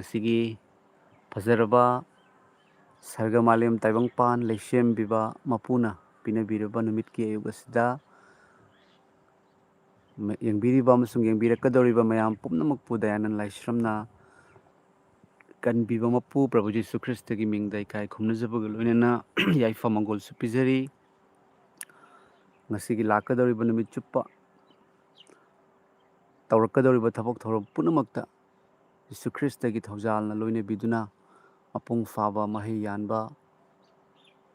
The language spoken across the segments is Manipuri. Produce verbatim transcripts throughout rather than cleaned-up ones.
ꯉꯁꯤꯒꯤ ꯐꯖꯔꯕ ꯁꯔꯒ ꯃꯥꯂꯦꯝ ꯇꯥꯏꯕꯪꯄꯥꯟ ꯂꯩꯁꯦꯝꯕꯤꯕ ꯃꯄꯨꯅ ꯄꯤꯅꯕꯤꯔꯕ ꯅꯨꯃꯤꯠꯀꯤ ꯑꯌꯨꯛ ꯑꯁꯤꯗ ꯌꯦꯡꯕꯤꯔꯤꯕ ꯑꯃꯁꯨꯡ ꯌꯦꯡꯕꯤꯔꯛꯀꯗꯧꯔꯤꯕ ꯃꯌꯥꯝ ꯄꯨꯝꯅꯃꯛꯄꯨ ꯗꯌꯥꯅꯟ ꯂꯥꯏꯁ꯭ꯔꯝꯅ ꯀꯟꯕꯤꯕ ꯃꯄꯨ ꯄ꯭ꯔꯚꯨ ꯖꯤꯁꯨ ꯈ꯭ꯔꯤꯁꯇꯒꯤ ꯃꯤꯡꯗ ꯏꯀꯥꯏ ꯈꯨꯝꯅꯖꯕꯒ ꯂꯣꯏꯅꯅ ꯌꯥꯏꯐ ꯃꯪꯒꯣꯜꯁꯨ ꯄꯤꯖꯔꯤ꯫ ꯉꯁꯤꯒꯤ ꯂꯥꯛꯀꯗꯧꯔꯤꯕ ꯅꯨꯃꯤꯠ ꯆꯨꯞꯄ ꯇꯧꯔꯛꯀꯗꯧꯔꯤꯕ ꯊꯕꯛ ꯊꯧꯔꯝ ꯄꯨꯝꯅꯃꯛꯇ ꯖꯤꯁꯨ ꯈ꯭ꯔꯤꯁꯇꯒꯤ ꯊꯧꯖꯥꯜꯅ ꯂꯣꯏꯅꯕꯤꯗꯨꯅ ꯃꯄꯨꯡ ꯐꯥꯕ ꯃꯍꯩ ꯌꯥꯟꯕ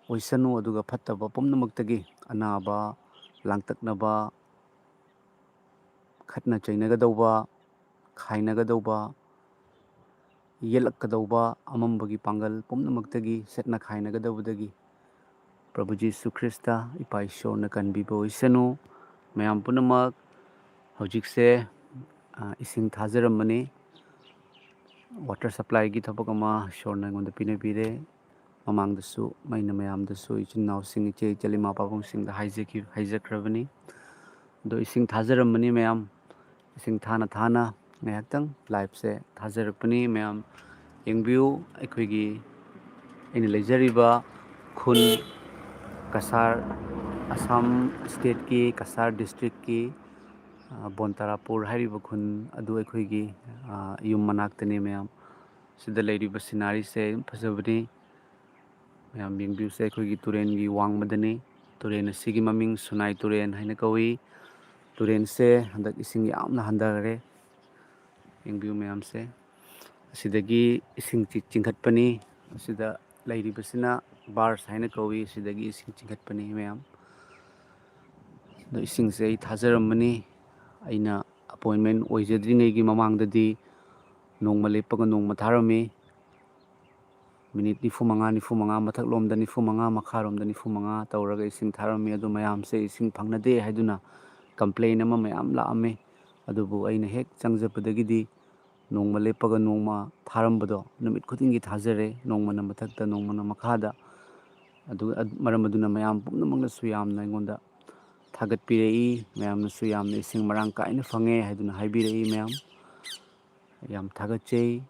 ꯑꯣꯏꯁꯅꯨ, ꯑꯗꯨꯒ ꯐꯠꯇꯕ ꯄꯨꯝꯅꯃꯛꯇꯒꯤ, ꯑꯅꯥꯕ, ꯂꯥꯡꯇꯛꯅꯕ, ꯈꯠꯅ ꯆꯩꯅꯒꯗꯧꯕ, ꯈꯥꯏꯅꯒꯗꯧꯕ, ꯌꯦꯠꯂꯛꯀꯗꯧꯕ ꯑꯃꯝꯕꯒꯤ ꯄꯥꯡꯒꯜ ꯄꯨꯝꯅꯃꯛꯇꯒꯤ, ꯁꯦꯠꯅ ꯈꯥꯏꯅꯒꯗꯧꯕꯗꯒꯤ ꯄ꯭ꯔꯚꯨ ꯖꯤꯁꯨ ꯈ꯭ꯔꯤꯁꯇ ꯏꯄꯥ ꯏꯁꯣꯔꯅ ꯀꯟꯕꯤꯕ ꯑꯣꯏꯁꯅꯨ꯫ ꯃꯌꯥꯝ ꯄꯨꯝꯅꯃꯛ ꯍꯧꯖꯤꯛꯁꯦ, ꯑ, ꯏꯁꯤꯡ ꯊꯥꯖꯔꯝꯕꯅꯤ꯫ ꯋꯥꯇꯔ ꯁꯄ꯭ꯂꯥꯏꯒꯤ ꯊꯕꯛ ꯑꯃ ꯏꯁꯣꯔꯅ ꯑꯩꯉꯣꯟꯗ ꯄꯤꯅꯕꯤꯔꯦ꯫ ꯃꯃꯥꯡꯗꯁꯨ ꯑꯩꯅ ꯃꯌꯥꯝꯗꯁꯨ, ꯏꯆꯤꯟ ꯏꯅꯥꯎꯁꯤꯡ, ꯏꯆꯦ ꯏꯆꯜ ꯏꯃꯥ ꯄꯥꯕꯨꯡꯁꯤꯡꯗ ꯍꯥꯏꯖꯈꯤ-, ꯍꯥꯏꯖꯈ꯭ꯔꯕꯅꯤ꯫ ꯑꯗꯣ ꯏꯁꯤꯡ ꯊꯥꯖꯔꯝꯕꯅꯤ ꯃꯌꯥꯝ꯫ ꯏꯁꯤꯡ ꯊꯥꯅ ꯊꯥꯅ ꯉꯥꯏꯍꯥꯛꯇꯪ ꯂꯥꯏꯐꯁꯦ ꯊꯥꯖꯔꯛꯄꯅꯤ꯫ ꯃꯌꯥꯝ ꯌꯦꯡꯕꯤꯌꯨ, ꯑꯩꯈꯣꯏꯒꯤ, ꯑꯩꯅ ꯂꯩꯖꯔꯤꯕ ꯈꯨꯟ ꯀꯁꯥꯔ, ꯑꯁꯥꯝ ꯁ꯭ꯇꯦꯠꯀꯤ ꯀꯁꯥꯔ ꯗꯤꯁꯇ꯭ꯔꯤꯛꯀꯤ, ꯑ, ꯕꯣꯟꯇꯥꯔꯥꯄꯨꯔ ꯍꯥꯏꯔꯤꯕ ꯈꯨꯟ ꯑꯗꯨ ꯑꯩꯈꯣꯏꯒꯤ, ꯑ, ꯌꯨꯝ ꯃꯅꯥꯛꯇꯅꯤ ꯃꯌꯥꯝ꯫ ꯁꯤꯗ ꯂꯩꯔꯤꯕ ꯁꯤꯅꯥꯔꯤꯁꯦ ꯌꯥꯝ ꯐꯖꯕꯅꯤ꯫ ꯃꯌꯥꯝ ꯌꯦꯡꯕꯤꯌꯨꯁꯦ, ꯑꯩꯈꯣꯏꯒꯤ ꯇꯨꯔꯦꯟꯒꯤ ꯋꯥꯡꯃꯗꯅꯤ꯫ ꯇꯨꯔꯦꯟ ꯑꯁꯤꯒꯤ ꯃꯃꯤꯡ ꯁꯨꯅꯥꯏ ꯇꯨꯔꯦꯟ ꯍꯥꯏꯅ ꯀꯧꯏ꯫ ꯇꯨꯔꯦꯟꯁꯦ ꯍꯟꯗꯛ ꯏꯁꯤꯡ ꯌꯥꯝꯅ ꯍꯟꯊꯈꯔꯦ꯫ ꯌꯦꯡꯕꯤꯌꯨ ꯃꯌꯥꯝꯁꯦ꯫ ꯑꯁꯤꯗꯒꯤ ꯏꯁꯤꯡ ꯆꯤ-, ꯆꯤꯡꯈꯠꯄꯅꯤ꯫ ꯑꯁꯤꯗ ꯂꯩꯔꯤꯕꯁꯤꯅ ꯕꯥꯔꯁ ꯍꯥꯏꯅ ꯀꯧꯏ꯫ ꯑꯁꯤꯗꯒꯤ ꯏꯁꯤꯡ ꯆꯤꯡꯈꯠꯄꯅꯤ ꯃꯌꯥꯝ꯫ ꯑꯗꯣ ꯏꯁꯤꯡꯁꯦ ꯑꯩ ꯊꯥꯖꯔꯝꯕꯅꯤ꯫ ꯑꯩꯅ ꯑꯦꯄꯣꯏꯟꯃꯦꯟ ꯑꯣꯏꯖꯗ꯭ꯔꯤꯉꯩꯒꯤ ꯃꯃꯥꯡꯗꯗꯤ ꯅꯣꯡꯃ ꯂꯦꯞꯄꯒ ꯅꯣꯡꯃ ꯊꯥꯔꯝꯃꯤ꯫ ꯃꯤꯅꯤꯠ ꯅꯤꯐꯨ ꯃꯉꯥ, ꯅꯤꯐꯨ ꯃꯉꯥ, ꯃꯊꯛꯂꯣꯝꯗ ꯅꯤꯐꯨ ꯃꯉꯥ, ꯃꯈꯥꯔꯣꯝꯗ ꯅꯤꯐꯨ ꯃꯉꯥ ꯇꯧꯔꯒ ꯏꯁꯤꯡ ꯊꯥꯔꯝꯃꯤ꯫ ꯑꯗꯨ ꯃꯌꯥꯝꯁꯦ ꯏꯁꯤꯡ ꯐꯪꯅꯗꯦ ꯍꯥꯏꯗꯨꯅ ꯀꯝꯄ꯭ꯂꯦꯟ ꯑꯃ ꯃꯌꯥꯝ ꯂꯥꯛꯑꯝꯃꯤ꯫ ꯑꯗꯨꯕꯨ ꯑꯩꯅ ꯍꯦꯛ ꯆꯪꯖꯕꯗꯒꯤꯗꯤ ꯅꯣꯡꯃ ꯂꯦꯞꯄꯒ ꯅꯣꯡꯃ ꯊꯥꯔꯝꯕꯗꯣ ꯅꯨꯃꯤꯠ ꯈꯨꯗꯤꯡꯒꯤ ꯊꯥꯖꯔꯦ, ꯅꯣꯡꯃꯅ ꯃꯊꯛꯇ, ꯅꯣꯡꯃꯅ ꯃꯈꯥꯗ꯫ ꯑꯗꯨ, ꯑꯗ-, ꯃꯔꯝ ꯑꯗꯨꯅ ꯃꯌꯥꯝ ꯄꯨꯝꯅꯃꯛꯅꯁꯨ ꯌꯥꯝꯅ ꯑꯩꯉꯣꯟꯗ ꯊꯥꯒꯠꯄꯤꯔꯛꯏ, ꯃꯌꯥꯝꯅꯁꯨ ꯌꯥꯝꯅ ꯏꯁꯤꯡ ꯃꯔꯥꯡ ꯀꯥꯏꯅ ꯐꯪꯉꯦ ꯍꯥꯏꯗꯨꯅ ꯍꯥꯏꯕꯤꯔꯛꯏ꯫ ꯃꯌꯥꯝ ꯌꯥꯝ ꯊꯥꯒꯠꯆꯩ꯫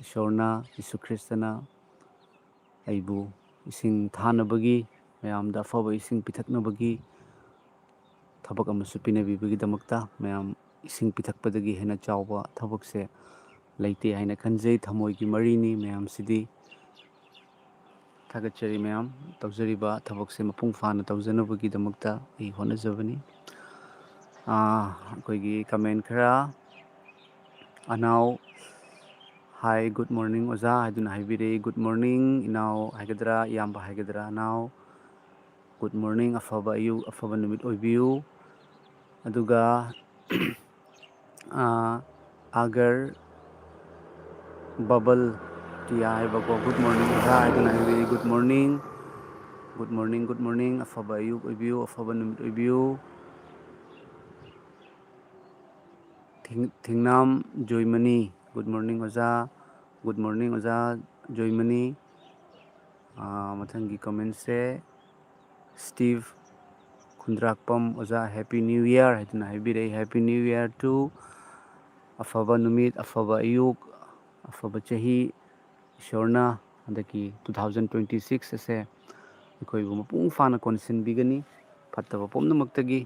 ꯏꯁꯣꯔꯅ, ꯖꯤꯁꯨ ꯈ꯭ꯔꯤꯁꯇꯅ ꯑꯩꯕꯨ ꯏꯁꯤꯡ ꯊꯥꯅꯕꯒꯤ, ꯃꯌꯥꯝꯗ ꯑꯐꯕ ꯏꯁꯤꯡ ꯄꯤꯊꯛꯅꯕꯒꯤ ꯊꯕꯛ ꯑꯃꯁꯨ ꯄꯤꯅꯕꯤꯕꯒꯤꯗꯃꯛꯇ꯫ ꯃꯌꯥꯝ, ꯏꯁꯤꯡ ꯄꯤꯊꯛꯄꯗꯒꯤ ꯍꯦꯟꯅ ꯆꯥꯎꯕ ꯊꯕꯛꯁꯦ ꯂꯩꯇꯦ ꯍꯥꯏꯅ ꯈꯟꯖꯩ꯫ ꯊꯃꯣꯏꯒꯤ ꯃꯔꯤꯅꯤ ꯃꯌꯥꯝꯁꯤꯗꯤ꯫ ꯊꯥꯒꯠꯆꯔꯤ ꯃꯌꯥꯝ, ꯇꯧꯖꯔꯤꯕ ꯊꯕꯛꯁꯦ ꯃꯄꯨꯡ ꯐꯥꯅ ꯇꯧꯖꯅꯕꯒꯤꯗꯃꯛꯇ ꯑꯩ ꯍꯣꯠꯅꯖꯕꯅꯤ꯫ ꯑꯥ, ꯑꯩꯈꯣꯏꯒꯤ comment ꯈꯔ, ꯑꯅꯥꯎ, "Hi, good morning ꯑꯣꯖꯥ" ꯍꯥꯏꯗꯨꯅ ꯍꯥꯏꯕꯤꯔꯛꯏ꯫ Good morning ꯏꯅꯥꯎ ꯍꯥꯏꯒꯗ꯭ꯔꯥ, ꯏꯌꯥꯝꯕ ꯍꯥꯏꯒꯗ꯭ꯔꯥ, ꯑꯅꯥꯎ꯫ Good morning, ꯑꯐꯕ ꯑꯌꯨꯛ, ꯑꯐꯕ ꯅꯨꯃꯤꯠ ꯑꯣꯏꯕꯤꯌꯨ꯫ ꯑꯗꯨꯒ, ꯑꯥ, ꯑꯒꯔ ꯕꯕꯜ ꯇꯤꯌꯥ ꯍꯥꯏꯕꯀꯣ, "Good morning ꯑꯣꯖꯥ" ꯍꯥꯏꯗꯨꯅ ꯍꯥꯏꯕꯤꯔꯛꯏ꯫ Good morning, good morning, good morning, ꯑꯐꯕ ꯑꯌꯨꯛ ꯑꯣꯏꯕꯤꯌꯨ, ꯑꯐꯕ ꯅꯨꯃꯤꯠ ꯑꯣꯏꯕꯤꯌꯨ꯫ ꯊꯤꯡ-, ꯊꯤꯡꯅꯥꯝ ꯖꯣꯏꯃꯅꯤ, "Good morning ꯑꯣꯖꯥ", "Good morning ꯑꯣꯖꯥ ꯖꯣꯏꯃꯅꯤ"꯫ ꯑꯥ, ꯃꯊꯪꯒꯤ commentꯁꯦ ꯁ꯭ꯇꯤꯚ ꯈꯨꯟꯗ꯭ꯔꯥꯛꯄꯝ ꯑꯣꯖꯥ, "Happy New Year" ꯍꯥꯏꯗꯨꯅ ꯍꯥꯏꯕꯤꯔꯛꯏ꯫ Happy New Year to ꯑꯐꯕ ꯅꯨꯃꯤꯠ, ꯑꯐꯕ ꯑꯌꯨꯛ, ꯑꯐꯕ ꯆꯍꯤ꯫ ꯏꯁꯣꯔꯅ ꯍꯟꯗꯛꯀꯤ two thousand twenty six ꯑꯁꯦ ꯑꯩꯈꯣꯏꯕꯨ ꯃꯄꯨꯡ ꯐꯥꯅ ꯀꯣꯟꯁꯤꯟꯕꯤꯒꯅꯤ꯫ ꯐꯠꯇꯕ ꯄꯨꯝꯅꯃꯛꯇꯒꯤ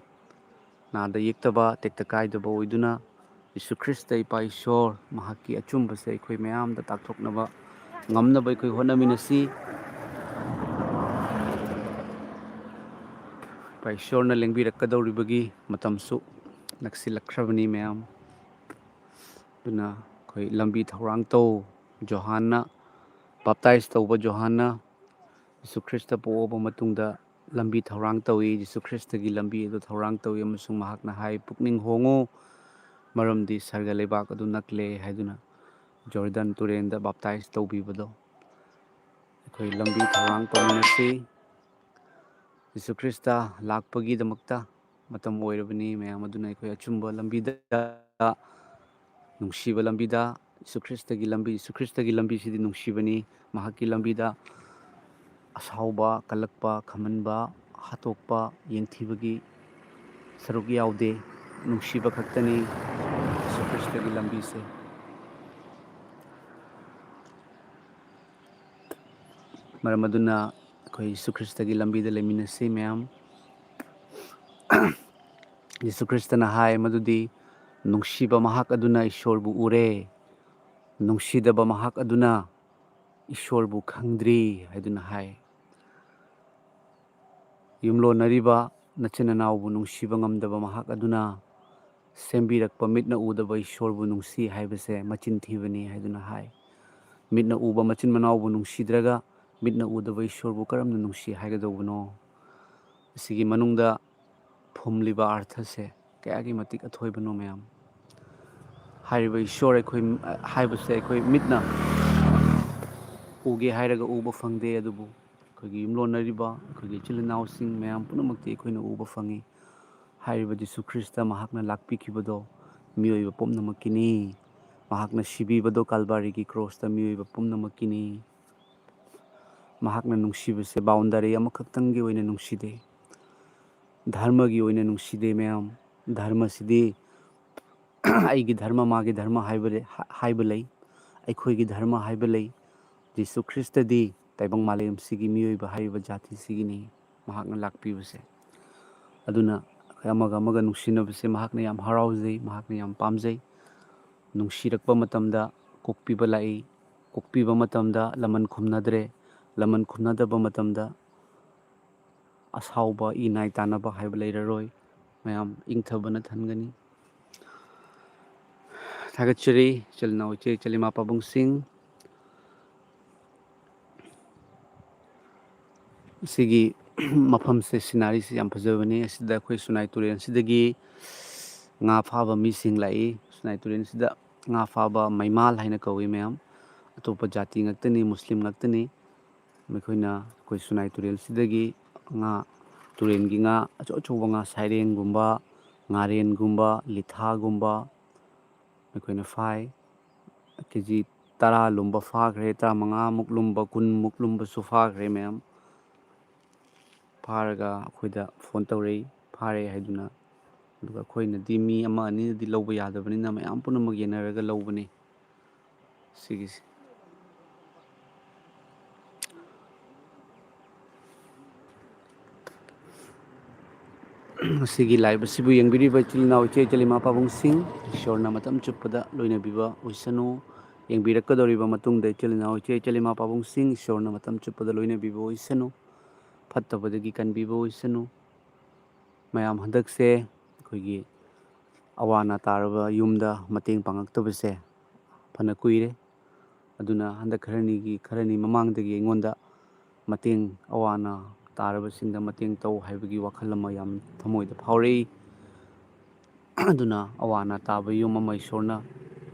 ꯅꯥꯗ ꯌꯦꯛꯇꯕ, ꯇꯦꯛꯇ ꯀꯥꯏꯗꯕ ꯑꯣꯏꯗꯨꯅ, ꯖꯤꯁꯨ ꯈ꯭ꯔꯤꯁꯇ ꯏꯄꯥ ꯏꯁꯣꯔ ꯃꯍꯥꯛꯀꯤ ꯑꯆꯨꯝꯕꯁꯦ ꯑꯩꯈꯣꯏ ꯃꯌꯥꯝꯗ ꯇꯥꯛꯊꯣꯛꯅꯕ ꯉꯝꯅꯕ ꯑꯩꯈꯣꯏ ꯍꯣꯠꯅꯃꯤꯟꯅꯁꯤ꯫ ꯏꯄꯥ ꯏꯁꯣꯔꯅ ꯂꯦꯡꯕꯤꯔꯛꯀꯗꯧꯔꯤꯕꯒꯤ ꯃꯇꯝꯁꯨ ꯅꯛꯁꯤꯜꯂꯛꯈ꯭ꯔꯕꯅꯤ ꯃꯌꯥꯝ꯫ ꯑꯗꯨꯅ ꯑꯩꯈꯣꯏ ꯂꯝꯕꯤ ꯊꯧꯔꯥꯡ ꯇꯧ꯫ ꯖꯣꯍꯥꯟꯅ, ꯕꯥꯞꯇꯥꯏꯖ ꯇꯧꯕ ꯖꯣꯍꯥꯟꯅ ꯖꯤꯁꯨ ꯈ꯭ꯔꯤꯁꯇ ꯄꯣꯛꯑꯕ ꯃꯇꯨꯡꯗ ꯂꯝꯕꯤ ꯊꯧꯔꯥꯡ ꯇꯧꯏ꯫ ꯖꯤꯁꯨ ꯈ꯭ꯔꯤꯁꯇꯒꯤ ꯂꯝꯕꯤ ꯑꯗꯨ ꯊꯧꯔꯥꯡ ꯇꯧꯏ ꯑꯃꯁꯨꯡ ꯃꯍꯥꯛꯅ ꯍꯥꯏ, "ꯄꯨꯛꯅꯤꯡ ꯍꯣꯡꯉꯨ, ꯃꯔꯝꯗꯤ ꯁꯔꯒ ꯂꯩꯕꯥꯛ ꯑꯗꯨ ꯅꯛꯂꯦ" ꯍꯥꯏꯗꯨꯅ ꯖꯣꯔꯗꯟ ꯇꯨꯔꯦꯟꯗ ꯕꯥꯞꯇꯥꯏꯖ ꯇꯧꯕꯤꯕꯗꯣ꯫ ꯑꯩꯈꯣꯏ ꯂꯝꯕꯤ ꯊꯧꯔꯥꯡ ꯇꯧꯃꯤꯟꯅꯁꯤ꯫ ꯖꯤꯁꯨ ꯈ꯭ꯔꯤꯁꯇ ꯂꯥꯛꯄꯒꯤꯗꯃꯛꯇ ꯃꯇꯝ ꯑꯣꯏꯔꯕꯅꯤ ꯃꯌꯥꯝ꯫ ꯑꯗꯨꯅ ꯑꯩꯈꯣꯏ ꯑꯆꯨꯝꯕ ꯂꯝꯕꯤꯗ, ꯅꯨꯡꯁꯤꯕ ꯂꯝꯕꯤꯗ, ꯖꯤꯁꯨ ꯈ꯭ꯔꯤꯁꯇꯒꯤ ꯂꯝꯕꯤ, ꯖꯤꯁꯨ ꯈ꯭ꯔꯤꯁꯇꯒꯤ ꯂꯝꯕꯤꯁꯤꯗꯤ ꯅꯨꯡꯁꯤꯕꯅꯤ꯫ ꯃꯍꯥꯛꯀꯤ ꯂꯝꯕꯤꯗ ꯑꯁꯥꯎꯕ, ꯀꯜꯂꯛꯄ, ꯈꯝꯍꯟꯕ, ꯍꯥꯠꯇꯣꯛꯄ, ꯌꯦꯡꯊꯤꯕꯒꯤ ꯁꯔꯨꯛ ꯌꯥꯎꯗꯦ꯫ ꯅꯨꯡꯁꯤꯕ ꯈꯛꯇꯅꯤ ꯖꯤꯁꯨ ꯈ꯭ꯔꯤꯁꯇꯒꯤ ꯂꯝꯕꯤꯁꯦ꯫ ꯃꯔꯝ ꯑꯗꯨꯅ ꯑꯩꯈꯣꯏ ꯌꯤꯁꯨ ꯈ꯭ꯔꯤꯁꯇꯒꯤ ꯂꯝꯕꯤꯗ ꯂꯩꯃꯤꯟꯅꯁꯤ ꯃꯌꯥꯝ꯫ ꯌꯤꯁꯨ ꯈ꯭ꯔꯤꯁꯇꯅ ꯍꯥꯏ ꯃꯗꯨꯗꯤ, "ꯅꯨꯡꯁꯤꯕ ꯃꯍꯥꯛ ꯑꯗꯨꯅ ꯏꯁꯣꯔꯕꯨ ꯎꯔꯦ, ꯅꯨꯡꯁꯤꯗꯕ ꯃꯍꯥꯛ ꯑꯗꯨꯅ ꯏꯁꯣꯔꯕꯨ ꯈꯪꯗ꯭ꯔꯤ" ꯍꯥꯏꯗꯨꯅ ꯍꯥꯏ꯫ ꯌꯨꯝꯂꯣꯟꯅꯔꯤꯕ ꯅꯆꯤꯟ ꯅꯅꯥꯎꯕꯨ ꯅꯨꯡꯁꯤꯕ ꯉꯝꯗꯕ ꯃꯍꯥꯛ ꯑꯗꯨꯅ ꯁꯦꯝꯕꯤꯔꯛꯄ ꯃꯤꯠꯅ ꯎꯗꯕ ꯏꯁꯣꯔꯕꯨ ꯅꯨꯡꯁꯤ ꯍꯥꯏꯕꯁꯦ ꯃꯆꯤꯟ ꯊꯤꯕꯅꯤ ꯍꯥꯏꯗꯨꯅ ꯍꯥꯏ꯫ ꯃꯤꯠꯅ ꯎꯕ ꯃꯆꯤꯟ ꯃꯅꯥꯎꯕꯨ ꯅꯨꯡꯁꯤꯗ꯭ꯔꯒ ꯃꯤꯠꯅ ꯎꯗꯕ ꯏꯁꯣꯔꯕꯨ ꯀꯔꯝꯅ ꯅꯨꯡꯁꯤ ꯍꯥꯏꯒꯗꯧꯕꯅꯣ? ꯑꯁꯤꯒꯤ ꯃꯅꯨꯡꯗ ꯐꯨꯝꯂꯤꯕ ꯑꯥꯔꯊꯁꯦ ꯀꯌꯥꯒꯤ ꯃꯇꯤꯛ ꯑꯊꯣꯏꯕꯅꯣ ꯃꯌꯥꯝ꯫ ꯍꯥꯏꯔꯤꯕ ꯏꯁꯣꯔ ꯑꯩꯈꯣꯏ ꯍꯥꯏꯕꯁꯦ ꯑꯩꯈꯣꯏ ꯃꯤꯠꯅ ꯎꯒꯦ ꯍꯥꯏꯔꯒ ꯎꯕ ꯐꯪꯗꯦ, ꯑꯗꯨꯕꯨ ꯑꯩꯈꯣꯏꯒꯤ ꯌꯨꯝꯂꯣꯟꯅꯔꯤꯕ ꯑꯩꯈꯣꯏꯒꯤ ꯏꯆꯤꯜ ꯏꯅꯥꯎꯁꯤꯡ ꯃꯌꯥꯝ ꯄꯨꯝꯅꯃꯛꯇꯤ ꯑꯩꯈꯣꯏꯅ ꯎꯕ ꯐꯪꯉꯤ꯫ ꯍꯥꯏꯔꯤꯕ ꯖꯤꯁꯨ ꯈ꯭ꯔꯤꯁꯇ ꯃꯍꯥꯛꯅ ꯂꯥꯛꯄꯤꯈꯤꯕꯗꯣ ꯃꯤꯑꯣꯏꯕ ꯄꯨꯝꯅꯃꯛꯀꯤꯅꯤ꯫ ꯃꯍꯥꯛꯅ ꯁꯤꯕꯤꯕꯗꯣ ꯀꯜꯕꯥꯔꯤꯒꯤ ꯀ꯭ꯔꯣꯁꯇ ꯃꯤꯑꯣꯏꯕ ꯄꯨꯝꯅꯃꯛꯀꯤꯅꯤ꯫ ꯃꯍꯥꯛꯅ ꯅꯨꯡꯁꯤꯕꯁꯦ ꯕꯥꯎꯟꯗꯔꯤ ꯑꯃꯈꯛꯇꯪꯒꯤ ꯑꯣꯏꯅ ꯅꯨꯡꯁꯤꯗꯦ, ꯙꯔꯃꯒꯤ ꯑꯣꯏꯅ ꯅꯨꯡꯁꯤꯗꯦ ꯃꯌꯥꯝ꯫ ꯙꯔꯃꯁꯤꯗꯤ ꯑꯩꯒꯤ ꯙꯔꯃ, ꯃꯥꯒꯤ ꯙꯔꯃ ꯍꯥꯏꯕ ꯂꯩ, ꯍꯥꯏꯕ ꯂꯩ꯫ ꯑꯩꯈꯣꯏꯒꯤ ꯙꯔꯃ ꯍꯥꯏꯕ ꯂꯩ꯫ ꯖꯤꯁꯨ ꯈ꯭ꯔꯤꯁꯇꯗꯤ ꯇꯥꯏꯕꯪ ꯃꯥꯂꯦꯝꯁꯤꯒꯤ ꯃꯤꯑꯣꯏꯕ ꯍꯥꯏꯔꯤꯕ ꯖꯥꯇꯤꯁꯤꯒꯤꯅꯤ ꯃꯍꯥꯛꯅ ꯂꯥꯛꯄꯤꯕꯁꯦ꯫ ꯑꯗꯨꯅ ꯑꯩꯈꯣꯏ ꯑꯃꯒ ꯑꯃꯒ ꯅꯨꯡꯁꯤꯅꯕꯁꯦ ꯃꯍꯥꯛꯅ ꯌꯥꯝ ꯍꯔꯥꯎꯖꯩ, ꯃꯍꯥꯛꯅ ꯌꯥꯝ ꯄꯥꯝꯖꯩ꯫ ꯅꯨꯡꯁꯤꯔꯛꯄ ꯃꯇꯝꯗ ꯀꯣꯛꯄꯤꯕ ꯂꯥꯛꯏ, ꯀꯣꯛꯄꯤꯕ ꯃꯇꯝꯗ ꯂꯃꯟ ꯈꯨꯝꯅꯗ꯭ꯔꯦ, ꯂꯃꯟ ꯈꯨꯝꯅꯗꯕ ꯃꯇꯝꯗ ꯑꯁꯥꯎꯕ, ꯏ ꯅꯥꯏ ꯇꯥꯅꯕ ꯍꯥꯏꯕ ꯂꯩꯔꯔꯣꯏ꯫ ꯃꯌꯥꯝ ꯏꯪꯊꯕꯅ ꯊꯟꯒꯅꯤ꯫ ꯊꯥꯒꯠꯆꯔꯤ ꯏꯆꯤꯜ ꯏꯅꯥꯎ, ꯏꯆꯦ ꯏꯆꯜ, ꯏꯃꯥ ꯄꯥꯕꯨꯡꯁꯤꯡ꯫ ꯁꯤꯒꯤ ꯃꯐꯝꯁꯦ, ꯁꯤꯅꯔꯤꯁꯤ ꯌꯥꯝ ꯐꯖꯕꯅꯤ꯫ ꯑꯁꯤꯗ ꯑꯩꯈꯣꯏ ꯁꯨꯅꯥꯏ ꯇꯨꯔꯦꯜꯁꯤꯗꯒꯤ ꯉꯥ ꯐꯥꯕ ꯃꯤꯁꯤꯡ ꯂꯥꯛꯏ꯫ ꯁꯨꯅꯥꯏ ꯇꯨꯔꯦꯜꯁꯤꯗ ꯉꯥ ꯐꯥꯕ ꯃꯩꯃꯥꯜ ꯍꯥꯏꯅ ꯀꯧꯏ ꯃꯌꯥꯝ꯫ ꯑꯇꯣꯞꯄ ꯖꯥꯇꯤ ꯉꯥꯛꯇꯅꯤ, ꯃꯨꯁꯂꯤꯝ ꯉꯥꯛꯇꯅꯤ꯫ ꯃꯈꯣꯏꯅ ꯑꯩꯈꯣꯏ ꯁꯨꯅꯥꯏ ꯇꯨꯔꯦꯜꯁꯤꯗꯒꯤ ꯉꯥ, ꯇꯨꯔꯦꯜꯒꯤ ꯉꯥ ꯑꯆꯧ ꯑꯆꯧꯕ ꯉꯥ, ꯁꯥꯏꯔꯦꯟꯒꯨꯝꯕ, ꯉꯥꯔꯦꯟꯒꯨꯝꯕ, ꯂꯤꯊꯥꯒꯨꯝꯕ ꯃꯈꯣꯏꯅ ꯐꯥꯏ꯫ ꯀꯦ ꯖꯤ ꯇꯔꯥ ꯂꯨꯝꯕ ꯐꯥꯈ꯭ꯔꯦ, ꯇꯔꯥꯃꯉꯥꯃꯨꯛ ꯂꯨꯝꯕ, ꯀꯨꯟꯃꯨꯛ ꯂꯨꯝꯕꯁꯨ ꯐꯥꯈ꯭ꯔꯦ ꯃꯌꯥꯝ꯫ ꯐꯥꯔꯒ ꯑꯩꯈꯣꯏꯗ ꯐꯣꯟ ꯇꯧꯔꯛꯏ, ꯐꯥꯔꯦ ꯍꯥꯏꯗꯨꯅ꯫ ꯑꯗꯨꯒ ꯑꯩꯈꯣꯏꯅꯗꯤ ꯃꯤ ꯑꯃ ꯑꯅꯤꯅꯗꯤ ꯂꯧꯕ ꯌꯥꯗꯕꯅꯤꯅ ꯃꯌꯥꯝ ꯄꯨꯝꯅꯃꯛ ꯌꯦꯟꯅꯔꯒ ꯂꯧꯕꯅꯤ꯫ ꯁꯤꯒꯤꯁꯦ꯫ ꯃꯁꯤꯒꯤ live ꯑꯁꯤꯕꯨ ꯌꯦꯡꯕꯤꯔꯤꯕ ꯏꯆꯤꯜ ꯏꯅꯥꯎ, ꯏꯆꯦ ꯏꯆꯜ, ꯏꯃꯥ ꯄꯥꯕꯨꯡꯁꯤꯡ, ꯏꯁꯣꯔꯅ ꯃꯇꯝ ꯆꯨꯞꯄꯗ ꯂꯣꯏꯅꯕꯤꯕ ꯑꯣꯏꯁꯅꯨ꯫ ꯌꯦꯡꯕꯤꯔꯛꯀꯗꯧꯔꯤꯕ ꯃꯇꯨꯡꯗ ꯏꯆꯤꯜ ꯏꯅꯥꯎ, ꯏꯆꯦ ꯏꯆꯜ, ꯏꯃꯥ ꯄꯥꯕꯨꯡꯁꯤꯡ, ꯏꯁꯣꯔꯅ ꯃꯇꯝ ꯆꯨꯞꯄꯗ ꯂꯣꯏꯅꯕꯤꯕ ꯑꯣꯏꯁꯅꯨ꯫ ꯐꯠꯇꯕꯗꯒꯤ ꯀꯟꯕꯤꯕ ꯑꯣꯏꯁꯅꯨ꯫ ꯃꯌꯥꯝ, ꯍꯟꯗꯛꯁꯦ ꯑꯩꯈꯣꯏꯒꯤ ꯑꯋꯥ ꯑꯅꯥ ꯇꯥꯔꯕ ꯌꯨꯝꯗ ꯃꯇꯦꯡ ꯄꯥꯡꯉꯛꯇꯕꯁꯦ ꯐꯅ ꯀꯨꯏꯔꯦ꯫ ꯑꯗꯨꯅ ꯍꯟꯗꯛ ꯈꯔꯅꯤꯒꯤ, ꯈꯔꯅꯤ ꯃꯃꯥꯡꯗꯒꯤ ꯑꯩꯉꯣꯟꯗ ꯃꯇꯦꯡ, ꯑꯋꯥ ꯑꯅꯥ ꯇꯥꯔꯕꯁꯤꯡꯗ ꯃꯇꯦꯡ ꯇꯧ ꯍꯥꯏꯕꯒꯤ ꯋꯥꯈꯜ ꯑꯃ ꯌꯥꯝ ꯊꯃꯣꯏꯗ ꯐꯥꯎꯔꯛꯏ꯫ ꯑꯗꯨꯅ ꯑꯋꯥ ꯑꯅꯥ ꯇꯥꯕ ꯌꯨꯝ ꯑꯃ ꯏꯁꯣꯔꯅ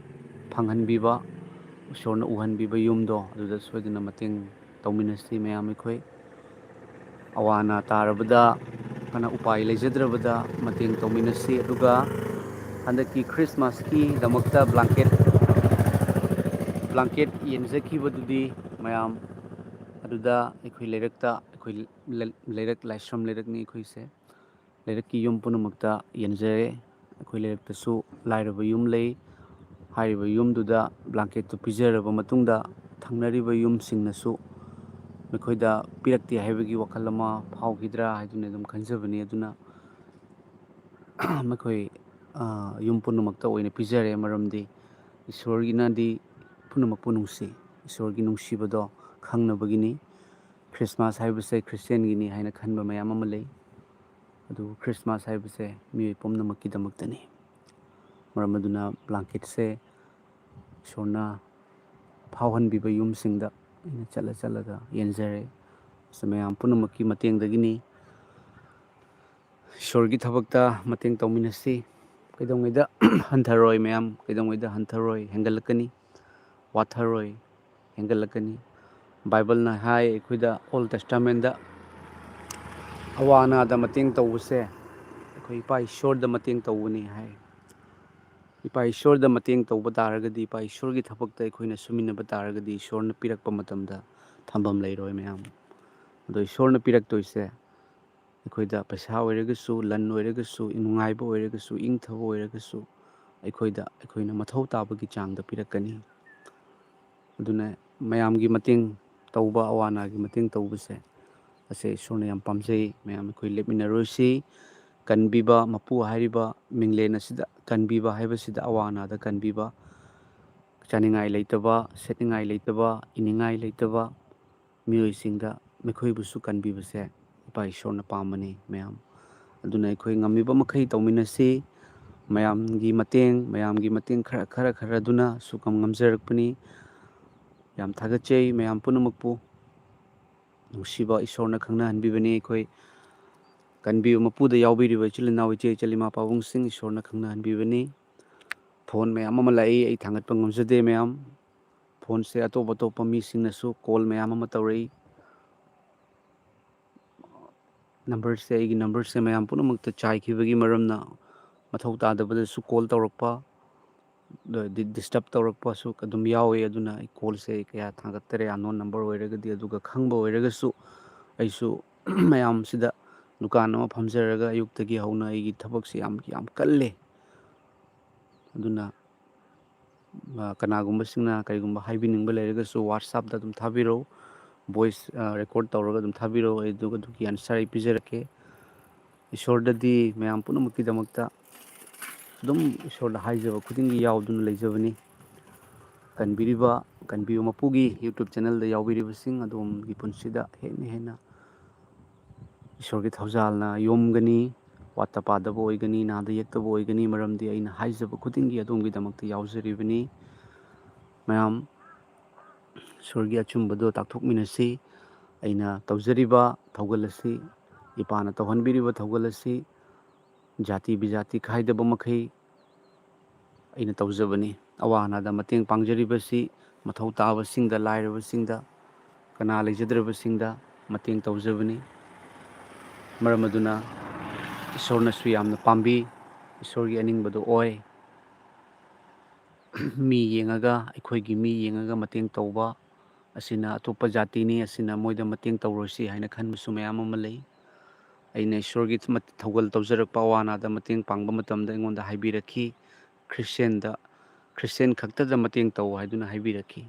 ꯐꯪꯍꯟꯕꯤꯕ, ꯏꯁꯣꯔꯅ ꯎꯍꯟꯕꯤꯕ ꯌꯨꯝꯗꯣ, ꯑꯗꯨꯗ ꯁꯣꯏꯗꯅ ꯃꯇꯦꯡ ꯇꯧꯃꯤꯟꯅꯁꯤ ꯃꯌꯥꯝ ꯑꯩꯈꯣꯏ꯫ ꯑꯋꯥ ꯑꯅꯥ ꯇꯥꯔꯕꯗ, ꯐꯅ ꯎꯄꯥꯏ ꯂꯩꯖꯗ꯭ꯔꯕꯗ ꯃꯇꯦꯡ ꯇꯧꯃꯤꯟꯅꯁꯤ꯫ ꯑꯗꯨꯒ ꯍꯟꯗꯛꯀꯤ ꯈ꯭ꯔꯤꯁꯃꯥꯁꯀꯤꯗꯃꯛꯇ blanket, blanket ꯌꯦꯟꯖꯈꯤꯕꯗꯨꯗꯤ ꯃꯌꯥꯝ, ꯑꯗꯨꯗ ꯑꯩꯈꯣꯏ ꯂꯩꯔꯛꯇ, ꯑꯩꯈꯣꯏ ꯂ-, ꯂꯩꯔꯛ, ꯂꯥꯏꯁ꯭ꯔꯝ ꯂꯩꯔꯛꯅꯤ ꯑꯩꯈꯣꯏꯁꯦ꯫ ꯂꯩꯔꯛꯀꯤ ꯌꯨꯝ ꯄꯨꯝꯅꯃꯛꯇ ꯌꯦꯟꯖꯔꯦ꯫ ꯑꯩꯈꯣꯏ ꯂꯩꯔꯛꯇꯁꯨ ꯂꯥꯏꯔꯕ ꯌꯨꯝ ꯂꯩ꯫ ꯍꯥꯏꯔꯤꯕ ꯌꯨꯝꯗꯨꯗ blanketꯇꯨ ꯄꯤꯖꯔꯕ ꯃꯇꯨꯡꯗ, ꯊꯪꯅꯔꯤꯕ ꯌꯨꯝꯁꯤꯡꯅꯁꯨ ꯃꯈꯣꯏꯗ ꯄꯤꯔꯛꯇꯦ ꯍꯥꯏꯕꯒꯤ ꯋꯥꯈꯜ ꯑꯃ ꯐꯥꯎꯈꯤꯗ꯭ꯔꯥ ꯍꯥꯏꯗꯨꯅ ꯑꯗꯨꯝ ꯈꯟꯖꯕꯅꯤ꯫ ꯑꯗꯨꯅ ꯃꯈꯣꯏ, ꯑ, ꯌꯨꯝ ꯄꯨꯝꯅꯃꯛꯇ ꯑꯣꯏꯅ ꯄꯤꯖꯔꯦ, ꯃꯔꯝꯗꯤ ꯏꯁꯣꯔꯒꯤꯅꯗꯤ ꯄꯨꯝꯅꯃꯛꯄꯨ ꯅꯨꯡꯁꯤ꯫ ꯏꯁꯣꯔꯒꯤ ꯅꯨꯡꯁꯤꯕꯗꯣ ꯈꯪꯅꯕꯒꯤꯅꯤ꯫ ꯈ꯭ꯔꯤꯁꯃꯥꯁ ꯍꯥꯏꯕꯁꯦ ꯈ꯭ꯔꯤꯁꯇꯦꯟꯒꯤꯅꯤ ꯍꯥꯏꯅ ꯈꯟꯕ ꯃꯌꯥꯝ ꯑꯃ ꯂꯩ꯫ ꯑꯗꯨꯕꯨ ꯈ꯭ꯔꯤꯁꯃꯥꯁ ꯍꯥꯏꯕꯁꯦ ꯃꯤꯑꯣꯏ ꯄꯨꯝꯅꯃꯛꯀꯤꯗꯃꯛꯇꯅꯤ꯫ ꯃꯔꯝ ꯑꯗꯨꯅ blanketꯁꯦ ꯏꯁꯣꯔꯅ ꯐꯥꯎꯍꯟꯕꯤꯕ ꯌꯨꯝꯁꯤꯡꯗ ꯑꯩꯅ ꯆꯠꯂ ꯆꯠꯂꯒ ꯌꯦꯟꯖꯔꯦ꯫ ꯃꯁꯤ ꯃꯌꯥꯝ ꯄꯨꯝꯅꯃꯛꯀꯤ ꯃꯇꯦꯡꯗꯒꯤꯅꯤ꯫ ꯏꯁꯣꯔꯒꯤ ꯊꯕꯛꯇ ꯃꯇꯦꯡ ꯇꯧꯃꯤꯟꯅꯁꯤ꯫ ꯀꯩꯗꯧꯉꯩꯗ ꯍꯟꯊꯔꯣꯏ ꯃꯌꯥꯝ, ꯀꯩꯗꯧꯉꯩꯗ ꯍꯟꯊꯔꯣꯏ, ꯍꯦꯟꯒꯠꯂꯛꯀꯅꯤ꯫ ꯋꯥꯊꯔꯣꯏ, ꯍꯦꯟꯒꯠꯂꯛꯀꯅꯤ꯫ ꯕꯥꯏꯕꯜꯅ ꯍꯥꯏ ꯑꯩꯈꯣꯏꯗ, Old Testamentꯇ ꯑꯋꯥ ꯑꯅꯥꯗ ꯃꯇꯦꯡ ꯇꯧꯕꯁꯦ ꯑꯩꯈꯣꯏ ꯏꯄꯥ ꯏꯁꯣꯔꯗ ꯃꯇꯦꯡ ꯇꯧꯕꯅꯤ ꯍꯥꯏ꯫ ꯏꯄꯥ ꯏꯁꯣꯔꯗ ꯃꯇꯦꯡ ꯇꯧꯕ ꯇꯥꯔꯒꯗꯤ, ꯏꯄꯥ ꯏꯁꯣꯔꯒꯤ ꯊꯕꯛꯇ ꯑꯩꯈꯣꯏꯅ ꯁꯨꯃꯤꯟꯅꯕ ꯇꯥꯔꯒꯗꯤ, ꯏꯁꯣꯔꯅ ꯄꯤꯔꯛꯄ ꯃꯇꯝꯗ ꯊꯝꯐꯝ ꯂꯩꯔꯣꯏ ꯃꯌꯥꯝ꯫ ꯑꯗꯣ ꯏꯁꯣꯔꯅ ꯄꯤꯔꯛꯇꯣꯏꯁꯦ ꯑꯩꯈꯣꯏꯗ ꯄꯩꯁꯥ ꯑꯣꯏꯔꯒꯁꯨ, ꯂꯟ ꯑꯣꯏꯔꯒꯁꯨ, ꯅꯨꯡꯉꯥꯏꯕ ꯑꯣꯏꯔꯒꯁꯨ, ꯏꯪꯊꯕ ꯑꯣꯏꯔꯒꯁꯨ, ꯑꯩꯈꯣꯏꯗ, ꯑꯩꯈꯣꯏꯅ ꯃꯊꯧ ꯇꯥꯕꯒꯤ ꯆꯥꯡꯗ ꯄꯤꯔꯛꯀꯅꯤ꯫ ꯑꯗꯨꯅ ꯃꯌꯥꯝꯒꯤ ꯃꯇꯦꯡ ꯇꯧꯕ, ꯑꯋꯥ ꯑꯅꯥꯒꯤ ꯃꯇꯦꯡ ꯇꯧꯕꯁꯦ, ꯑꯁꯦ ꯏꯁꯣꯔꯅ ꯌꯥꯝ ꯄꯥꯝꯖꯩ꯫ ꯃꯌꯥꯝ ꯑꯩꯈꯣꯏ ꯂꯦꯞꯃꯤꯟꯅꯔꯣꯏꯁꯤ꯫ ꯀꯟꯕꯤꯕ, ꯃꯄꯨ ꯍꯥꯏꯔꯤꯕ ꯃꯤꯡꯂꯦꯟ ꯑꯁꯤꯗ ꯀꯟꯕꯤꯕ ꯍꯥꯏꯕꯁꯤꯗ, ꯑꯋꯥ ꯑꯅꯥꯗ ꯀꯟꯕꯤꯕ, ꯆꯥꯅꯤꯡꯉꯥꯏ ꯂꯩꯇꯕ, ꯁꯦꯠꯅꯤꯡꯉꯥꯏ ꯂꯩꯇꯕ, ꯏꯅꯤꯡꯉꯥꯏ ꯂꯩꯇꯕ ꯃꯤꯑꯣꯏꯁꯤꯡꯗ ꯃꯈꯣꯏꯕꯨꯁꯨ ꯀꯟꯕꯤꯕꯁꯦ ꯏꯄꯥ ꯏꯁꯣꯔꯅ ꯄꯥꯝꯕꯅꯤ ꯃꯌꯥꯝ꯫ ꯑꯗꯨꯅ ꯑꯩꯈꯣꯏ ꯉꯝꯃꯤꯕ ꯃꯈꯩ ꯇꯧꯃꯤꯟꯅꯁꯤ꯫ ꯃꯌꯥꯝꯒꯤ ꯃꯇꯦꯡ, ꯃꯌꯥꯝꯒꯤ ꯃꯇꯦꯡ ꯈꯔ, ꯈꯔ, ꯈꯔ ꯑꯗꯨꯅ ꯁꯨꯈꯝ ꯉꯝꯖꯔꯛꯄꯅꯤ꯫ ꯌꯥꯝ ꯊꯥꯒꯠꯆꯩ ꯃꯌꯥꯝ ꯄꯨꯝꯅꯃꯛꯄꯨ꯫ ꯅꯨꯡꯁꯤꯕ ꯏꯁꯣꯔꯅ ꯈꯪꯅꯍꯟꯕꯤꯕꯅꯤ ꯑꯩꯈꯣꯏ ꯀꯟꯕꯤꯕ ꯃꯄꯨꯗ ꯌꯥꯎꯕꯤꯔꯤꯕ ꯏꯆꯤꯜ ꯏꯅꯥꯎ, ꯏꯆꯦ ꯏꯆꯜ, ꯏꯃꯥ ꯄꯥꯕꯨꯡꯁꯤꯡ ꯏꯁꯣꯔꯅ ꯈꯪꯅꯍꯟꯕꯤꯕꯅꯤ꯫ ꯐꯣꯟ ꯃꯌꯥꯝ ꯑꯃ ꯂꯥꯛꯏ, ꯑꯩ ꯊꯥꯡꯒꯠꯄ ꯉꯝꯖꯗꯦ ꯃꯌꯥꯝ꯫ ꯐꯣꯟꯁꯦ ꯑꯇꯣꯞ ꯑꯇꯣꯞꯄ ꯃꯤꯁꯤꯡꯅꯁꯨ ꯀꯣꯜ ꯃꯌꯥꯝ ꯑꯃ ꯇꯧꯔꯛꯏ꯫ ꯅꯝꯕꯔꯁꯦ, ꯑꯩꯒꯤ ꯅꯝꯕꯔꯁꯦ ꯃꯌꯥꯝ ꯄꯨꯝꯅꯃꯛꯇ ꯆꯥꯏꯈꯤꯕꯒꯤ ꯃꯔꯝꯅ ꯃꯊꯧ ꯇꯥꯗꯕꯗꯁꯨ ꯀꯣꯜ ꯇꯧꯔꯛꯄ, ꯗꯤ-, ꯗꯤꯁꯇꯔꯕ ꯇꯧꯔꯛꯄꯁꯨ ꯑꯗꯨꯝ ꯌꯥꯎꯋꯦ꯫ ꯑꯗꯨꯅ ꯑꯩ ꯀꯣꯜꯁꯦ ꯑꯩ ꯀꯌꯥ ꯊꯥꯡꯒꯠꯇꯔꯦ, ꯑꯟꯅꯣꯟ ꯅꯝꯕꯔ ꯑꯣꯏꯔꯒꯗꯤ꯫ ꯑꯗꯨꯒ ꯈꯪꯕ ꯑꯣꯏꯔꯒꯁꯨ ꯑꯩꯁꯨ ꯃꯌꯥꯝꯁꯤꯗ ꯗꯨꯀꯥꯟ ꯑꯃ ꯐꯝꯖꯔꯒ ꯑꯌꯨꯛꯇꯒꯤ ꯍꯧꯅ ꯑꯩꯒꯤ ꯊꯕꯛꯁꯦ ꯌꯥꯝ, ꯌꯥꯝ ꯀꯜꯂꯦ꯫ ꯑꯗꯨꯅ, ꯑ, ꯀꯅꯥꯒꯨꯝꯕꯁꯤꯡꯅ ꯀꯔꯤꯒꯨꯝꯕ ꯍꯥꯏꯕꯤꯅꯤꯡꯕ ꯂꯩꯔꯒꯁꯨ WhatsApp-ꯇ ꯑꯗꯨꯝ ꯊꯥꯕꯤꯔꯛꯎ꯫ Voice, ꯑ, record ꯇꯧꯔꯒ ꯑꯗꯨꯝ ꯊꯥꯕꯤꯔꯛꯎ꯫ ꯑꯩ ꯑꯗꯨꯒ ꯑꯗꯨꯒꯤ answer ꯑꯩ ꯄꯤꯖꯔꯛꯀꯦ꯫ ꯏꯁꯣꯔꯗꯗꯤ ꯃꯌꯥꯝ ꯄꯨꯝꯅꯃꯛꯀꯤꯗꯃꯛꯇ ꯑꯗꯨꯝ ꯏꯁꯣꯔꯗ ꯍꯥꯏꯖꯕ ꯈꯨꯗꯤꯡꯒꯤ ꯌꯥꯎꯗꯨꯅ ꯂꯩꯖꯕꯅꯤ꯫ ꯀꯟꯕꯤꯔꯤꯕ, ꯀꯟꯕꯤꯌꯨ ꯃꯄꯨꯒꯤ YouTube channel-ꯗ ꯌꯥꯎꯕꯤꯔꯤꯕꯁꯤꯡ ꯑꯗꯣꯝꯒꯤ ꯄꯨꯟꯁꯤꯗ ꯍꯦꯟꯅ ꯍꯦꯟꯅ ꯏꯁꯣꯔꯒꯤ ꯊꯧꯖꯥꯜꯅ ꯌꯣꯝꯒꯅꯤ꯫ ꯋꯥꯠꯇ ꯄꯥꯗꯕ ꯑꯣꯏꯒꯅꯤ, ꯅꯥꯗ ꯌꯦꯛꯇꯕ ꯑꯣꯏꯒꯅꯤ, ꯃꯔꯝꯗꯤ ꯑꯩꯅ ꯍꯥꯏꯖꯕ ꯈꯨꯗꯤꯡꯒꯤ ꯑꯗꯣꯝꯒꯤꯗꯃꯛꯇ ꯌꯥꯎꯖꯔꯤꯕꯅꯤ꯫ ꯃꯌꯥꯝ ꯏꯁꯣꯔꯒꯤ ꯑꯆꯨꯝꯕꯗꯣ ꯇꯥꯛꯊꯣꯛꯃꯤꯟꯅꯁꯤ꯫ ꯑꯩꯅ ꯇꯧꯖꯔꯤꯕ ꯊꯧꯒꯜ ꯑꯁꯤ, ꯏꯄꯥꯅ ꯇꯧꯍꯟꯕꯤꯔꯤꯕ ꯊꯧꯒꯜ ꯑꯁꯤ ꯖꯥꯇꯤ ꯕꯤꯖꯥꯇꯤ ꯈꯥꯏꯗꯕ ꯃꯈꯩ ꯑꯩꯅ ꯇꯧꯖꯕꯅꯤ꯫ ꯑꯋꯥ ꯑꯅꯥꯗ ꯃꯇꯦꯡ ꯄꯥꯡꯖꯔꯤꯕꯁꯤ ꯃꯊꯧ ꯇꯥꯕꯁꯤꯡꯗ, ꯂꯥꯏꯔꯕꯁꯤꯡꯗ, ꯀꯅꯥ ꯂꯩꯖꯗ꯭ꯔꯕꯁꯤꯡꯗ ꯃꯇꯦꯡ ꯇꯧꯖꯕꯅꯤ꯫ ꯃꯔꯝ ꯑꯗꯨꯅ ꯏꯁꯣꯔꯅꯁꯨ ꯌꯥꯝꯅ ꯄꯥꯝꯕꯤ, ꯏꯁꯣꯔꯒꯤ ꯑꯅꯤꯡꯕꯗꯣ ꯑꯣꯏ꯫ ꯃꯤ ꯌꯦꯡꯉꯒ, ꯑꯩꯈꯣꯏꯒꯤ ꯃꯤ ꯌꯦꯡꯉꯒ ꯃꯇꯦꯡ ꯇꯧꯕ ꯑꯁꯤꯅ ꯑꯇꯣꯞꯄ ꯖꯥꯇꯤꯅꯤ, ꯑꯁꯤꯅ ꯃꯣꯏꯗ ꯃꯇꯦꯡ ꯇꯧꯔꯣꯏꯁꯤ ꯍꯥꯏꯅ ꯈꯟꯕꯁꯨ ꯃꯌꯥꯝ ꯑꯃ ꯂꯩ꯫ ꯑꯩꯅ ꯏꯁꯣꯔꯒꯤ ꯃ-, ꯊꯧꯒꯜ ꯇꯧꯖꯔꯛꯄ, ꯑꯋꯥ ꯑꯅꯥꯗ ꯃꯇꯦꯡ ꯄꯥꯡꯕ ꯃꯇꯝꯗ ꯑꯩꯉꯣꯟꯗ ꯍꯥꯏꯕꯤꯔꯛꯈꯤ, ꯈ꯭ꯔꯤꯁꯇꯦꯟꯗ, ꯈ꯭ꯔꯤꯁꯇꯦꯟ ꯈꯛꯇꯗ ꯃꯇꯦꯡ ꯇꯧ ꯍꯥꯏꯗꯨꯅ ꯍꯥꯏꯕꯤꯔꯛꯈꯤ꯫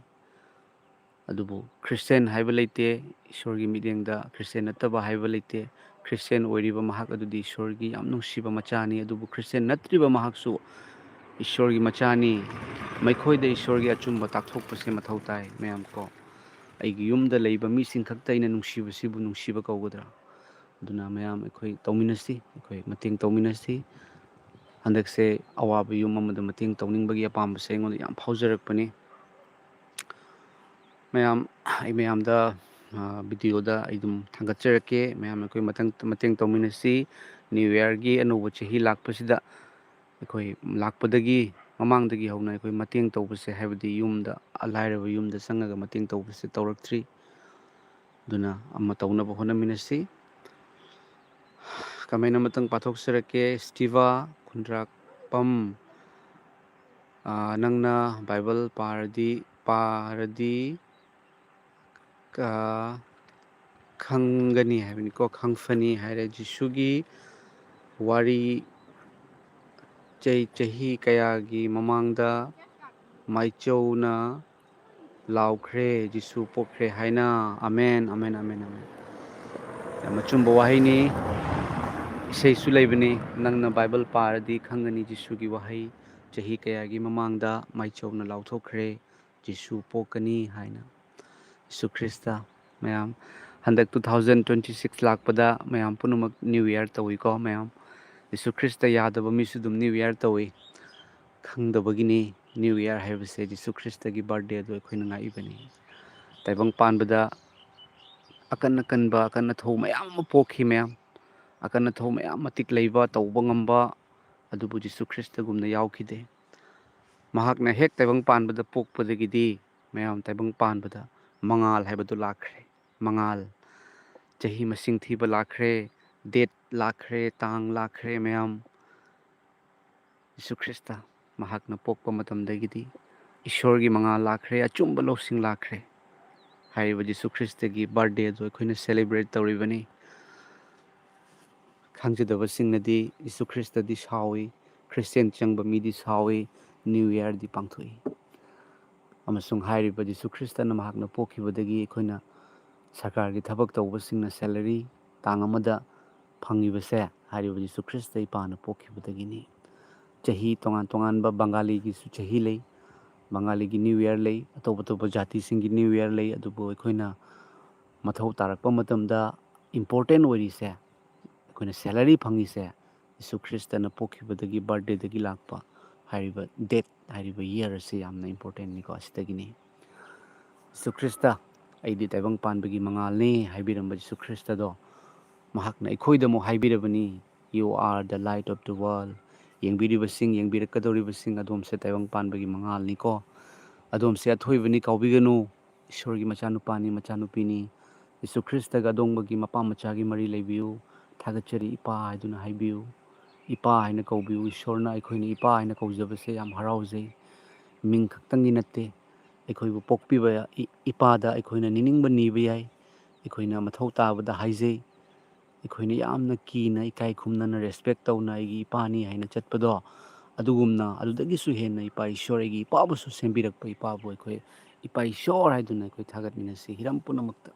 ꯑꯗꯨꯕꯨ ꯈ꯭ꯔꯤꯁꯇꯦꯟ ꯍꯥꯏꯕ ꯂꯩꯇꯦ, ꯏꯁꯣꯔꯒꯤ ꯃꯤꯠꯌꯦꯡꯗ ꯈ꯭ꯔꯤꯁꯇꯦꯟ ꯅꯠꯇꯕ ꯍꯥꯏꯕ ꯂꯩꯇꯦ꯫ ꯈ꯭ꯔꯤꯁꯇꯤꯌꯥꯟ ꯑꯣꯏꯔꯤꯕ ꯃꯍꯥꯛ ꯑꯗꯨꯗꯤ ꯏꯁꯣꯔꯒꯤ ꯌꯥꯝ ꯅꯨꯡꯁꯤꯕ ꯃꯆꯥꯅꯤ, ꯑꯗꯨꯕꯨ ꯈ꯭ꯔꯤꯁꯇꯤꯌꯥꯟ ꯅꯠꯇ꯭ꯔꯤꯕ ꯃꯍꯥꯛꯁꯨ ꯏꯁꯣꯔꯒꯤ ꯃꯆꯥꯅꯤ꯫ ꯃꯈꯣꯏꯗ ꯏꯁꯣꯔꯒꯤ ꯑꯆꯨꯝꯕ ꯇꯥꯛꯊꯣꯛꯄꯁꯦ ꯃꯊꯧ ꯇꯥꯏ, ꯃꯌꯥꯝ ꯀꯣ꯫ ꯑꯩꯒꯤ ꯌꯨꯝꯗ ꯂꯩꯕ ꯃꯤꯁꯤꯡ ꯈꯛꯇ ꯑꯩꯅ ꯅꯨꯡꯁꯤꯕꯁꯤꯕꯨ ꯅꯨꯡꯁꯤꯕ ꯀꯧꯒꯗ꯭ꯔꯥ? ꯑꯗꯨꯅ ꯃꯌꯥꯝ ꯑꯩꯈꯣꯏ ꯇꯧꯃꯤꯟꯅꯁꯤ, ꯑꯩꯈꯣꯏ ꯃꯇꯦꯡ ꯇꯧꯃꯤꯟꯅꯁꯤ꯫ ꯍꯟꯗꯛꯁꯦ ꯑꯋꯥꯕ ꯌꯨꯝ ꯑꯃꯗ ꯃꯇꯦꯡ ꯇꯧꯅꯤꯡꯕꯒꯤ ꯑꯄꯥꯝꯕꯁꯦ ꯑꯩꯉꯣꯟꯗ ꯌꯥꯝ ꯐꯥꯎꯖꯔꯛꯄꯅꯤ꯫ ꯃꯌꯥꯝ, ꯑꯩ ꯃꯌꯥꯝꯗ, ꯑ, ꯚꯤꯗꯤꯑꯣꯗ ꯑꯩ ꯑꯗꯨꯝ ꯊꯥꯡꯒꯠꯆꯔꯛꯀꯦ꯫ ꯃꯌꯥꯝ ꯑꯩꯈꯣꯏ ꯃꯊꯪ ꯃꯇꯦꯡ ꯇꯧꯃꯤꯟꯅꯁꯤ꯫ ꯅ꯭ꯌꯨ ꯏꯌꯥꯔꯒꯤ ꯑꯅꯧꯕ ꯆꯍꯤ ꯂꯥꯛꯄꯁꯤꯗ ꯑꯩꯈꯣꯏ ꯂꯥꯛꯄꯗꯒꯤ ꯃꯃꯥꯡꯗꯒꯤ ꯍꯧꯅ ꯑꯩꯈꯣꯏ ꯃꯇꯦꯡ ꯇꯧꯕꯁꯦ, ꯍꯥꯏꯕꯗꯤ ꯌꯨꯝꯗ, ꯑ, ꯂꯥꯏꯔꯕ ꯌꯨꯝꯗ ꯆꯪꯉꯒ ꯃꯇꯦꯡ ꯇꯧꯕꯁꯦ ꯇꯧꯔꯛꯇ꯭ꯔꯤ꯫ ꯑꯗꯨꯅ ꯑꯃ ꯇꯧꯅꯕ ꯍꯣꯠꯅꯃꯤꯟꯅꯁꯤ꯫ ꯀꯃꯦꯟ ꯑꯃꯇꯪ ꯄꯥꯊꯣꯛꯆꯔꯛꯀꯦ꯫ ꯁ꯭ꯇꯤꯚꯥ ꯈꯨꯟꯗ꯭ꯔꯥꯛꯄꯝ, ꯑ, ꯅꯪꯅ ꯕꯥꯏꯕꯜ ꯄꯥꯔꯗꯤ, ꯄꯥꯔꯗꯤ, ꯑ, ꯈꯪꯒꯅꯤ ꯍꯥꯏꯕꯅꯤꯀꯣ, ꯈꯪꯐꯅꯤ ꯍꯥꯏꯔꯦ꯫ ꯖꯤꯁꯨꯒꯤ ꯋꯥꯔꯤ ꯆꯩ-, ꯆꯍꯤ ꯀꯌꯥꯒꯤ ꯃꯃꯥꯡꯗ ꯃꯥꯏꯆꯧꯅ ꯂꯥꯎꯈ꯭ꯔꯦ, "ꯖꯤꯁꯨ ꯄꯣꯛꯈ꯭ꯔꯦ" ꯍꯥꯏꯅ꯫ Amen, amen, amen, amen. ꯌꯥꯝ ꯑꯆꯨꯝꯕ ꯋꯥꯍꯩꯅꯤ꯫ ꯏꯁꯩꯁꯨ ꯂꯩꯕꯅꯤ, "ꯅꯪꯅ ꯕꯥꯏꯕꯜ ꯄꯥꯔꯗꯤ ꯈꯪꯒꯅꯤ ꯖꯤꯁꯨꯒꯤ ꯋꯥꯍꯩ, ꯆꯍꯤ ꯀꯌꯥꯒꯤ ꯃꯃꯥꯡꯗ ꯃꯥꯏꯆꯧꯅ ꯂꯥꯎꯊꯣꯛꯈ꯭ꯔꯦ, ꯖꯤꯁꯨ ꯄꯣꯛꯀꯅꯤ" ꯍꯥꯏꯅ꯫ Jesus Christ. ꯃꯌꯥꯝ, ꯍꯟꯗꯛ two thousand twenty six ꯂꯥꯛꯄꯗ ꯃꯌꯥꯝ ꯄꯨꯝꯅꯃꯛ ꯅ꯭ꯌꯨ ꯏꯌꯥꯔ ꯇꯧꯏꯀꯣ ꯃꯌꯥꯝ꯫ ꯖꯤꯁꯨ ꯈ꯭ꯔꯤꯁꯇ ꯌꯥꯗꯕ ꯃꯤꯁꯨ ꯑꯗꯨꯝ ꯅ꯭ꯌꯨ ꯏꯌꯥꯔ ꯇꯧꯏ꯫ ꯈꯪꯗꯕꯒꯤꯅꯤ꯫ ꯅ꯭ꯌꯨ ꯏꯌꯥꯔ ꯍꯥꯏꯕꯁꯦ ꯖꯤꯁꯨ ꯈ꯭ꯔꯤꯁꯇꯒꯤ ꯕꯥꯔꯗꯦ ꯑꯗꯨ ꯑꯩꯈꯣꯏꯅ ꯉꯥꯛꯏꯕꯅꯤ꯫ ꯇꯥꯏꯕꯪ ꯄꯥꯟꯕꯗ ꯑꯀꯟ ꯑꯀꯟꯕ, ꯑꯀꯟ ꯑꯊꯧ ꯃꯌꯥꯝ ꯑꯃ ꯄꯣꯛꯈꯤ ꯃꯌꯥꯝ꯫ ꯑꯀꯟ ꯑꯊꯧ ꯃꯌꯥꯝ, ꯃꯇꯤꯛ ꯂꯩꯕ, ꯇꯧꯕ ꯉꯝꯕ, ꯑꯗꯨꯕꯨ ꯖꯤꯁꯨ ꯈ꯭ꯔꯤꯁꯇꯒꯨꯝꯅ ꯌꯥꯎꯈꯤꯗꯦ꯫ ꯃꯍꯥꯛꯅ ꯍꯦꯛ ꯇꯥꯏꯕꯪ ꯄꯥꯟꯕꯗ ꯄꯣꯛꯄꯗꯒꯤꯗꯤ ꯃꯌꯥꯝ ꯇꯥꯏꯕꯪ ꯄꯥꯟꯕꯗ ꯃꯉꯥꯜ ꯍꯥꯏꯕꯗꯨ ꯂꯥꯛꯈ꯭ꯔꯦ꯫ ꯃꯉꯥꯜ, ꯆꯍꯤ ꯃꯁꯤꯡ ꯊꯤꯕ ꯂꯥꯛꯈ꯭ꯔꯦ, ꯗꯦꯠ ꯂꯥꯛꯈ꯭ꯔꯦ, ꯇꯥꯡ ꯂꯥꯛꯈ꯭ꯔꯦ ꯃꯌꯥꯝ꯫ ꯖꯤꯁꯨ ꯈ꯭ꯔꯤꯁꯇ ꯃꯍꯥꯛꯅ ꯄꯣꯛꯄ ꯃꯇꯝꯗꯒꯤꯗꯤ ꯏꯁꯣꯔꯒꯤ ꯃꯉꯥꯜ ꯂꯥꯛꯈ꯭ꯔꯦ, ꯑꯆꯨꯝꯕ ꯂꯧꯁꯤꯡ ꯂꯥꯛꯈ꯭ꯔꯦ꯫ ꯍꯥꯏꯔꯤꯕ ꯖꯤꯁꯨ ꯈ꯭ꯔꯤꯁꯇꯒꯤ ꯕꯥꯔꯗꯦ ꯑꯗꯨ ꯑꯩꯈꯣꯏꯅ ꯁꯦꯂꯦꯕ꯭ꯔꯦꯠ ꯇꯧꯔꯤꯕꯅꯤ꯫ ꯈꯪꯖꯗꯕꯁꯤꯡꯅꯗꯤ ꯖꯤꯁꯨ ꯈ꯭ꯔꯤꯁꯇꯗꯤ ꯁꯥꯎꯏ, ꯈ꯭ꯔꯤꯁꯇꯤꯌꯥꯟ ꯆꯪꯕ ꯃꯤꯗꯤ ꯁꯥꯎꯏ, ꯅ꯭ꯌꯨ ꯏꯌꯥꯔꯗꯤ ꯄꯥꯡꯊꯣꯛꯏ꯫ ꯑꯃꯁꯨꯡ ꯍꯥꯏꯔꯤꯕ ꯖꯤꯁꯨ ꯈ꯭ꯔꯤꯁꯇꯅ ꯃꯍꯥꯛꯅ ꯄꯣꯛꯈꯤꯕꯗꯒꯤ ꯑꯩꯈꯣꯏꯅ ꯁꯔꯀꯥꯔꯒꯤ ꯊꯕꯛ ꯇꯧꯕꯁꯤꯡꯅ ꯁꯦꯂꯔꯤ ꯇꯥꯡ ꯑꯃꯗ ꯐꯪꯉꯤꯕꯁꯦ ꯍꯥꯏꯔꯤꯕ ꯖꯤꯁꯨ ꯈ꯭ꯔꯤꯁꯇ ꯏꯄꯥꯅ ꯄꯣꯛꯈꯤꯕꯗꯒꯤꯅꯤ꯫ ꯆꯍꯤ ꯇꯣꯉꯥꯟ ꯇꯣꯉꯥꯟꯕ, ꯕꯪꯒꯥꯂꯤꯒꯤꯁꯨ ꯆꯍꯤ ꯂꯩ, ꯕꯪꯒꯥꯂꯤꯒꯤ ꯅ꯭ꯌꯨ ꯏꯌꯔ ꯂꯩ, ꯑꯇꯣꯞ ꯑꯇꯣꯞꯄ ꯖꯥꯇꯤꯁꯤꯡꯒꯤ ꯅ꯭ꯌꯨ ꯏꯌꯔ ꯂꯩ꯫ ꯑꯗꯨꯕꯨ ꯑꯩꯈꯣꯏꯅ ꯃꯊꯧ ꯇꯥꯔꯛꯄ ꯃꯇꯝꯗ ꯏꯝꯄꯣꯔꯇꯦꯟ ꯑꯣꯏꯔꯤꯁꯦ, ꯑꯩꯈꯣꯏꯅ ꯁꯦꯂꯔꯤ ꯐꯪꯉꯤꯁꯦ ꯖꯤꯁꯨ ꯈ꯭ꯔꯤꯁꯇꯅ ꯄꯣꯛꯈꯤꯕꯗꯒꯤ, ꯕꯥꯔꯠꯗꯦꯗꯒꯤ ꯂꯥꯛꯄ ꯍꯥꯏꯔꯤꯕ ꯗꯦꯠ, ꯍꯥꯏꯔꯤꯕ ꯏꯌꯔ ꯑꯁꯤ ꯌꯥꯝꯅ ꯏꯝꯄꯣꯔꯇꯦꯟꯅꯤꯀꯣ꯫ ꯑꯁꯤꯗꯒꯤꯅꯤ ꯖꯤꯁꯨ ꯈ꯭ꯔꯤꯁꯇ, "ꯑꯩꯗꯤ ꯇꯥꯏꯕꯪ ꯄꯥꯟꯕꯒꯤ ꯃꯉꯥꯜꯅꯤ" ꯍꯥꯏꯕꯤꯔꯝꯕ ꯖꯤꯁꯨ ꯈ꯭ꯔꯤꯁꯇꯗꯣ ꯃꯍꯥꯛꯅ ꯑꯩꯈꯣꯏꯗ ꯑꯃꯨꯛ ꯍꯥꯏꯕꯤꯔꯕꯅꯤ, "You are the light of the world"꯫ ꯌꯦꯡꯕꯤꯔꯤꯕꯁꯤꯡ, ꯌꯦꯡꯕꯤꯔꯛꯀꯗꯧꯔꯤꯕꯁꯤꯡ, ꯑꯗꯣꯝꯁꯦ ꯇꯥꯏꯕꯪ ꯄꯥꯟꯕꯒꯤ ꯃꯉꯥꯜꯅꯤꯀꯣ꯫ ꯑꯗꯣꯝꯁꯦ ꯑꯊꯣꯏꯕꯅꯤ, ꯀꯥꯎꯕꯤꯒꯅꯨ꯫ ꯏꯁꯣꯔꯒꯤ ꯃꯆꯥꯅꯨꯄꯥꯅꯤ, ꯃꯆꯥꯅꯨꯄꯤꯅꯤ꯫ ꯖꯤꯁꯨ ꯈ꯭ꯔꯤꯁꯇꯒ ꯑꯗꯣꯝꯒꯤ ꯃꯄꯥ ꯃꯆꯥꯒꯤ ꯃꯔꯤ ꯂꯩꯕꯤꯌꯨ꯫ "ꯊꯥꯒꯠꯆꯔꯤ ꯏꯄꯥ" ꯍꯥꯏꯗꯨꯅ ꯍꯥꯏꯕꯤꯌꯨ꯫ ꯏꯄꯥ ꯍꯥꯏꯅ ꯀꯧꯕꯤꯌꯨ꯫ ꯏꯁꯣꯔꯅ ꯑꯩꯈꯣꯏꯅ ꯏꯄꯥ ꯍꯥꯏꯅ ꯀꯧꯖꯕꯁꯦ ꯌꯥꯝ ꯍꯔꯥꯎꯖꯩ꯫ ꯃꯤꯡ ꯈꯛꯇꯪꯒꯤ ꯅꯠꯇꯦ, ꯑꯩꯈꯣꯏꯕꯨ ꯄꯣꯛꯄꯤꯕ ꯏ-, ꯏꯄꯥꯗ ꯑꯩꯈꯣꯏꯅ ꯅꯤꯅꯤꯡꯕ ꯅꯤꯕ ꯌꯥꯏ, ꯑꯩꯈꯣꯏꯅ ꯃꯊꯧ ꯇꯥꯕꯗ ꯍꯥꯏꯖꯩ, ꯑꯩꯈꯣꯏꯅ ꯌꯥꯝꯅ ꯀꯤꯅ, ꯏꯀꯥꯏ ꯈꯨꯝꯅꯅ, ꯔꯦꯁꯄꯦꯛ ꯇꯧꯅ "ꯑꯩꯒꯤ ꯏꯄꯥꯅꯤ" ꯍꯥꯏꯅ ꯆꯠꯄꯗꯣ, ꯑꯗꯨꯒꯨꯝꯅ ꯑꯗꯨꯗꯒꯤꯁꯨ ꯍꯦꯟꯅ ꯏꯄꯥ ꯏꯁꯣꯔ, ꯑꯩꯒꯤ ꯏꯄꯥꯕꯨꯁꯨ ꯁꯦꯝꯕꯤꯔꯛꯄ ꯏꯄꯥꯕꯨ ꯑꯩꯈꯣꯏ "ꯏꯄꯥ ꯏꯁꯣꯔ" ꯍꯥꯏꯗꯨꯅ ꯑꯩꯈꯣꯏ ꯊꯥꯒꯠꯃꯤꯟꯅꯁꯤ ꯍꯤꯔꯝ ꯄꯨꯝꯅꯃꯛꯇ꯫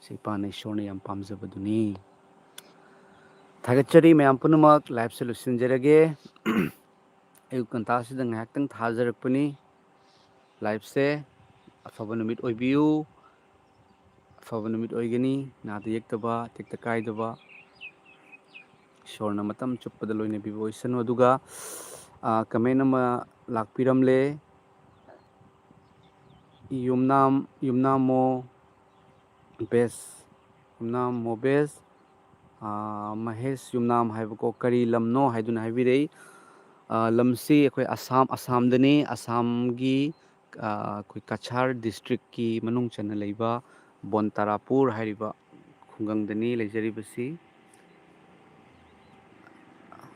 ꯁꯤ ꯏꯄꯥꯅ, ꯏꯁꯣꯔꯅ ꯌꯥꯝ ꯄꯥꯝꯖꯕꯗꯨꯅꯤ꯫ ꯊꯥꯒꯠꯆꯔꯤ ꯃꯌꯥꯝ ꯄꯨꯝꯅꯃꯛ꯫ ꯂꯥꯏꯐꯁꯦ ꯂꯣꯏꯁꯤꯟꯖꯔꯒꯦ꯫ ꯑꯌꯨꯛ ꯉꯟꯇꯥꯁꯤꯗ ꯉꯥꯏꯍꯥꯛꯇꯪ ꯊꯥꯖꯔꯛꯄꯅꯤ꯫ ꯂꯥꯏꯐꯁꯦ ꯑꯐꯕ ꯅꯨꯃꯤꯠ ꯑꯣꯏꯕꯤꯌꯨ꯫ ꯑꯐꯕ ꯅꯨꯃꯤꯠ ꯑꯣꯏꯒꯅꯤ, ꯅꯥꯗ ꯌꯦꯛꯇꯕ, ꯇꯦꯛꯇ ꯀꯥꯏꯗꯕ꯫ ꯏꯁꯣꯔꯅ ꯃꯇꯝ ꯆꯨꯞꯄꯗ ꯂꯣꯏꯅꯕꯤꯕ ꯑꯣꯏꯁꯅꯨ꯫ ꯑꯗꯨꯒ, ꯑ, ꯀꯃꯦꯟ ꯑꯃ ꯂꯥꯛꯄꯤꯔꯝꯂꯦ꯫ ꯌꯨꯝꯅꯥꯝ, ꯌꯨꯝꯅꯥꯝꯃꯣ ꯕꯦꯁ, ꯌꯨꯝꯅꯥꯝꯃꯣ ꯕꯦꯁ, ꯑ, ꯃꯍꯦꯁ ꯌꯨꯝꯅꯥꯝ ꯍꯥꯏꯕꯀꯣ, "ꯀꯔꯤ ꯂꯝꯅꯣ?" ꯍꯥꯏꯗꯨꯅ ꯍꯥꯏꯕꯤꯔꯛꯏ꯫ ꯑ, ꯂꯝꯁꯤ ꯑꯩꯈꯣꯏ ꯑꯁꯥꯝ, ꯑꯁꯥꯝꯗꯅꯤ꯫ ꯑꯁꯥꯝꯒꯤ, ꯑ, ꯑꯩꯈꯣꯏ ꯀꯆꯥꯔ ꯗꯤꯁꯇ꯭ꯔꯤꯛꯀꯤ ꯃꯅꯨꯡ ꯆꯟꯅ ꯂꯩꯕ ꯕꯣꯟ ꯇꯥꯔꯥꯄꯨꯔ ꯍꯥꯏꯔꯤꯕ ꯈꯨꯡꯒꯪꯗꯅꯤ ꯂꯩꯖꯔꯤꯕꯁꯤ꯫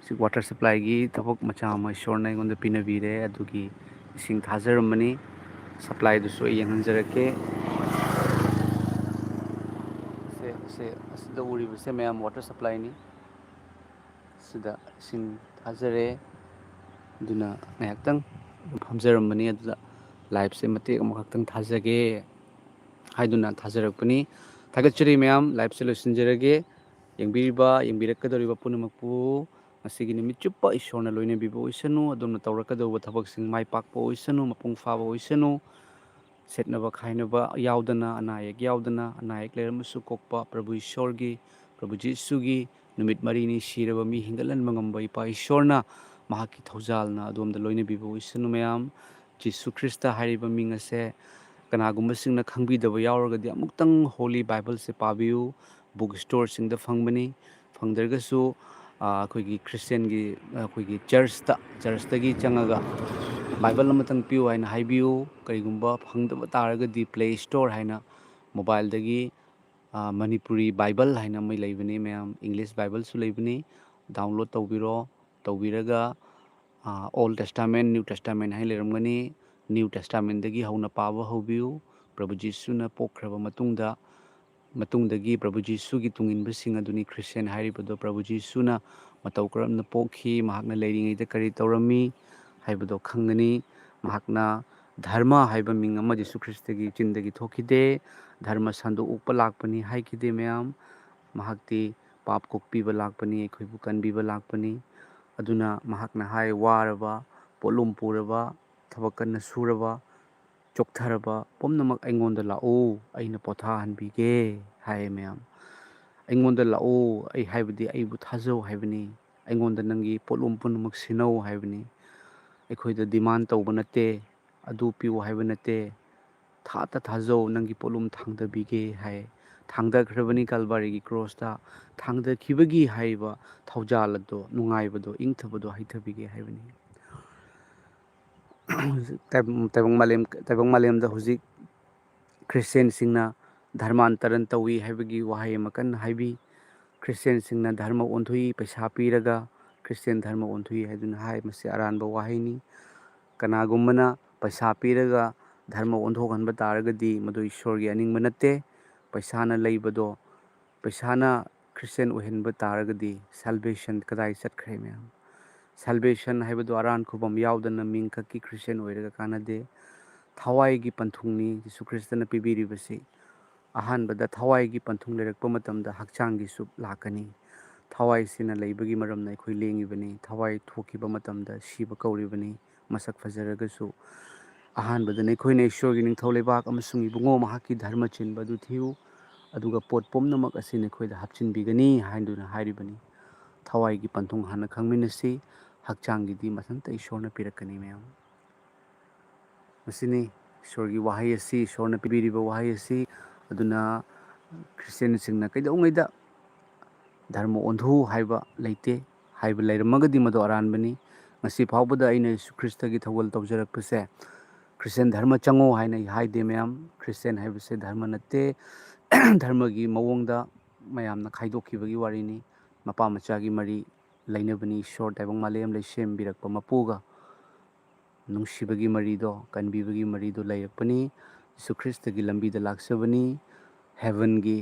ꯍꯧꯖꯤꯛ ꯋꯥꯇꯔ ꯁꯄ꯭ꯂꯥꯏꯒꯤ ꯊꯕꯛ ꯃꯆꯥ ꯑꯃ ꯏꯁꯣꯔꯅ ꯑꯩꯉꯣꯟꯗ ꯄꯤꯅꯕꯤꯔꯦ, ꯑꯗꯨꯒꯤ ꯏꯁꯤꯡ ꯊꯥꯖꯔꯝꯕꯅꯤ꯫ ꯁꯄ꯭ꯂꯥꯏꯗꯨꯁꯨ ꯑꯩ ꯌꯦꯡꯍꯟꯖꯔꯛꯀꯦ꯫ ꯁꯦ, ꯁꯦ, ꯑꯁꯤꯗ ꯎꯔꯤꯕꯁꯦ ꯃꯌꯥꯝ ꯋꯥꯇꯔ ꯁꯄ꯭ꯂꯥꯏꯅꯤ꯫ ꯁꯤꯗ ꯏꯁꯤꯡ ꯊꯥꯖꯔꯦ꯫ ꯑꯗꯨꯅ ꯉꯥꯏꯍꯥꯛꯇꯪ ꯐꯝꯖꯔꯝꯕꯅꯤ, ꯑꯗꯨꯗ ꯂꯥꯏꯐꯁꯦ ꯃꯇꯦꯛ ꯑꯃꯈꯛꯇꯪ ꯊꯥꯖꯒꯦ ꯍꯥꯏꯗꯨꯅ ꯊꯥꯖꯔꯛꯄꯅꯤ꯫ ꯊꯥꯒꯠꯆꯔꯤ ꯃꯌꯥꯝ, ꯂꯥꯏꯐꯁꯦ ꯂꯣꯏꯁꯤꯟꯖꯔꯒꯦ꯫ ꯌꯦꯡꯕꯤꯔꯤꯕ, ꯌꯦꯡꯕꯤꯔꯛꯀꯗꯧꯔꯤꯕ ꯄꯨꯝꯅꯃꯛꯄꯨ ꯉꯁꯤꯒꯤ ꯅꯨꯃꯤꯠ ꯆꯨꯞꯄ ꯏꯁꯣꯔꯅ ꯂꯣꯏꯅꯕꯤꯕ ꯑꯣꯏꯁꯅꯨ꯫ ꯑꯗꯣꯝꯅ ꯇꯧꯔꯛꯀꯗꯧꯕ ꯊꯕꯛꯁꯤꯡ ꯃꯥꯏ ꯄꯥꯛꯄ ꯑꯣꯏꯁꯅꯨ, ꯃꯄꯨꯡ ꯐꯥꯕ ꯑꯣꯏꯁꯅꯨ꯫ ꯁꯦꯠꯅꯕ ꯈꯥꯏꯅꯕ ꯌꯥꯎꯗꯅ, ꯑꯅꯥ ꯑꯌꯦꯛ ꯌꯥꯎꯗꯅ, ꯑꯅꯥ ꯑꯌꯦꯛ ꯂꯩꯔꯝꯃꯁꯨ ꯀꯣꯛꯄ ꯄ꯭ꯔꯚꯨ ꯏꯁꯣꯔꯒꯤ, ꯄ꯭ꯔꯚꯨ ꯖꯤꯁꯨꯒꯤ ꯅꯨꯃꯤꯠ ꯃꯔꯤꯅꯤ ꯁꯤꯔꯕ ꯃꯤ ꯍꯤꯡꯒꯠꯍꯟꯕ ꯉꯝꯕ ꯏꯄꯥ ꯏꯁꯣꯔꯅ ꯃꯍꯥꯛꯀꯤ ꯊꯧꯖꯥꯜꯅ ꯑꯗꯣꯝꯗ ꯂꯣꯏꯅꯕꯤꯕ ꯑꯣꯏꯁꯅꯨ ꯃꯌꯥꯝ꯫ ꯖꯤꯁꯨ ꯈ꯭ꯔꯤꯁꯇ ꯍꯥꯏꯔꯤꯕ ꯃꯤꯡ ꯑꯁꯦ ꯀꯅꯥꯒꯨꯝꯕꯁꯤꯡꯅ ꯈꯪꯕꯤꯗꯕ ꯌꯥꯎꯔꯒꯗꯤ ꯑꯃꯨꯛꯇꯪ Holy Bible ꯁꯦ ꯄꯥꯕꯤꯌꯨ꯫ Book store ꯁꯤꯡꯗ ꯐꯪꯕꯅꯤ꯫ ꯐꯪꯗ꯭ꯔꯒꯁꯨ, ꯑ, ꯑꯩꯈꯣꯏꯒꯤ ꯈ꯭ꯔꯤꯁꯇꯤꯌꯥꯟꯒꯤ, ꯑ, ꯑꯩꯈꯣꯏꯒꯤ ꯆꯔꯆꯇ, ꯆꯔꯆꯇꯒꯤ ꯆꯪꯉꯒ ꯕꯥꯏꯕꯜ ꯑꯃꯇꯪ ꯄꯤꯌꯨ ꯍꯥꯏꯅ ꯍꯥꯏꯕꯤꯌꯨ꯫ ꯀꯔꯤꯒꯨꯝꯕ ꯐꯪꯗꯕ ꯇꯥꯔꯒꯗꯤ Play Store ꯍꯥꯏꯅ ꯃꯣꯕꯥꯏꯜꯗꯒꯤ, ꯑ, ꯃꯅꯤꯄꯨꯔꯤ ꯕꯥꯏꯕꯜ ꯍꯥꯏꯅ ꯑꯃ ꯂꯩꯕꯅꯤ ꯃꯌꯥꯝ, ꯏꯪꯂꯤꯁ ꯕꯥꯏꯕꯜꯁꯨ ꯂꯩꯕꯅꯤ, download ꯇꯧꯕꯤꯔꯣ꯫ ꯇꯧꯕꯤꯔꯒ, ꯑ, Old Testament, New Testament ꯍꯥꯏꯅ ꯂꯩꯔꯝꯒꯅꯤ꯫ New Testamentꯗꯒꯤ ꯍꯧꯅ ꯄꯥꯕ ꯍꯧꯕꯤꯌꯨ꯫ ꯄ꯭ꯔꯚꯨ ꯖꯤꯁꯨꯅ ꯄꯣꯛꯈ꯭ꯔꯕ ꯃꯇꯨꯡꯗ, ꯃꯇꯨꯡꯗꯒꯤ ꯄ꯭ꯔꯚꯨ ꯖꯤꯁꯨꯒꯤ ꯇꯨꯡꯏꯟꯕꯁꯤꯡ ꯑꯗꯨꯅꯤ ꯈ꯭ꯔꯤꯁꯇꯤꯌꯥꯟ ꯍꯥꯏꯔꯤꯕꯗꯣ꯫ ꯄ꯭ꯔꯚꯨ ꯖꯤꯁꯨꯅ ꯃꯇꯧ ꯀꯔꯝꯅ ꯄꯣꯛꯈꯤ, ꯃꯍꯥꯛꯅ ꯂꯩꯔꯤꯉꯩꯗ ꯀꯔꯤ ꯇꯧꯔꯝꯃꯤ ꯍꯥꯏꯕꯗꯣ ꯈꯪꯒꯅꯤ꯫ ꯃꯍꯥꯛꯅ ꯙꯔꯃ ꯍꯥꯏꯕ ꯃꯤꯡ ꯑꯃ ꯖꯤꯁꯨ ꯈ꯭ꯔꯤꯁꯇꯒꯤ ꯆꯤꯟꯗꯒꯤ ꯊꯣꯛꯈꯤꯗꯦ꯫ ꯙꯔꯃ ꯁꯟꯗꯣꯛꯄ ꯂꯥꯛꯄꯅꯤ ꯍꯥꯏꯈꯤꯗꯦ ꯃꯌꯥꯝ꯫ ꯃꯍꯥꯛꯇꯤ ꯄꯥꯞ ꯀꯣꯛꯄꯤꯕ ꯂꯥꯛꯄꯅꯤ, ꯑꯩꯈꯣꯏꯕꯨ ꯀꯟꯕꯤꯕ ꯂꯥꯛꯄꯅꯤ꯫ ꯑꯗꯨꯅ ꯃꯍꯥꯛꯅ ꯍꯥꯏ, "ꯋꯥꯔꯕ, ꯄꯣꯠꯂꯨꯝ ꯄꯨꯔꯕ, ꯊꯕꯛ ꯀꯟꯅ ꯁꯨꯔꯕ, ꯆꯣꯛꯊꯔꯕ ꯄꯨꯝꯅꯃꯛ ꯑꯩꯉꯣꯟꯗ ꯂꯥꯛꯎ, ꯑꯩꯅ ꯄꯣꯊꯥꯍꯟꯕꯤꯒꯦ" ꯍꯥꯏꯌꯦ ꯃꯌꯥꯝ꯫ "ꯑꯩꯉꯣꯟꯗ ꯂꯥꯛꯎ, ꯑꯩ ꯍꯥꯏꯕꯗꯤ ꯑꯩꯕꯨ ꯊꯥꯖꯧ ꯍꯥꯏꯕꯅꯤ꯫ ꯑꯩꯉꯣꯟꯗ ꯅꯪꯒꯤ ꯄꯣꯠꯂꯨꯝ ꯄꯨꯝꯅꯃꯛ ꯁꯤꯟꯅꯧ" ꯍꯥꯏꯕꯅꯤ꯫ ꯑꯩꯈꯣꯏꯗ demand ꯇꯧꯕ ꯅꯠꯇꯦ, ꯑꯗꯨ ꯄꯤꯌꯨ ꯍꯥꯏꯕ ꯅꯠꯇꯦ꯫ "ꯊꯥꯇ ꯊꯥꯖꯧ, ꯅꯪꯒꯤ ꯄꯣꯠꯂꯨꯝ ꯊꯥꯡꯗꯕꯤꯒꯦ" ꯍꯥꯏ꯫ ꯊꯥꯡꯗꯈ꯭ꯔꯕꯅꯤ ꯀꯜꯕꯥꯔꯤꯒꯤ ꯀ꯭ꯔꯣꯁꯇ꯫ ꯊꯥꯡꯗꯈꯤꯕꯒꯤ ꯍꯥꯏꯔꯤꯕ ꯊꯧꯖꯥꯜ ꯑꯗꯣ, ꯅꯨꯡꯉꯥꯏꯕꯗꯣ, ꯏꯪꯊꯕꯗꯣ ꯍꯩꯊꯕꯤꯒꯦ ꯍꯥꯏꯕꯅꯤ꯫ ꯇꯥꯏꯕꯪ, ꯇꯥꯏꯕꯪ ꯃꯥꯂꯦꯝ, ꯇꯥꯏꯕꯪ ꯃꯥꯂꯦꯝꯗ ꯍꯧꯖꯤꯛ ꯈ꯭ꯔꯤꯁꯇꯤꯌꯥꯟꯁꯤꯡꯅ ꯙꯔꯃꯥꯟꯇꯔꯟ ꯇꯧꯏ ꯍꯥꯏꯕꯒꯤ ꯋꯥꯍꯩ ꯑꯃ ꯀꯟꯅ ꯍꯥꯏꯕꯤ꯫ ꯈ꯭ꯔꯤꯁꯇꯤꯌꯥꯟꯁꯤꯡꯅ ꯙꯔꯃ ꯑꯣꯟꯊꯣꯛꯏ, ꯄꯩꯁꯥ ꯄꯤꯔꯒ ꯈ꯭ꯔꯤꯁꯇꯤꯌꯥꯟ ꯙꯔꯃ ꯑꯣꯟꯊꯣꯛꯏ ꯍꯥꯏꯗꯨꯅ ꯍꯥꯏ꯫ ꯃꯁꯤ ꯑꯔꯥꯟꯕ ꯋꯥꯍꯩꯅꯤ꯫ ꯀꯅꯥꯒꯨꯝꯕꯅ ꯄꯩꯁꯥ ꯄꯤꯔꯒ ꯙꯔꯃ ꯑꯣꯟꯊꯣꯛꯍꯟꯕ ꯇꯥꯔꯒꯗꯤ ꯃꯗꯨ ꯏꯁꯣꯔꯒꯤ ꯑꯅꯤꯡꯕ ꯅꯠꯇꯦ꯫ ꯄꯩꯁꯥꯅ ꯂꯩꯕꯗꯣ, ꯄꯩꯁꯥꯅ ꯈ꯭ꯔꯤꯁꯇꯤꯌꯥꯟ ꯑꯣꯏꯍꯟꯕ ꯇꯥꯔꯒꯗꯤ salvation ꯀꯗꯥꯏ ꯆꯠꯈ꯭ꯔꯦ ꯃꯌꯥꯝ? Salvation ꯍꯥꯏꯕꯗꯣ ꯑꯔꯥꯟ ꯈꯨꯕꯝ ꯌꯥꯎꯗꯅ ꯃꯤꯡꯈꯛꯀꯤ ꯈ꯭ꯔꯤꯁꯇꯤꯌꯥꯟ ꯑꯣꯏꯔꯒ ꯀꯥꯟꯅꯗꯦ꯫ ꯊꯋꯥꯏꯒꯤ ꯄꯟꯊꯨꯡꯅꯤ ꯖꯤꯁꯨ ꯈ꯭ꯔꯤꯁꯇꯅ ꯄꯤꯕꯤꯔꯤꯕꯁꯤ꯫ ꯑꯍꯥꯟꯕꯗ ꯊꯋꯥꯏꯒꯤ ꯄꯟꯊꯨꯡ ꯂꯩꯔꯛꯄ ꯃꯇꯝꯗ ꯍꯛꯆꯥꯡꯒꯤꯁꯨ ꯂꯥꯛꯀꯅꯤ꯫ ꯊꯋꯥꯏꯁꯤꯅ ꯂꯩꯕꯒꯤ ꯃꯔꯝꯅ ꯑꯩꯈꯣꯏ ꯂꯦꯡꯉꯤꯕꯅꯤ꯫ ꯊꯋꯥꯏ ꯊꯣꯛꯈꯤꯕ ꯃꯇꯝꯗ ꯁꯤꯕ ꯀꯧꯔꯤꯕꯅꯤ, ꯃꯁꯛ ꯐꯖꯔꯒꯁꯨ꯫ ꯑꯍꯥꯟꯕꯗ ꯅꯈꯣꯏꯅ ꯏꯁꯣꯔꯒꯤ ꯅꯤꯡꯊꯧ ꯂꯩꯕꯥꯛ ꯑꯃꯁꯨꯡ ꯏꯕꯨꯡꯉꯣ ꯃꯍꯥꯛꯀꯤ ꯙꯔꯃ ꯆꯦꯟꯕ ꯑꯗꯨ ꯊꯤꯌꯨ, ꯑꯗꯨꯒ ꯄꯣꯠ ꯄꯨꯝꯅꯃꯛ ꯑꯁꯤ ꯅꯈꯣꯏꯗ ꯍꯥꯞꯆꯤꯟꯕꯤꯒꯅꯤ ꯍꯥꯏꯗꯨꯅ ꯍꯥꯏꯔꯤꯕꯅꯤ꯫ ꯊꯋꯥꯏꯒꯤ ꯄꯟꯊꯨꯡ ꯍꯥꯟꯅ ꯈꯪꯃꯤꯟꯅꯁꯤ, ꯍꯛꯆꯥꯡꯒꯤꯗꯤ ꯃꯊꯟꯇ ꯏꯁꯣꯔꯅ ꯄꯤꯔꯛꯀꯅꯤ ꯃꯌꯥꯝ꯫ ꯃꯁꯤꯅꯤ ꯏꯁꯣꯔꯒꯤ ꯋꯥꯍꯩ ꯑꯁꯤ, ꯏꯁꯣꯔꯅ ꯄꯤꯕꯤꯔꯤꯕ ꯋꯥꯍꯩ ꯑꯁꯤ꯫ ꯑꯗꯨꯅ ꯈ꯭ꯔꯤꯁꯇꯤꯌꯥꯟꯁꯤꯡꯅ ꯀꯩꯗꯧꯉꯩꯗ ꯙꯔꯃ ꯑꯣꯟꯊꯣꯛꯎ ꯍꯥꯏꯕ ꯂꯩꯇꯦ꯫ ꯍꯥꯏꯕ ꯂꯩꯔꯝꯃꯒꯗꯤ ꯃꯗꯨ ꯑꯔꯥꯟꯕꯅꯤ꯫ ꯉꯁꯤ ꯐꯥꯎꯕꯗ ꯑꯩꯅ ꯌꯤꯁꯨ ꯈ꯭ꯔꯤꯁꯇꯒꯤ ꯊꯧꯒꯜ ꯇꯧꯖꯔꯛꯄꯁꯦ, ꯈ꯭ꯔꯤꯁꯇꯤꯌꯥꯟ ꯙꯔꯃ ꯆꯪꯉꯣ ꯍꯥꯏꯅ ꯑꯩ ꯍꯥꯏꯗꯦ ꯃꯌꯥꯝ꯫ ꯈ꯭ꯔꯤꯁꯇꯤꯌꯥꯟ ꯍꯥꯏꯕꯁꯦ ꯙꯔꯃ ꯅꯠꯇꯦ꯫ ꯙꯔꯃꯒꯤ ꯃꯑꯣꯡꯗ ꯃꯌꯥꯝꯅ ꯈꯥꯏꯗꯣꯛꯈꯤꯕꯒꯤ ꯋꯥꯔꯤꯅꯤ꯫ ꯃꯄꯥ ꯃꯆꯥꯒꯤ ꯃꯔꯤ ꯂꯩꯅꯕꯅꯤ꯫ ꯏꯁꯣꯔ ꯇꯥꯏꯕꯪ ꯃꯥꯂꯦꯝ ꯂꯩꯁꯦꯝꯕꯤꯔꯛꯄ ꯃꯄꯨꯒ ꯅꯨꯡꯁꯤꯕꯒꯤ ꯃꯔꯤꯗꯣ, ꯀꯟꯕꯤꯕꯒꯤ ꯃꯔꯤꯗꯣ ꯂꯩꯔꯛꯄꯅꯤ꯫ ꯌꯤꯁꯨ ꯈ꯭ꯔꯤꯁꯇꯒꯤ ꯂꯝꯕꯤꯗ ꯂꯥꯛꯆꯕꯅꯤ꯫ ꯍꯦꯕꯟꯒꯤ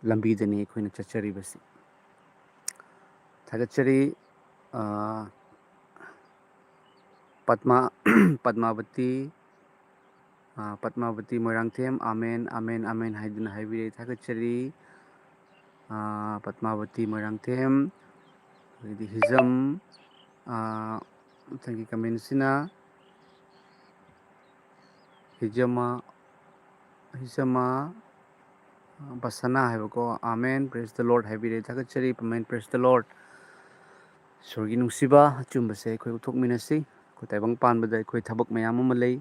ꯂꯝꯕꯤꯗꯅꯤ ꯑꯩꯈꯣꯏꯅ ꯆꯠꯆꯔꯤꯕꯁꯤ꯫ ꯊꯥꯒꯠꯆꯔꯤ꯫ ꯑꯥ, ꯄꯗꯃꯥ-, ꯄꯗꯃꯥꯕꯇꯤ, ꯑꯥ, ꯄꯗꯃꯥꯕꯇꯤ ꯃꯣꯏꯔꯥꯡꯊꯦꯝ, "ꯑꯥꯃꯦꯟ, ꯑꯥꯃꯦꯟ, ꯑꯥꯃꯦꯟ" ꯍꯥꯏꯗꯨꯅ ꯍꯥꯏꯕꯤꯔꯦ, ꯊꯥꯒꯠꯆꯔꯤ꯫ ꯑꯥ, ꯄꯗꯃꯥꯕꯇꯤ ꯃꯣꯏꯔꯥꯡꯊꯦꯝ, ꯑꯗꯩꯗꯤ ꯍꯤꯖꯝ, ꯑꯥ, ꯃꯊꯪꯒꯤ ꯀꯃꯦꯟꯁꯤꯅ ꯍꯤꯖꯃ, ꯍꯤꯖꯃ ꯕꯁꯅꯥ ꯍꯥꯏꯕꯀꯣ, "ꯑꯥꯃꯦꯟ, praise the Lord" ꯍꯥꯏꯕꯤꯔꯦ, ꯊꯥꯒꯠꯆꯔꯤ꯫ "ꯑꯥꯃꯦꯟ, praise the Lord"꯫ ꯏꯁꯣꯔꯒꯤ ꯅꯨꯡꯁꯤꯕ ꯑꯆꯨꯝꯕꯁꯦ ꯑꯩꯈꯣꯏ ꯎꯠꯊꯣꯛꯃꯤꯟꯅꯁꯤ꯫ ꯑꯩꯈꯣꯏ ꯇꯥꯏꯕꯪ ꯄꯥꯟꯕꯗ ꯑꯩꯈꯣꯏ ꯊꯕꯛ ꯃꯌꯥꯝ ꯑꯃ ꯂꯩ꯫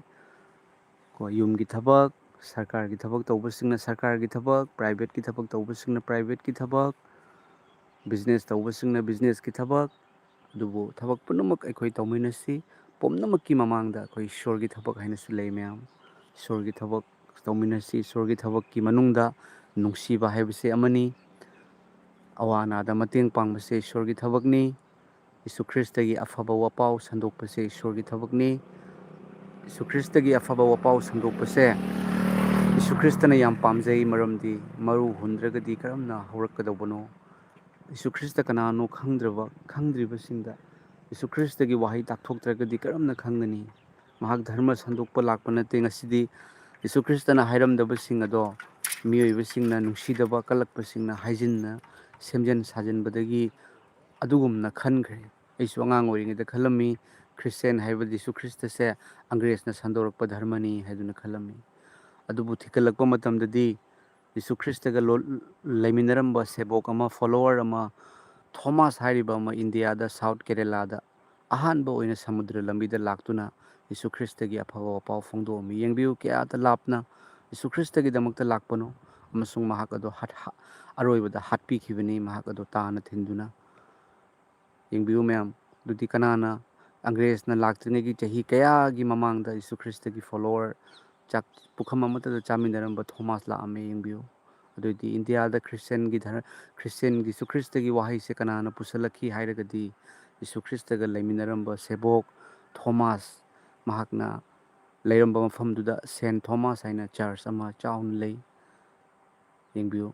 ꯀꯣ, ꯌꯨꯝꯒꯤ ꯊꯕꯛ, ꯁꯔꯀꯥꯔꯒꯤ ꯊꯕꯛ ꯇꯧꯕꯁꯤꯡꯅ ꯁꯔꯀꯥꯔꯒꯤ ꯊꯕꯛ, privateꯀꯤ ꯊꯕꯛ ꯇꯧꯕꯁꯤꯡꯅ privateꯀꯤ ꯊꯕꯛ, business ꯇꯧꯕꯁꯤꯡꯅ businessꯀꯤ ꯊꯕꯛ, ꯑꯗꯨꯕꯨ ꯊꯕꯛ ꯄꯨꯝꯅꯃꯛ ꯑꯩꯈꯣꯏ ꯇꯧꯃꯤꯟꯅꯁꯤ꯫ ꯄꯨꯝꯅꯃꯛꯀꯤ ꯃꯃꯥꯡꯗ ꯑꯩꯈꯣꯏ ꯏꯁꯣꯔꯒꯤ ꯊꯕꯛ ꯍꯥꯏꯅꯁꯨ ꯂꯩ ꯃꯌꯥꯝ꯫ ꯏꯁꯣꯔꯒꯤ ꯊꯕꯛ ꯇꯧꯃꯤꯟꯅꯁꯤ, ꯏꯁꯣꯔꯒꯤ ꯊꯕꯛꯀꯤ ꯃꯅꯨꯡꯗ ꯅꯨꯡꯁꯤꯕ ꯍꯥꯏꯕꯁꯦ ꯑꯃꯅꯤ꯫ ꯑꯋꯥ ꯑꯅꯥꯗ ꯃꯇꯦꯡ ꯄꯥꯡꯕꯁꯦ ꯏꯁꯣꯔꯒꯤ ꯊꯕꯛꯅꯤ꯫ ꯌꯤꯁꯨ ꯈ꯭ꯔꯤꯁꯇꯒꯤ ꯑꯐꯕ ꯋꯥꯄꯥꯎ ꯁꯟꯗꯣꯛꯄꯁꯦ ꯏꯁꯣꯔꯒꯤ ꯊꯕꯛꯅꯤ꯫ ꯌꯤꯁꯨ ꯈ꯭ꯔꯤꯁꯇꯒꯤ ꯑꯐꯕ ꯋꯥꯄꯥꯎ ꯁꯟꯗꯣꯛꯄꯁꯦ ꯌꯤꯁꯨ ꯈ꯭ꯔꯤꯁꯇꯅ ꯌꯥꯝ ꯄꯥꯝꯖꯩ, ꯃꯔꯝꯗꯤ ꯃꯔꯨ ꯍꯨꯟꯗ꯭ꯔꯒꯗꯤ ꯀꯔꯝꯅ ꯍꯧꯔꯛꯀꯗꯧꯕꯅꯣ? ꯌꯤꯁꯨ ꯈ꯭ꯔꯤꯁꯇ ꯀꯅꯥꯅꯣ ꯈꯪꯗ꯭ꯔꯕ, ꯈꯪꯗ꯭ꯔꯤꯕꯁꯤꯡꯗ ꯌꯤꯁꯨ ꯈ꯭ꯔꯤꯁꯇꯒꯤ ꯋꯥꯍꯩ ꯇꯥꯛꯊꯣꯛꯇ꯭ꯔꯒꯗꯤ ꯀꯔꯝꯅ ꯈꯪꯒꯅꯤ? ꯃꯍꯥꯛ ꯙꯔꯃ ꯁꯟꯗꯣꯛꯄ ꯂꯥꯛꯄ ꯅꯠꯇꯦ꯫ ꯉꯁꯤꯗꯤ ꯌꯤꯁꯨ ꯈ꯭ꯔꯤꯁꯇꯅ ꯍꯥꯏꯔꯝꯗꯕꯁꯤꯡ ꯑꯗꯣ ꯃꯤꯑꯣꯏꯕꯁꯤꯡꯅ, ꯅꯨꯡꯁꯤꯗꯕ ꯀꯜꯂꯛꯄꯁꯤꯡꯅ ꯍꯥꯏꯖꯤꯟꯅ, ꯁꯦꯝꯖꯤꯟ ꯁꯥꯖꯤꯟꯕꯗꯒꯤ ꯑꯗꯨꯒꯨꯝꯅ ꯈꯟꯈ꯭ꯔꯦ꯫ ꯑꯩꯁꯨ ꯑꯉꯥꯡ ꯑꯣꯏꯔꯤꯉꯩꯗ ꯈꯜꯂꯝꯃꯤ, ꯈ꯭ꯔꯤꯁꯇꯦꯟ ꯍꯥꯏꯕꯗꯤ ꯌꯤꯁꯨ ꯈ꯭ꯔꯤꯁꯇꯁꯦ ꯑꯪꯒ꯭ꯔꯦꯖꯅ ꯁꯟꯗꯣꯔꯛꯄ ꯙꯔꯃꯅꯤ ꯍꯥꯏꯗꯨꯅ ꯈꯜꯂꯝꯃꯤ꯫ ꯑꯗꯨꯕꯨ ꯊꯤꯒꯠꯂꯛꯄ ꯃꯇꯝꯗꯗꯤ ꯌꯤꯁꯨ ꯈ꯭ꯔꯤꯁꯇꯒ ꯂꯣ-, ꯂꯩꯃꯤꯟꯅꯔꯝꯕ ꯁꯦꯕꯣꯛ ꯑꯃ, ꯐꯣꯂꯣꯋꯔ ꯑꯃ, ꯊꯣꯃꯥꯁ ꯍꯥꯏꯔꯤꯕ ꯑꯃ ꯏꯟꯗꯤꯌꯥꯗ, ꯁꯥꯎꯠ ꯀꯦꯔꯦꯂꯥꯗ ꯑꯍꯥꯟꯕ ꯑꯣꯏꯅ ꯁꯃꯨꯗ꯭ꯔ ꯂꯝꯕꯤꯗ ꯂꯥꯛꯇꯨꯅ ꯌꯤꯁꯨ ꯈ꯭ꯔꯤꯁꯇꯒꯤ ꯑꯐꯕ ꯄꯥꯎ ꯐꯣꯡꯗꯣꯛꯑꯝꯃꯤ꯫ ꯌꯦꯡꯕꯤꯌꯨ, ꯀꯌꯥꯗ ꯂꯥꯞꯅ ꯌꯤꯁꯨ ꯈ꯭ꯔꯤꯁꯇꯒꯤꯗꯃꯛꯇ ꯂꯥꯛꯄꯅꯣ, ꯑꯃꯁꯨꯡ ꯃꯍꯥꯛ ꯑꯗꯣ ꯍꯥꯠ-, ꯍꯥ-, ꯑꯔꯣꯏꯕꯗ ꯍꯥꯠꯄꯤꯈꯤꯕꯅꯤ, ꯃꯍꯥꯛ ꯑꯗꯣ ꯇꯥꯅ ꯊꯤꯟꯗꯨꯅ꯫ ꯌꯦꯡꯕꯤꯌꯨ ꯃꯌꯥꯝ, ꯑꯗꯨꯗꯤ ꯀꯅꯥꯅ, ꯑꯪꯒ꯭ꯔꯦꯖꯅ ꯂꯥꯛꯇ꯭ꯔꯤꯉꯩꯒꯤ ꯆꯍꯤ ꯀꯌꯥꯒꯤ ꯃꯃꯥꯡꯗ ꯌꯤꯁꯨ ꯈ꯭ꯔꯤꯁꯇꯒꯤ ꯐꯣꯂꯣꯋꯔ, ꯆꯥꯛ ꯄꯨꯈꯝ ꯑꯃꯠꯇꯗ ꯆꯥꯃꯤꯟꯅꯔꯝꯕ ꯊꯣꯃꯥꯁ ꯂꯥꯛꯑꯝꯃꯦ꯫ ꯌꯦꯡꯕꯤꯌꯨ, ꯑꯗꯨꯗꯤ ꯏꯟꯗꯤꯌꯥꯗ ꯈ꯭ꯔꯤꯁꯇꯦꯟꯒꯤ ꯙꯔ-, ꯈ꯭ꯔꯤꯁꯇꯦꯟ ꯌꯤꯁꯨ ꯈ꯭ꯔꯤꯁꯇꯒꯤ ꯋꯥꯍꯩꯁꯦ ꯀꯅꯥꯅ ꯄꯨꯁꯜꯂꯛꯈꯤ ꯍꯥꯏꯔꯒꯗꯤ, ꯌꯤꯁꯨ ꯈ꯭ꯔꯤꯁꯇꯒ ꯂꯩꯃꯤꯟꯅꯔꯝꯕ ꯁꯦꯕꯣꯛ ꯊꯣꯃꯥꯁ, ꯃꯍꯥꯛꯅ ꯂꯩꯔꯝꯕ ꯃꯐꯝꯗꯨꯗ ꯁꯦꯟ ꯊꯣꯃꯥꯁ ꯍꯥꯏꯅ ꯆꯔꯆ ꯑꯃ ꯆꯥꯎꯅ ꯂꯩ꯫ ꯌꯦꯡꯕꯤꯌꯨ,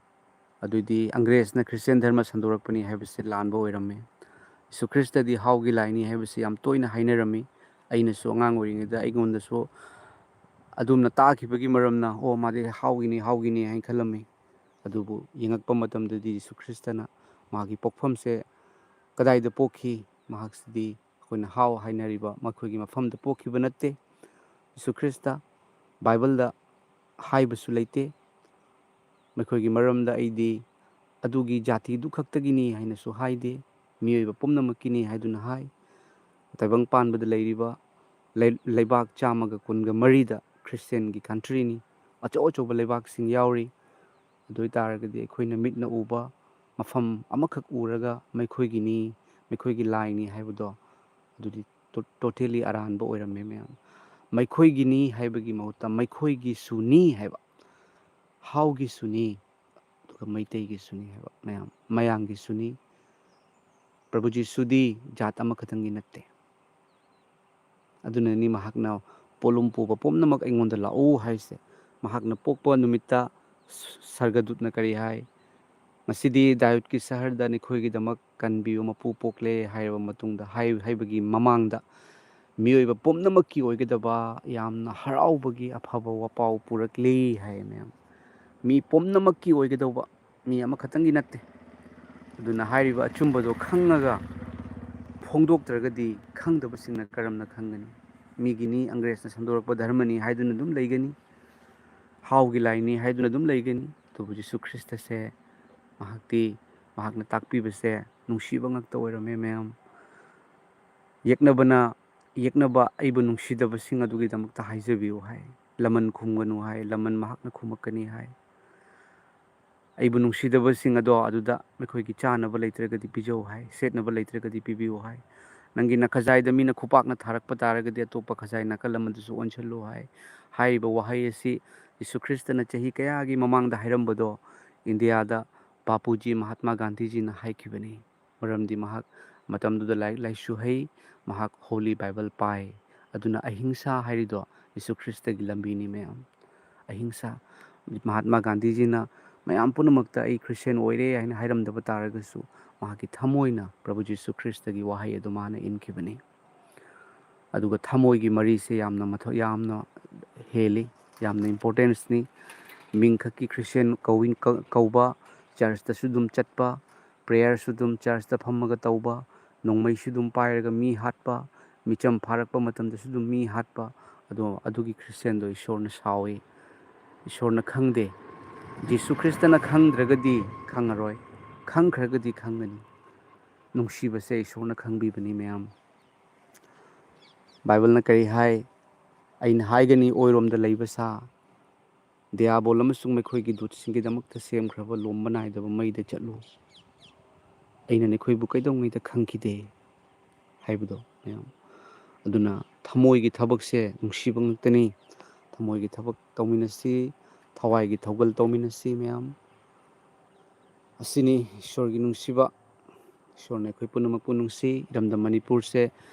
ꯑꯗꯨꯗꯤ ꯑꯪꯒ꯭ꯔꯦꯖꯅ ꯈ꯭ꯔꯤꯁꯇꯦꯟ ꯙꯔꯃ ꯁꯟꯗꯣꯔꯛꯄꯅꯤ ꯍꯥꯏꯕꯁꯤ ꯂꯥꯟꯕ ꯑꯣꯏꯔꯝꯃꯦ꯫ ꯌꯤꯁꯨ ꯈ꯭ꯔꯤꯁꯇꯗꯤ ꯍꯥꯎꯒꯤ ꯂꯥꯏꯅꯤ ꯍꯥꯏꯕꯁꯤ ꯌꯥꯝ ꯇꯣꯏꯅ ꯍꯥꯏꯅꯔꯝꯃꯤ꯫ ꯑꯩꯅꯁꯨ ꯑꯉꯥꯡ ꯑꯣꯏꯔꯤꯉꯩꯗ ꯑꯩꯉꯣꯟꯗꯁꯨ ꯑꯗꯨꯝꯅ ꯇꯥꯈꯤꯕꯒꯤ ꯃꯔꯝꯅ, "ꯑꯣ, ꯃꯥꯗꯤ ꯍꯥꯎꯒꯤꯅꯤ, ꯍꯥꯎꯒꯤꯅꯤ" ꯍꯥꯏꯅ ꯈꯜꯂꯝꯃꯤ꯫ ꯑꯗꯨꯕꯨ ꯌꯦꯡꯉꯛꯄ ꯃꯇꯝꯗꯗꯤ ꯌꯤꯁꯨ ꯈ꯭ꯔꯤꯁꯇꯅ ꯃꯥꯒꯤ ꯄꯣꯛꯐꯝꯁꯦ ꯀꯗꯥꯏꯗ ꯄꯣꯛꯈꯤ? ꯃꯍꯥꯛꯁꯤꯗꯤ ꯑꯩꯈꯣꯏꯅ ꯍꯥꯎ ꯍꯥꯏꯅꯔꯤꯕ ꯃꯈꯣꯏꯒꯤ ꯃꯐꯝꯗ ꯄꯣꯛꯈꯤꯕ ꯅꯠꯇꯦ꯫ ꯌꯤꯁꯨ ꯈ꯭ꯔꯤꯁꯇ ꯕꯥꯏꯕꯜꯗ ꯍꯥꯏꯕꯁꯨ ꯂꯩꯇꯦ꯫ ꯃꯈꯣꯏꯒꯤ ꯃꯔꯝꯗ ꯑꯩꯗꯤ ꯑꯗꯨꯒꯤ ꯖꯥꯇꯤꯗꯨ ꯈꯛꯇꯒꯤꯅꯤ ꯍꯥꯏꯅꯁꯨ ꯍꯥꯏꯗꯦ, ꯃꯤꯑꯣꯏꯕ ꯄꯨꯝꯅꯃꯛꯀꯤꯅꯤ ꯍꯥꯏꯗꯨꯅ ꯍꯥꯏ꯫ ꯇꯥꯏꯕꯪ ꯄꯥꯟꯕꯗ ꯂꯩꯔꯤꯕ ꯂꯩ-, ꯂꯩꯕꯥꯛ ꯆꯥꯝꯃꯒ ꯀꯨꯟꯒ ꯃꯔꯤꯗ ꯈ꯭ꯔꯤꯁꯇꯦꯟꯒꯤ ꯀꯟꯇ꯭ꯔꯤꯅꯤ, ꯑꯆꯧ ꯑꯆꯧꯕ ꯂꯩꯕꯥꯛꯁꯤꯡ ꯌꯥꯎꯔꯤ꯫ ꯑꯗꯨ ꯑꯣꯏ ꯇꯥꯔꯒꯗꯤ ꯑꯩꯈꯣꯏꯅ ꯃꯤꯠꯅ ꯎꯕ ꯃꯐꯝ ꯑꯃꯈꯛ ꯎꯔꯒ ꯃꯈꯣꯏꯒꯤꯅꯤ, ꯃꯈꯣꯏꯒꯤ ꯂꯥꯏꯅꯤ ꯍꯥꯏꯕꯗꯣ, ꯑꯗꯨꯗꯤ ꯇꯣ-, ꯇꯣꯇꯦꯂꯤ ꯑꯔꯥꯟꯕ ꯑꯣꯏꯔꯝꯃꯦ ꯃꯌꯥꯝ꯫ ꯃꯈꯣꯏꯒꯤꯅꯤ ꯍꯥꯏꯕꯒꯤ ꯃꯍꯨꯠꯇ ꯃꯈꯣꯏꯒꯤꯁꯨꯅꯤ ꯍꯥꯏꯕ, ꯍꯥꯎꯒꯤꯁꯨꯅꯤ, ꯑꯗꯨꯒ ꯃꯩꯇꯩꯒꯤꯁꯨꯅꯤ ꯍꯥꯏꯕ ꯃꯌꯥꯝ, ꯃꯌꯥꯝꯒꯤꯁꯨꯅꯤ꯫ ꯄ꯭ꯔꯚꯨ ꯖꯤꯁꯨꯗꯤ ꯖꯥꯠ ꯑꯃꯈꯛꯇꯪꯒꯤ ꯅꯠꯇꯦ꯫ ꯑꯗꯨꯅꯅꯤ ꯃꯍꯥꯛꯅ "ꯄꯣꯠꯂꯨꯝ ꯄꯨꯕ ꯄꯨꯝꯅꯃꯛ ꯑꯩꯉꯣꯟꯗ ꯂꯥꯛꯎ" ꯍꯥꯏꯔꯤꯁꯦ꯫ ꯃꯍꯥꯛꯅ ꯄꯣꯛꯄ ꯅꯨꯃꯤꯠꯇ ꯁ-, ꯁꯔꯒꯗꯨꯠꯅ ꯀꯔꯤ ꯍꯥꯏ? "ꯉꯁꯤꯗꯤ ꯗꯥꯌꯨꯗꯀꯤ ꯁꯍꯔꯗ ꯅꯈꯣꯏꯒꯤꯗꯃꯛ ꯀꯟꯕꯤꯕ ꯃꯄꯨ ꯄꯣꯛꯂꯦ" ꯍꯥꯏꯔꯕ ꯃꯇꯨꯡꯗ, ꯍꯥꯏ-, ꯍꯥꯏꯕꯒꯤ ꯃꯃꯥꯡꯗ, ꯃꯤꯑꯣꯏꯕ ꯄꯨꯝꯅꯃꯛꯀꯤ ꯑꯣꯏꯒꯗꯕ ꯌꯥꯝꯅ ꯍꯔꯥꯎꯕꯒꯤ ꯑꯐꯕ ꯋꯥꯄꯥꯎ ꯄꯨꯔꯛꯂꯤ ꯍꯥꯏ ꯃꯌꯥꯝ꯫ ꯃꯤ ꯄꯨꯝꯅꯃꯛꯀꯤ ꯑꯣꯏꯒꯗꯧꯕ, ꯃꯤ ꯑꯃꯈꯛꯇꯪꯒꯤ ꯅꯠꯇꯦ꯫ ꯑꯗꯨꯅ ꯍꯥꯏꯔꯤꯕ ꯑꯆꯨꯝꯕꯗꯣ ꯈꯪꯉꯒ ꯐꯣꯡꯗꯣꯛꯇ꯭ꯔꯒꯗꯤ ꯈꯪꯗꯕꯁꯤꯡꯅ ꯀꯔꯝꯅ ꯈꯪꯒꯅꯤ? ꯃꯤꯒꯤꯅꯤ, ꯑꯪꯒ꯭ꯔꯦꯖꯅ ꯁꯟꯗꯣꯔꯛꯄ ꯙꯔꯃꯅꯤ ꯍꯥꯏꯗꯨꯅ ꯑꯗꯨꯝ ꯂꯩꯒꯅꯤ꯫ ꯍꯥꯎꯒꯤ ꯂꯥꯏꯅꯤ ꯍꯥꯏꯗꯨꯅ ꯑꯗꯨꯝ ꯂꯩꯒꯅꯤ꯫ ꯑꯗꯨꯕꯨ ꯖꯤꯁꯨ ꯈ꯭ꯔꯤꯁꯇꯁꯦ, ꯃꯍꯥꯛꯇꯤ, ꯃꯍꯥꯛꯅ ꯇꯥꯛꯄꯤꯕꯁꯦ ꯅꯨꯡꯁꯤꯕ ꯉꯥꯛꯇ ꯑꯣꯏꯔꯝꯃꯦ ꯃꯌꯥꯝ꯫ ꯌꯦꯛꯅꯕꯅ, ꯌꯦꯛꯅꯕ ꯑꯩꯕꯨ ꯅꯨꯡꯁꯤꯗꯕꯁꯤꯡ ꯑꯗꯨꯒꯤꯗꯃꯛꯇ ꯍꯥꯏꯖꯕꯤꯌꯨ ꯍꯥꯏ꯫ ꯂꯃꯟ ꯈꯨꯝꯒꯅꯨ ꯍꯥꯏ, ꯂꯃꯟ ꯃꯍꯥꯛꯅ ꯈꯨꯝꯃꯛꯀꯅꯤ ꯍꯥꯏ꯫ ꯑꯩꯕꯨ ꯅꯨꯡꯁꯤꯗꯕꯁꯤꯡ ꯑꯗꯣ ꯑꯗꯨꯗ ꯃꯈꯣꯏꯒꯤ ꯆꯥꯅꯕ ꯂꯩꯇ꯭ꯔꯒꯗꯤ ꯄꯤꯖꯧ ꯍꯥꯏ, ꯁꯦꯠꯅꯕ ꯂꯩꯇ꯭ꯔꯒꯗꯤ ꯄꯤꯕꯤꯌꯨ ꯍꯥꯏ꯫ ꯅꯪꯒꯤ ꯅꯈꯖꯥꯏꯗ ꯃꯤꯅ ꯈꯨꯄꯥꯛꯅ ꯊꯥꯔꯛꯄ ꯇꯥꯔꯒꯗꯤ ꯑꯇꯣꯞꯄ ꯈꯖꯥꯏ ꯅꯥꯀꯜ ꯑꯃꯗꯁꯨ ꯑꯣꯟꯁꯤꯜꯂꯨ ꯍꯥꯏ꯫ ꯍꯥꯏꯔꯤꯕ ꯋꯥꯍꯩ ꯑꯁꯤ ꯖꯤꯁꯨ ꯈ꯭ꯔꯤꯁꯇꯅ ꯆꯍꯤ ꯀꯌꯥꯒꯤ ꯃꯃꯥꯡꯗ ꯍꯥꯏꯔꯝꯕꯗꯣ ꯏꯟꯗꯤꯌꯥꯗ ꯕꯥꯄꯨꯖꯤ ꯃꯍꯥꯠꯃꯥ ꯒꯥꯟꯙꯤꯖꯤꯅ ꯍꯥꯏꯈꯤꯕꯅꯤ꯫ ꯃꯔꯝꯗꯤ ꯃꯍꯥꯛ ꯃꯇꯝꯗꯨꯗ ꯂꯥꯏꯔꯤꯛ ꯂꯥꯏꯁꯨ ꯍꯩ, ꯃꯍꯥꯛ ꯍꯣꯂꯤ ꯕꯥꯏꯕꯜ ꯄꯥꯏ꯫ ꯑꯗꯨꯅ ꯑꯍꯤꯡꯁꯥ ꯍꯥꯏꯔꯤꯗꯣ ꯖꯤꯁꯨ ꯈ꯭ꯔꯤꯁꯇꯒꯤ ꯂꯝꯕꯤꯅꯤ ꯃꯌꯥꯝ꯫ ꯑꯍꯤꯡꯁꯥ꯫ ꯃꯍꯥꯠꯃꯥ ꯒꯥꯟꯙꯤꯖꯤꯅ ꯃꯌꯥꯝ ꯄꯨꯝꯅꯃꯛꯇ "ꯑꯩ ꯈ꯭ꯔꯤꯁꯇꯤꯌꯥꯟ ꯑꯣꯏꯔꯦ" ꯍꯥꯏꯅ ꯍꯥꯏꯔꯝꯗꯕ ꯇꯥꯔꯒꯁꯨ, ꯃꯍꯥꯛꯀꯤ ꯊꯃꯣꯏꯅ ꯄ꯭ꯔꯚꯨ ꯖꯤꯁꯨ ꯈ꯭ꯔꯤꯁꯇꯒꯤ ꯋꯥꯍꯩ ꯑꯗꯨ ꯃꯥꯅ ꯏꯟꯈꯤꯕꯅꯤ꯫ ꯑꯗꯨꯒ ꯊꯃꯣꯏꯒꯤ ꯃꯔꯤꯁꯦ ꯌꯥꯝꯅ ꯃꯊꯧ, ꯌꯥꯝꯅ ꯍꯦꯜꯂꯤ, ꯌꯥꯝꯅ ꯏꯝꯄꯣꯔꯇꯦꯟꯁꯅꯤ꯫ ꯃꯤꯡꯈꯛꯀꯤ ꯈ꯭ꯔꯤꯁꯇꯤꯌꯥꯟ ꯀꯧꯏ-, ꯀ-, ꯀꯧꯕ, ꯆꯔꯆꯇꯁꯨ ꯑꯗꯨꯝ ꯆꯠꯄ, ꯄ꯭ꯔꯦꯌꯔꯁꯨ ꯑꯗꯨꯝ ꯆꯔꯆꯇ ꯐꯝꯃꯒ ꯇꯧꯕ, ꯅꯣꯡꯃꯩꯁꯨ ꯑꯗꯨꯝ ꯄꯥꯏꯔꯒ ꯃꯤ ꯍꯥꯠꯄ, ꯃꯤꯆꯝ ꯐꯥꯔꯛꯄ ꯃꯇꯝꯗꯁꯨ ꯑꯗꯨꯝ ꯃꯤ ꯍꯥꯠꯄ, ꯑꯗꯣ ꯑꯗꯨꯒꯤ ꯈ꯭ꯔꯤꯁꯇꯤꯌꯥꯟꯗꯣ ꯏꯁꯣꯔꯅ ꯁꯥꯎꯏ, ꯏꯁꯣꯔꯅ ꯈꯪꯗꯦ꯫ ꯖꯤꯁꯨ ꯈ꯭ꯔꯤꯁꯇꯅ ꯈꯪꯗ꯭ꯔꯒꯗꯤ ꯈꯪꯉꯔꯣꯏ, ꯈꯪꯈ꯭ꯔꯒꯗꯤ ꯈꯪꯒꯅꯤ꯫ ꯅꯨꯡꯁꯤꯕꯁꯦ ꯏꯁꯣꯔꯅ ꯈꯪꯕꯤꯕꯅꯤ ꯃꯌꯥꯝ꯫ ꯕꯥꯏꯕꯜꯅ ꯀꯔꯤ ꯍꯥꯏ? "ꯑꯩꯅ ꯍꯥꯏꯒꯅꯤ, ꯑꯣꯏꯔꯣꯝꯗ ꯂꯩꯕ ꯁꯥ, ꯗꯤꯌꯥꯕꯣꯜ ꯑꯃꯁꯨꯡ ꯃꯈꯣꯏꯒꯤ ꯗꯨꯠꯁꯤꯡꯒꯤꯗꯃꯛꯇ ꯁꯦꯝꯈ꯭ꯔꯕ ꯂꯣꯝꯕ ꯅꯥꯏꯗꯕ ꯃꯩꯗ ꯆꯠꯂꯨ꯫ ꯑꯩꯅ ꯅꯈꯣꯏꯕꯨ ꯀꯩꯗꯧꯉꯩꯗ ꯈꯪꯈꯤꯗꯦ" ꯍꯥꯏꯕꯗꯣ ꯃꯌꯥꯝ꯫ ꯑꯗꯨꯅ ꯊꯃꯣꯏꯒꯤ ꯊꯕꯛꯁꯦ ꯅꯨꯡꯁꯤꯕ ꯉꯥꯛꯇꯅꯤ꯫ ꯊꯃꯣꯏꯒꯤ ꯊꯕꯛ ꯇꯧꯃꯤꯟꯅꯁꯤ, ꯊꯋꯥꯏꯒꯤ ꯊꯧꯒꯜ ꯇꯧꯃꯤꯟꯅꯁꯤ ꯃꯌꯥꯝ꯫ ꯑꯁꯤꯅꯤ ꯏꯁꯣꯔꯒꯤ ꯅꯨꯡꯁꯤꯕ꯫ ꯏꯁꯣꯔꯅ ꯑꯩꯈꯣꯏ ꯄꯨꯝꯅꯃꯛꯄꯨ ꯅꯨꯡꯁꯤ꯫ ꯏꯔꯝꯗꯝ ꯃꯅꯤꯄꯨꯔꯁꯦ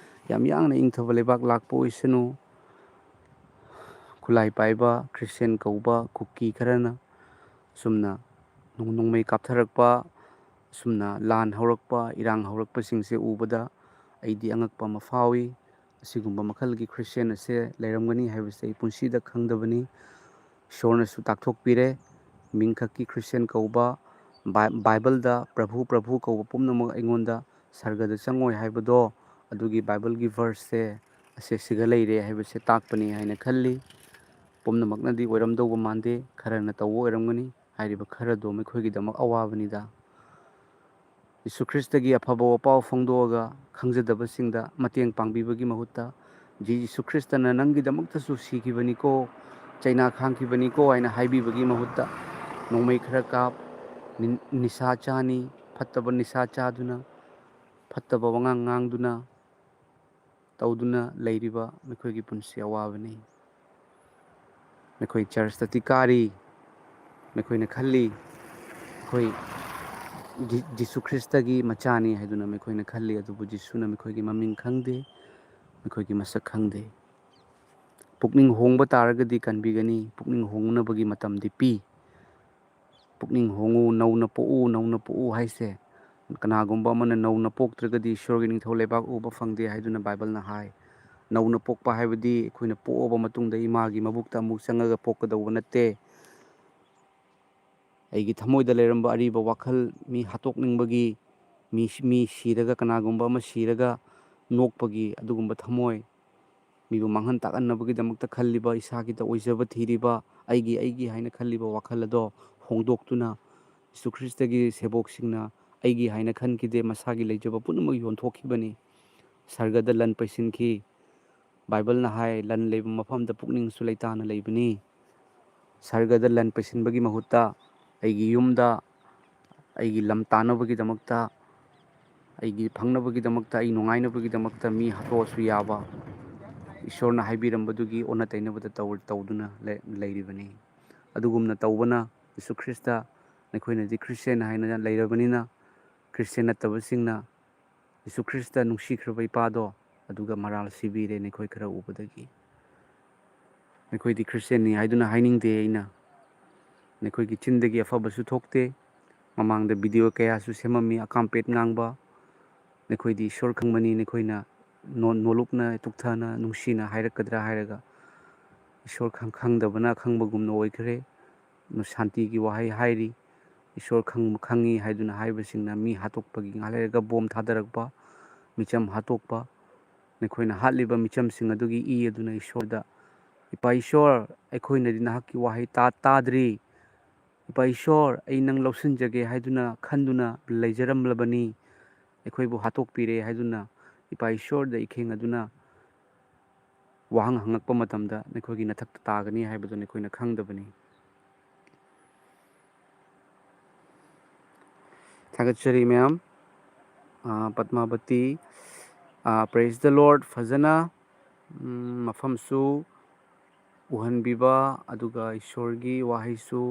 ꯌꯥꯝ ꯌꯥꯡꯅ ꯏꯪꯊꯕ ꯂꯩꯕꯥꯛ ꯂꯥꯛꯄ ꯑꯣꯏꯁꯅꯨ꯫ ꯈꯨꯠꯂꯥꯏ ꯄꯥꯏꯕ, ꯈ꯭ꯔꯤꯁꯇꯤꯌꯥꯟ ꯀꯧꯕ ꯀꯨꯀꯤ ꯈꯔꯅ ꯑꯁꯨꯝꯅ ꯅꯣꯡ-, ꯅꯣꯡꯃꯩ ꯀꯥꯞꯊꯔꯛꯄ, ꯑꯁꯨꯝꯅ ꯂꯥꯟ ꯍꯧꯔꯛꯄ, ꯏꯔꯥꯡ ꯍꯧꯔꯛꯄꯁꯤꯡꯁꯦ ꯎꯕꯗ ꯑꯩꯗꯤ ꯑꯉꯛꯄ ꯑꯃ ꯐꯥꯎꯏ꯫ ꯑꯁꯤꯒꯨꯝꯕ ꯃꯈꯜꯒꯤ ꯈ꯭ꯔꯤꯁꯇꯤꯌꯥꯟ ꯑꯁꯦ ꯂꯩꯔꯝꯒꯅꯤ ꯍꯥꯏꯕꯁꯦ ꯑꯩ ꯄꯨꯟꯁꯤꯗ ꯈꯪꯗꯕꯅꯤ꯫ ꯏꯁꯣꯔꯅꯁꯨ ꯇꯥꯛꯊꯣꯛꯄꯤꯔꯦ꯫ ꯃꯤꯡꯈꯛꯀꯤ ꯈ꯭ꯔꯤꯁꯇꯤꯌꯥꯟ ꯀꯧꯕ, ꯕꯥꯏ-, ꯕꯥꯏꯕꯜꯗ "ꯄ꯭ꯔꯚꯨ, ꯄ꯭ꯔꯚꯨ" ꯀꯧꯕ ꯄꯨꯝꯅꯃꯛ ꯑꯩꯉꯣꯟꯗ ꯁꯔꯒꯗ ꯆꯪꯉꯣꯏ ꯍꯥꯏꯕꯗꯣ, ꯑꯗꯨꯒꯤ ꯕꯥꯏꯕꯜꯒꯤ ꯚꯔꯁꯁꯦ ꯑꯁꯦ ꯁꯤꯒ ꯂꯩꯔꯦ ꯍꯥꯏꯕꯁꯦ ꯇꯥꯛꯄꯅꯤ ꯍꯥꯏꯅ ꯈꯜꯂꯤ꯫ ꯄꯨꯝꯅꯃꯛꯅꯗꯤ ꯑꯣꯏꯔꯝꯗꯧꯕ ꯃꯥꯟꯗꯦ, ꯈꯔꯅ ꯇꯧꯕ ꯑꯣꯏꯔꯝꯒꯅꯤ꯫ ꯍꯥꯏꯔꯤꯕ ꯈꯔꯗꯣ ꯃꯈꯣꯏꯒꯤꯗꯃꯛ ꯑꯋꯥꯕꯅꯤꯗ꯫ ꯌꯤꯁꯨ ꯈ꯭ꯔꯤꯁꯇꯒꯤ ꯑꯐꯕ ꯋꯥꯄꯥꯎ ꯐꯣꯡꯗꯣꯛꯑꯒ ꯈꯪꯖꯗꯕꯁꯤꯡꯗ ꯃꯇꯦꯡ ꯄꯥꯡꯕꯤꯕꯒꯤ ꯃꯍꯨꯠꯇ, "ꯖꯤ-, ꯌꯤꯁꯨ ꯈ꯭ꯔꯤꯁꯇꯅ ꯅꯪꯒꯤꯗꯃꯛꯇꯁꯨ ꯁꯤꯈꯤꯕꯅꯤꯀꯣ, ꯆꯩꯅꯥ ꯈꯥꯡꯈꯤꯕꯅꯤꯀꯣ" ꯍꯥꯏꯅ ꯍꯥꯏꯕꯤꯕꯒꯤ ꯃꯍꯨꯠꯇ, "ꯅꯣꯡꯃꯩ ꯈꯔ ꯀꯥꯞ, ꯅꯤ-, ꯅꯤꯁꯥ ꯆꯥꯅꯤ, ꯐꯠꯇꯕ ꯅꯤꯁꯥ ꯆꯥꯗꯨꯅ, ꯐꯠꯇꯕ ꯋꯥꯉꯥꯡ ꯉꯥꯡꯗꯨꯅ ꯇꯧꯗꯨꯅ ꯂꯩꯔꯤꯕ ꯃꯈꯣꯏꯒꯤ ꯄꯨꯟꯁꯤ ꯑꯋꯥꯕꯅꯤ꯫ ꯃꯈꯣꯏ ꯆꯔꯆꯇꯗꯤ ꯀꯥꯔꯤ, ꯃꯈꯣꯏꯅ ꯈꯜꯂꯤ, ꯑꯩꯈꯣꯏ ꯖꯤ-, ꯖꯤꯁꯨ ꯈ꯭ꯔꯤꯁꯇꯒꯤ ꯃꯆꯥꯅꯤ ꯍꯥꯏꯗꯨꯅ ꯃꯈꯣꯏꯅ ꯈꯜꯂꯤ, ꯑꯗꯨꯕꯨ ꯖꯤꯁꯨꯅ ꯃꯈꯣꯏꯒꯤ ꯃꯃꯤꯡ ꯈꯪꯗꯦ, ꯃꯈꯣꯏꯒꯤ ꯃꯁꯛ ꯈꯪꯗꯦ꯫ ꯄꯨꯛꯅꯤꯡ ꯍꯣꯡꯕ ꯇꯥꯔꯒꯗꯤ ꯀꯟꯕꯤꯒꯅꯤ, ꯄꯨꯛꯅꯤꯡ ꯍꯣꯡꯅꯕꯒꯤ ꯃꯇꯝꯗꯤ ꯄꯤ꯫ ꯄꯨꯛꯅꯤꯡ ꯍꯣꯡꯉꯨ, ꯅꯧꯅ ꯄꯣꯛꯎ, ꯅꯧꯅ ꯄꯣꯛꯎ ꯍꯥꯏꯁꯦ, ꯀꯅꯥꯒꯨꯝꯕ ꯑꯃꯅ ꯅꯧꯅ ꯄꯣꯛꯇ꯭ꯔꯒꯗꯤ ꯏꯁꯣꯔꯒꯤ ꯅꯤꯡꯊꯧ ꯂꯩꯕꯥꯛ ꯎꯕ ꯐꯪꯗꯦ ꯍꯥꯏꯗꯨꯅ ꯕꯥꯏꯕꯜꯅ ꯍꯥꯏ꯫ ꯅꯧꯅ ꯄꯣꯛꯄ ꯍꯥꯏꯕꯗꯤ ꯑꯩꯈꯣꯏꯅ ꯄꯣꯛꯑꯕ ꯃꯇꯨꯡꯗ ꯏꯃꯥꯒꯤ ꯃꯕꯨꯛꯇ ꯑꯃꯨꯛ ꯆꯪꯉꯒ ꯄꯣꯛꯀꯗꯧꯕ ꯅꯠꯇꯦ꯫ ꯑꯩꯒꯤ ꯊꯃꯣꯏꯗ ꯂꯩꯔꯝꯕ ꯑꯔꯤꯕ ꯋꯥꯈꯜ, ꯃꯤ ꯍꯥꯠꯇꯣꯛꯅꯤꯡꯕꯒꯤ, ꯃꯤ, ꯃꯤ ꯁꯤꯔꯒ, ꯀꯅꯥꯒꯨꯝꯕ ꯑꯃ ꯁꯤꯔꯒ ꯅꯣꯛꯄꯒꯤ ꯑꯗꯨꯒꯨꯝꯕ ꯊꯃꯣꯏ, ꯃꯤꯕꯨ ꯃꯥꯡꯍꯟ ꯇꯥꯛꯍꯟꯅꯕꯒꯤꯗꯃꯛꯇ ꯈꯜꯂꯤꯕ, ꯏꯁꯥꯒꯤꯗ ꯑꯣꯏꯖꯕ ꯊꯤꯔꯤꯕ, ꯑꯩꯒꯤ, ꯑꯩꯒꯤ ꯍꯥꯏꯅ ꯈꯜꯂꯤꯕ ꯋꯥꯈꯜ ꯑꯗꯣ ꯍꯣꯡꯗꯣꯛꯇꯨꯅ, ꯖꯤꯁꯨ ꯈ꯭ꯔꯤꯁꯇꯒꯤ ꯁꯦꯕꯣꯛꯁꯤꯡꯅ ꯑꯩꯒꯤ ꯍꯥꯏꯅ ꯈꯟꯈꯤꯗꯦ, ꯃꯁꯥꯒꯤ ꯂꯩꯖꯕ ꯄꯨꯝꯅꯃꯛ ꯌꯣꯟꯊꯣꯛꯈꯤꯕꯅꯤ꯫ ꯁꯔꯒꯗ ꯂꯟ ꯄꯩꯁꯤꯟꯈꯤ꯫ ꯕꯥꯏꯕꯜꯅ ꯍꯥꯏ, "ꯂꯟ ꯂꯩꯕ ꯃꯐꯝꯗ ꯄꯨꯛꯅꯤꯡꯁꯨ ꯂꯩꯇꯥꯅ ꯂꯩꯕꯅꯤ"꯫ ꯁꯔꯒꯗ ꯂꯟ ꯄꯩꯁꯤꯟꯕꯒꯤ ꯃꯍꯨꯠꯇ ꯑꯩꯒꯤ ꯌꯨꯝꯗ, ꯑꯩꯒꯤ ꯂꯝ ꯇꯥꯅꯕꯒꯤꯗꯃꯛꯇ, ꯑꯩꯒꯤ ꯐꯪꯅꯕꯒꯤꯗꯃꯛꯇ, ꯑꯩ ꯅꯨꯡꯉꯥꯏꯅꯕꯒꯤꯗꯃꯛꯇ ꯃꯤ ꯍꯥꯠꯇꯣꯛꯑꯁꯨ ꯌꯥꯕ, ꯏꯁꯣꯔꯅ ꯍꯥꯏꯕꯤꯔꯝꯕꯗꯨꯒꯤ ꯑꯣꯟꯅ ꯇꯩꯅꯕꯗ ꯇꯧ-, ꯇꯧꯗꯨꯅ ꯂꯩ-, ꯂꯩꯔꯤꯕꯅꯤ꯫ ꯑꯗꯨꯒꯨꯝꯅ ꯇꯧꯕꯅ ꯖꯤꯁꯨ ꯈ꯭ꯔꯤꯁꯇ, ꯅꯈꯣꯏꯅꯗꯤ ꯈ꯭ꯔꯤꯁꯇꯤꯌꯥꯟ ꯍꯥꯏꯅ ꯂꯩꯔꯕꯅꯤꯅ, ꯈ꯭ꯔꯤꯁꯇꯤꯌꯥꯟ ꯅꯠꯇꯕꯁꯤꯡꯅ ꯖꯤꯁꯨ ꯈ꯭ꯔꯤꯁꯇ ꯅꯨꯡꯁꯤꯈ꯭ꯔꯕ ꯏꯄꯥꯗꯣ, ꯑꯗꯨꯒ ꯃꯔꯥꯜ ꯁꯤꯕꯤꯔꯦ ꯅꯈꯣꯏ ꯈꯔ ꯎꯕꯗꯒꯤ꯫ ꯅꯈꯣꯏꯗꯤ ꯈ꯭ꯔꯤꯁꯇꯤꯌꯥꯟꯅꯤ ꯍꯥꯏꯗꯨꯅ ꯍꯥꯏꯅꯤꯡꯗꯦ ꯑꯩꯅ꯫ ꯅꯈꯣꯏꯒꯤ ꯆꯤꯟꯗꯒꯤ ꯑꯐꯕꯁꯨ ꯊꯣꯛꯇꯦ꯫ ꯃꯃꯥꯡꯗ ꯚꯤꯗꯤꯑꯣ ꯀꯌꯥꯁꯨ ꯁꯦꯝꯃꯝꯃꯤ, ꯑꯀꯥꯝꯄꯦꯠ ꯉꯥꯡꯕ꯫ ꯅꯈꯣꯏꯗꯤ ꯏꯁꯣꯔ ꯈꯪꯕꯅꯤ, ꯅꯈꯣꯏꯅ ꯅꯣ-, ꯅꯣꯂꯨꯛꯅ, ꯇꯨꯛꯊꯅ, ꯅꯨꯡꯁꯤꯅ ꯍꯥꯏꯔꯛꯀꯗ꯭ꯔꯥ ꯍꯥꯏꯔꯒ, ꯏꯁꯣꯔ ꯈꯪ-, ꯈꯪꯗꯕꯅ ꯈꯪꯕꯒꯨꯝꯅ ꯑꯣꯏꯈ꯭ꯔꯦ꯫ ꯁꯥꯟꯇꯤꯒꯤ ꯋꯥꯍꯩ ꯍꯥꯏꯔꯤ꯫ ꯏꯁꯣꯔ ꯈꯪ-, ꯈꯪꯉꯤ ꯍꯥꯏꯗꯨꯅ ꯍꯥꯏꯕꯁꯤꯡꯅ ꯃꯤ ꯍꯥꯠꯇꯣꯛꯄꯒꯤ, ꯉꯥꯏꯍꯥꯛ ꯂꯩꯔꯒ ꯕꯣꯝ ꯊꯥꯗꯔꯛꯄ, ꯃꯤꯆꯝ ꯍꯥꯠꯇꯣꯛꯄ, ꯅꯈꯣꯏꯅ ꯍꯥꯠꯂꯤꯕ ꯃꯤꯆꯝꯁꯤꯡ ꯑꯗꯨꯒꯤ ꯏ ꯑꯗꯨꯅ ꯏꯁꯣꯔꯗ, "ꯏꯄꯥ ꯏꯁꯣꯔ, ꯑꯩꯈꯣꯏꯅꯗꯤ ꯅꯍꯥꯛꯀꯤ ꯋꯥꯍꯩ ꯇꯥ-, ꯇꯥꯗ꯭ꯔꯤ꯫ ꯏꯄꯥ ꯏꯁꯣꯔ, ꯑꯩ ꯅꯪ ꯂꯧꯁꯤꯟꯖꯒꯦ ꯍꯥꯏꯗꯨꯅ ꯈꯟꯗꯨꯅ ꯂꯩꯖꯔꯝꯂꯕꯅꯤ꯫ ꯑꯩꯈꯣꯏꯕꯨ ꯍꯥꯠꯇꯣꯛꯄꯤꯔꯦ" ꯍꯥꯏꯗꯨꯅ ꯏꯄꯥ ꯏꯁꯣꯔꯗ ꯏꯈꯦꯡ ꯑꯗꯨꯅ ꯋꯥꯍꯪ ꯍꯪꯉꯛꯄ ꯃꯇꯝꯗ ꯅꯈꯣꯏꯒꯤ ꯅꯊꯛꯇ ꯇꯥꯒꯅꯤ ꯍꯥꯏꯕꯗꯨ ꯅꯈꯣꯏꯅ ꯈꯪꯗꯕꯅꯤ꯫ ꯊꯥꯒꯠꯆꯔꯤ ꯃꯌꯥꯝ꯫ ꯑꯥ, ꯄꯗꯃꯥꯕꯇꯤ, ꯑꯥ, praise the Lord꯫ ꯐꯖꯅ, ꯎꯝ, ꯃꯐꯝꯁꯨ ꯎꯍꯟꯕꯤꯕ, ꯑꯗꯨꯒ ꯏꯁꯣꯔꯒꯤ ꯋꯥꯍꯩꯁꯨ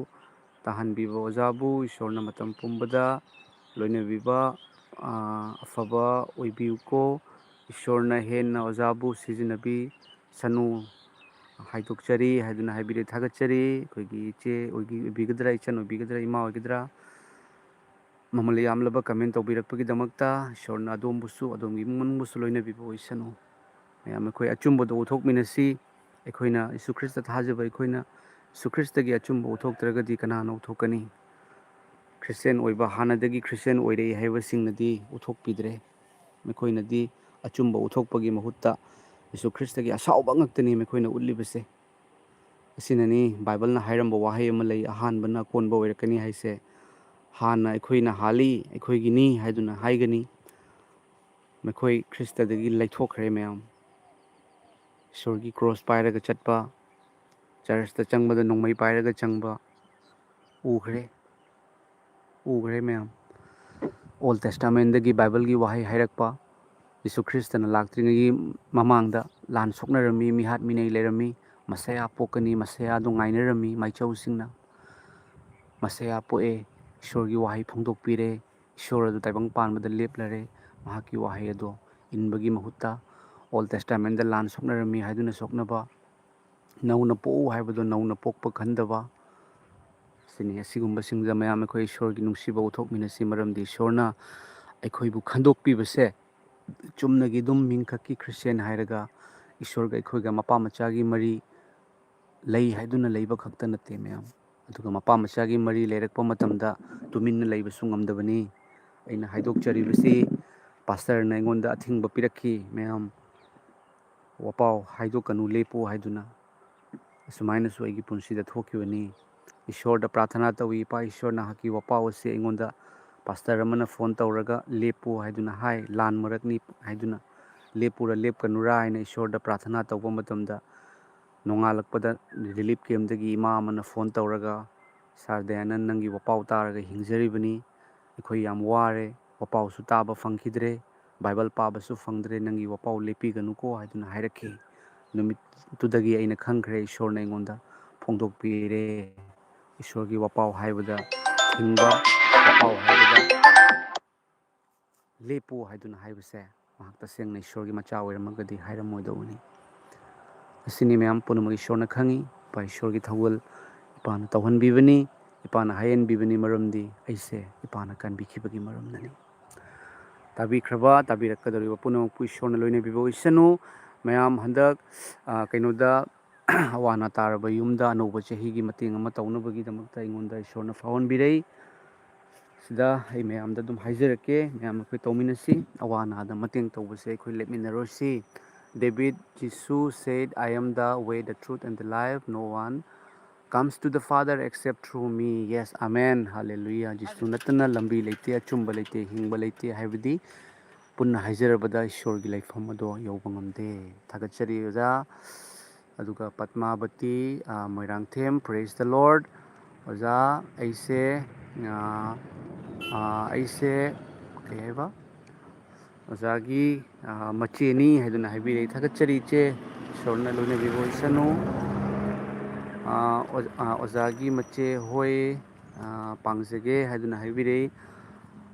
ꯇꯥꯍꯟꯕꯤꯕ ꯑꯣꯖꯥꯕꯨ ꯏꯁꯣꯔꯅ ꯃꯇꯝ ꯄꯨꯝꯕꯗ ꯂꯣꯏꯅꯕꯤꯕ, ꯑꯥ, ꯑꯐꯕ ꯑꯣꯏꯕꯤꯌꯨꯀꯣ꯫ ꯏꯁꯣꯔꯅ ꯍꯦꯟꯅ ꯑꯣꯖꯥꯕꯨ ꯁꯤꯖꯤꯟꯅꯕꯤꯁꯅꯨ ꯍꯥꯏꯗꯣꯛꯆꯔꯤ ꯍꯥꯏꯗꯨꯅ ꯍꯥꯏꯕꯤꯔꯦ꯫ ꯊꯥꯒꯠꯆꯔꯤ꯫ ꯑꯩꯈꯣꯏꯒꯤ ꯏꯆꯦ ꯑꯣꯏꯒꯤ-, ꯑꯣꯏꯕꯤꯒꯗ꯭ꯔꯥ, ꯏꯆꯟ ꯑꯣꯏꯕꯤꯒꯗ꯭ꯔꯥ, ꯏꯃꯥ ꯑꯣꯏꯒꯗ꯭ꯔꯥ? ꯃꯃꯜ ꯌꯥꯝꯂꯕ comment ꯇꯧꯕꯤꯔꯛꯄꯒꯤꯗꯃꯛꯇ ꯏꯁꯣꯔꯅ ꯑꯗꯣꯝꯕꯨꯁꯨ, ꯑꯗꯣꯝꯒꯤ ꯏꯃꯨꯡ ꯃꯅꯨꯡꯕꯨꯁꯨ ꯂꯣꯏꯅꯕꯤꯕ ꯑꯣꯏꯁꯅꯨ꯫ ꯃꯌꯥꯝ ꯑꯩꯈꯣꯏ ꯑꯆꯨꯝꯕꯗ ꯎꯠꯊꯣꯛꯃꯤꯟꯅꯁꯤ꯫ ꯑꯩꯈꯣꯏꯅ ꯌꯤꯁꯨ ꯈ꯭ꯔꯤꯁꯇ ꯊꯥꯖꯕ ꯑꯩꯈꯣꯏꯅ ꯌꯤꯁꯨ ꯈ꯭ꯔꯤꯁꯇꯒꯤ ꯑꯆꯨꯝꯕ ꯎꯠꯊꯣꯛꯇ꯭ꯔꯒꯗꯤ ꯀꯅꯥꯅ ꯎꯠꯊꯣꯛꯀꯅꯤ? ꯈ꯭ꯔꯤꯁꯇꯤꯌꯥꯟ ꯑꯣꯏꯕ, ꯍꯥꯟꯅꯗꯒꯤ ꯈ꯭ꯔꯤꯁꯇꯤꯌꯥꯟ ꯑꯣꯏꯔꯛꯏ ꯍꯥꯏꯕꯁꯤꯡꯅꯗꯤ ꯎꯠꯊꯣꯛꯄꯤꯗ꯭ꯔꯦ꯫ ꯃꯈꯣꯏꯅꯗꯤ ꯑꯆꯨꯝꯕ ꯎꯠꯊꯣꯛꯄꯒꯤ ꯃꯍꯨꯠꯇ ꯌꯤꯁꯨ ꯈ꯭ꯔꯤꯁꯇꯒꯤ ꯑꯁꯥꯎꯕ ꯉꯥꯛꯇꯅꯤ ꯃꯈꯣꯏꯅ ꯎꯠꯂꯤꯕꯁꯦ꯫ ꯑꯁꯤꯅꯅꯤ ꯕꯥꯏꯕꯜꯅ ꯍꯥꯏꯔꯝꯕ ꯋꯥꯍꯩ ꯑꯃ ꯂꯩ, "ꯑꯍꯥꯟꯕꯅ ꯑꯀꯣꯟꯕ ꯑꯣꯏꯔꯛꯀꯅꯤ" ꯍꯥꯏꯁꯦ꯫ ꯍꯥꯟꯅ ꯑꯩꯈꯣꯏꯅ ꯍꯥꯜꯂꯤ, ꯑꯩꯈꯣꯏꯒꯤꯅꯤ ꯍꯥꯏꯗꯨꯅ ꯍꯥꯏꯒꯅꯤ꯫ ꯃꯈꯣꯏ ꯈ꯭ꯔꯤꯁꯇꯗꯒꯤ ꯂꯩꯊꯣꯛꯈ꯭ꯔꯦ ꯃꯌꯥꯝ꯫ ꯏꯁꯣꯔꯒꯤ ꯀ꯭ꯔꯣꯁ ꯄꯥꯏꯔꯒ ꯆꯠꯄ, ꯆꯔꯆꯇ ꯆꯪꯕꯗ ꯅꯣꯡꯃꯩ ꯄꯥꯏꯔꯒ ꯆꯪꯕ ꯎꯈ꯭ꯔꯦ, ꯎꯈ꯭ꯔꯦ ꯃꯌꯥꯝ꯫ Old Testament ꯗꯒꯤ ꯕꯥꯏꯕꯜꯒꯤ ꯋꯥꯍꯩ ꯍꯥꯏꯔꯛꯄ, ꯌꯤꯁꯨ ꯈ꯭ꯔꯤꯁꯇꯅ ꯂꯥꯛꯇ꯭ꯔꯤꯉꯩꯒꯤ ꯃꯃꯥꯡꯗ ꯂꯥꯟ ꯁꯣꯛꯅꯔꯝꯃꯤ, ꯃꯤꯍꯥꯠ ꯃꯤꯅꯩ ꯂꯩꯔꯝꯃꯤ, ꯃꯁꯤꯌꯥ ꯄꯣꯛꯀꯅꯤ, ꯃꯁꯤꯌꯥꯗꯣ ꯉꯥꯏꯅꯔꯝꯃꯤ ꯃꯥꯏꯆꯧꯁꯤꯡꯅ꯫ ꯃꯁꯤꯌꯥ ꯄꯣꯛꯑꯦ, ꯏꯁꯣꯔꯒꯤ ꯋꯥꯍꯩ ꯐꯣꯡꯗꯣꯛꯄꯤꯔꯦ, ꯏꯁꯣꯔ ꯑꯗꯨ ꯇꯥꯏꯕꯪ ꯄꯥꯟꯕꯗ ꯂꯦꯞꯂꯔꯦ, ꯃꯍꯥꯛꯀꯤ ꯋꯥꯍꯩ ꯑꯗꯣ ꯏꯟꯕꯒꯤ ꯃꯍꯨꯠꯇ Old Testament ꯗ ꯂꯥꯟ ꯁꯣꯛꯅꯔꯝꯃꯤ ꯍꯥꯏꯗꯨꯅ ꯁꯣꯛꯅꯕ, ꯅꯧꯅ ꯄꯣꯛꯎ ꯍꯥꯏꯕꯗꯣ ꯅꯧꯅ ꯄꯣꯛꯄ ꯈꯟꯗꯕ꯫ ꯁꯤꯅꯤ, ꯑꯁꯤꯒꯨꯝꯕꯁꯤꯡꯗ ꯃꯌꯥꯝ ꯑꯩꯈꯣꯏ ꯏꯁꯣꯔꯒꯤ ꯅꯨꯡꯁꯤꯕ ꯎꯠꯊꯣꯛꯃꯤꯟꯅꯁꯤ, ꯃꯔꯝꯗꯤ ꯏꯁꯣꯔꯅ ꯑꯩꯈꯣꯏꯕꯨ ꯈꯟꯗꯣꯛꯄꯤꯕꯁꯦ ꯆꯨꯝꯅꯒꯤ ꯑꯗꯨꯝ ꯃꯤꯡꯈꯛꯀꯤ ꯈ꯭ꯔꯤꯁꯇꯤꯌꯥꯟ ꯍꯥꯏꯔꯒ ꯏꯁꯣꯔꯒ ꯑꯩꯈꯣꯏꯒ ꯃꯄꯥ ꯃꯆꯥꯒꯤ ꯃꯔꯤ ꯂꯩ ꯍꯥꯏꯗꯨꯅ ꯂꯩꯕ ꯈꯛꯇ ꯅꯠꯇꯦ ꯃꯌꯥꯝ꯫ ꯑꯗꯨꯒ ꯃꯄꯥ ꯃꯆꯥꯒꯤ ꯃꯔꯤ ꯂꯩꯔꯛꯄ ꯃꯇꯝꯗ ꯇꯨꯃꯤꯟꯅ ꯂꯩꯕꯁꯨ ꯉꯝꯗꯕꯅꯤ꯫ ꯑꯩꯅ ꯍꯥꯏꯗꯣꯛꯆꯔꯤꯕꯁꯤ ꯄꯥꯁꯇꯔꯅ ꯑꯩꯉꯣꯟꯗ ꯑꯊꯤꯡꯕ ꯄꯤꯔꯛꯈꯤ ꯃꯌꯥꯝ, "ꯋꯥꯄꯥꯎ ꯍꯥꯏꯗꯣꯛꯀꯅꯨ, ꯂꯦꯞꯄꯨ" ꯍꯥꯏꯗꯨꯅ꯫ ꯑꯁꯨꯃꯥꯏꯅꯁꯨ ꯑꯩꯒꯤ ꯄꯨꯟꯁꯤꯗ ꯊꯣꯛꯈꯤꯕꯅꯤ꯫ ꯏꯁꯣꯔꯗ ꯄ꯭ꯔꯥꯊꯅꯥ ꯇꯧꯏ, "ꯏꯄꯥ ꯏꯁꯣꯔ, ꯅꯍꯥꯛꯀꯤ ꯋꯥꯄꯥꯎ ꯑꯁꯤ ꯑꯩꯉꯣꯟꯗ ꯄꯥꯁꯇꯔ ꯑꯃꯅ ꯐꯣꯟ ꯇꯧꯔꯒ ꯂꯦꯞꯄꯨ ꯍꯥꯏꯗꯨꯅ ꯍꯥꯏ, ꯂꯥꯟ ꯃꯔꯛꯅꯤ ꯍꯥꯏꯗꯨꯅ, ꯂꯦꯞꯄꯨꯔꯥ ꯂꯦꯞꯀꯅꯨꯔꯥ?" ꯍꯥꯏꯅ ꯏꯁꯣꯔꯗ ꯄ꯭ꯔꯥꯊꯅꯥ ꯇꯧꯕ ꯃꯇꯝꯗ, ꯅꯣꯡꯉꯥꯜꯂꯛꯄꯗ ꯔꯤꯂꯤꯐ ꯀꯦꯝꯗꯒꯤ ꯏꯃꯥ ꯑꯃꯅ ꯐꯣꯟ ꯇꯧꯔꯒ, "ꯁꯥꯔ ꯗꯌꯥꯅꯟ, ꯅꯪꯒꯤ ꯋꯥꯄꯥꯎ ꯇꯥꯔꯒ ꯍꯤꯡꯖꯔꯤꯕꯅꯤ꯫ ꯑꯩꯈꯣꯏ ꯌꯥꯝ ꯋꯥꯔꯦ, ꯋꯥꯄꯥꯎꯁꯨ ꯇꯥꯕ ꯐꯪꯈꯤꯗ꯭ꯔꯦ, ꯕꯥꯏꯕꯜ ꯄꯥꯕꯁꯨ ꯐꯪꯗ꯭ꯔꯦ, ꯅꯪꯒꯤ ꯋꯥꯄꯥꯎ ꯂꯦꯞꯄꯤꯒꯅꯨꯀꯣ" ꯍꯥꯏꯗꯨꯅ ꯍꯥꯏꯔꯛꯈꯤ꯫ ꯅꯨꯃꯤꯠꯇꯨꯗꯒꯤ ꯑꯩꯅ ꯈꯪꯈ꯭ꯔꯦ, ꯏꯁꯣꯔꯅ ꯑꯩꯉꯣꯟꯗ ꯐꯣꯡꯗꯣꯛꯄꯤꯔꯦ꯫ ꯏꯁꯣꯔꯒꯤ ꯋꯥꯄꯥꯎ ꯍꯥꯏꯕꯗ ꯊꯤꯡꯕ, ꯋꯥꯄꯥꯎ ꯍꯥꯏꯕꯗ ꯂꯦꯞꯄꯨ ꯍꯥꯏꯗꯨꯅ ꯍꯥꯏꯕꯁꯦ, ꯃꯍꯥꯛ ꯇꯁꯦꯡꯅ ꯏꯁꯣꯔꯒꯤ ꯃꯆꯥ ꯑꯣꯏꯔꯝꯃꯒꯗꯤ ꯍꯥꯏꯔꯝꯃꯣꯏꯗꯧꯕꯅꯤ꯫ ꯑꯁꯤꯅꯤ ꯃꯌꯥꯝ ꯄꯨꯝꯅꯃꯛ ꯏꯁꯣꯔꯅ ꯈꯪꯉꯤ꯫ ꯏꯄꯥ ꯏꯁꯣꯔꯒꯤ ꯊꯧꯒꯜ ꯏꯄꯥꯅ ꯇꯧꯍꯟꯕꯤꯕꯅꯤ, ꯏꯄꯥꯅ ꯍꯥꯏꯍꯟꯕꯤꯕꯅꯤ, ꯃꯔꯝꯗꯤ ꯑꯩꯁꯦ ꯏꯄꯥꯅ ꯀꯟꯕꯤꯈꯤꯕꯒꯤ ꯃꯔꯝꯅꯅꯤ꯫ ꯇꯥꯕꯤꯈ꯭ꯔꯕ, ꯇꯥꯕꯤꯔꯛꯀꯗꯧꯔꯤꯕ ꯄꯨꯝꯅꯃꯛꯄꯨ ꯏꯁꯣꯔꯅ ꯂꯣꯏꯅꯕꯤꯕ ꯑꯣꯏꯁꯅꯨ꯫ ꯃꯌꯥꯝ ꯍꯟꯗꯛ, ꯑ, ꯀꯩꯅꯣꯗ, ꯑꯋꯥ ꯑꯅꯥ ꯇꯥꯔꯕ ꯌꯨꯝꯗ ꯑꯅꯧꯕ ꯆꯍꯤꯒꯤ ꯃꯇꯦꯡ ꯑꯃ ꯇꯧꯅꯕꯒꯤꯗꯃꯛꯇ ꯑꯩꯉꯣꯟꯗ ꯏꯁꯣꯔꯅ ꯐꯥꯎꯍꯟꯕꯤꯔꯛꯏ꯫ ꯁꯤꯗ ꯑꯩ ꯃꯌꯥꯝꯗ ꯑꯗꯨꯝ ꯍꯥꯏꯖꯔꯛꯀꯦ, ꯃꯌꯥꯝ ꯑꯩꯈꯣꯏ ꯇꯧꯃꯤꯟꯅꯁꯤ꯫ ꯑꯋꯥ ꯑꯅꯥꯗ ꯃꯇꯦꯡ ꯇꯧꯕꯁꯦ ꯑꯩꯈꯣꯏ ꯂꯦꯞꯃꯤꯟꯅꯔꯣꯏꯁꯤ꯫ David, Jesus said, "I am the way, the truth and the life. No one comes to the Father except through me." Yes, amen, hallelujah. ꯖꯤꯁꯨ ꯅꯠꯇꯅ ꯂꯝꯕꯤ ꯂꯩꯇꯦ, ꯑꯆꯨꯝꯕ ꯂꯩꯇꯦ, ꯍꯤꯡꯕ ꯂꯩꯇꯦ ꯍꯥꯏꯕꯗꯤ ꯄꯨꯟꯅ ꯍꯥꯏꯖꯔꯕꯗ ꯏꯁꯣꯔꯒꯤ ꯂꯩꯐꯝ ꯑꯗꯣ ꯌꯧꯕ ꯉꯝꯗꯦ꯫ ꯊꯥꯒꯠꯆꯔꯤ ꯑꯣꯖꯥ꯫ ꯑꯗꯨꯒ ꯄꯗꯃꯥꯕꯇꯤ, ꯑ, ꯃꯣꯏꯔꯥꯡꯊꯦꯝ, praise the Lord꯫ ꯑꯣꯖꯥ, ꯑꯩꯁꯦ, ꯑ, ꯑ, ꯑꯩꯁꯦ ꯀꯩ ꯍꯥꯏꯕ? ꯑꯣꯖꯥꯒꯤ, ꯑ, ꯃꯆꯦꯅꯤ ꯍꯥꯏꯗꯨꯅ ꯍꯥꯏꯕꯤꯔꯛꯏ꯫ ꯊꯥꯒꯠꯆꯔꯤ ꯏꯆꯦ, ꯏꯁꯣꯔꯅ ꯂꯣꯏꯅꯕꯤꯕ ꯑꯣꯏꯁꯅꯨ꯫ ꯑ, ꯑꯣ-, ꯑ, ꯑꯣꯖꯥꯒꯤ ꯃꯆꯦ ꯍꯣꯏ, ꯑ, ꯄꯥꯡꯖꯒꯦ ꯍꯥꯏꯗꯨꯅ ꯍꯥꯏꯕꯤꯔꯛꯏ꯫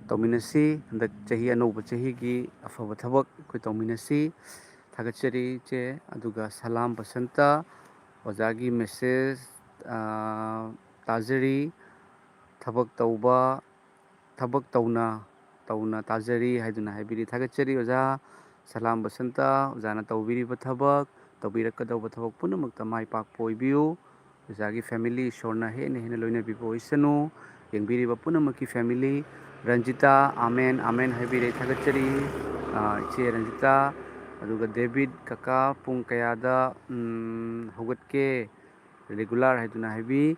ꯇꯧꯃꯤꯟꯅꯁꯤ, ꯍꯟꯗꯛ ꯆꯍꯤ, ꯑꯅꯧꯕ ꯆꯍꯤꯒꯤ ꯑꯐꯕ ꯊꯕꯛ ꯑꯩꯈꯣꯏ ꯇꯧꯃꯤꯟꯅꯁꯤ꯫ ꯊꯥꯒꯠꯆꯔꯤ ꯏꯆꯦ꯫ ꯑꯗꯨꯒ ꯁꯂꯥꯝ ꯕꯁꯟꯇ, ꯑꯣꯖꯥꯒꯤ message, ꯑ, ꯇꯥꯖꯔꯤ꯫ ꯊꯕꯛ ꯇꯧꯕ, ꯊꯕꯛ ꯇꯧꯅ ꯇꯧꯅ ꯇꯥꯖꯔꯤ ꯍꯥꯏꯗꯨꯅ ꯍꯥꯏꯕꯤꯔꯤ꯫ ꯊꯥꯒꯠꯆꯔꯤ ꯑꯣꯖꯥ ꯁꯂꯥꯝ ꯕꯁꯟꯇ, ꯑꯣꯖꯥꯅ ꯇꯧꯕꯤꯔꯤꯕ ꯊꯕꯛ, ꯇꯧꯕꯤꯔꯛꯀꯗꯧꯕ ꯊꯕꯛ ꯄꯨꯝꯅꯃꯛꯇ ꯃꯥꯏ ꯄꯥꯛꯄ ꯑꯣꯏꯕꯤꯌꯨ꯫ ꯑꯣꯖꯥꯒꯤ family ꯏꯁꯣꯔꯅ ꯍꯦꯟꯅ ꯍꯦꯟꯅ ꯂꯣꯏꯅꯕꯤꯕ ꯑꯣꯏꯁꯅꯨ꯫ ꯌꯦꯡꯕꯤꯔꯤꯕ ꯄꯨꯝꯅꯃꯛꯀꯤ family꯫ ꯔꯟꯖꯤꯇꯥ, ꯑꯃꯦꯟ, ꯑꯃꯦꯟ ꯍꯥꯏꯕꯤꯔꯦ, ꯊꯥꯒꯠꯆꯔꯤ꯫ ꯑ, ꯏꯆꯦ ꯔꯟꯖꯤꯇꯥ, ꯑꯗꯨꯒ ꯗꯦꯕꯤꯠ, ꯀꯀꯥ, ꯄꯨꯡ ꯀꯌꯥꯗ, ꯎꯝ, ꯍꯧꯒꯠꯀꯦ? Regular ꯍꯥꯏꯗꯨꯅ ꯍꯥꯏꯕꯤ꯫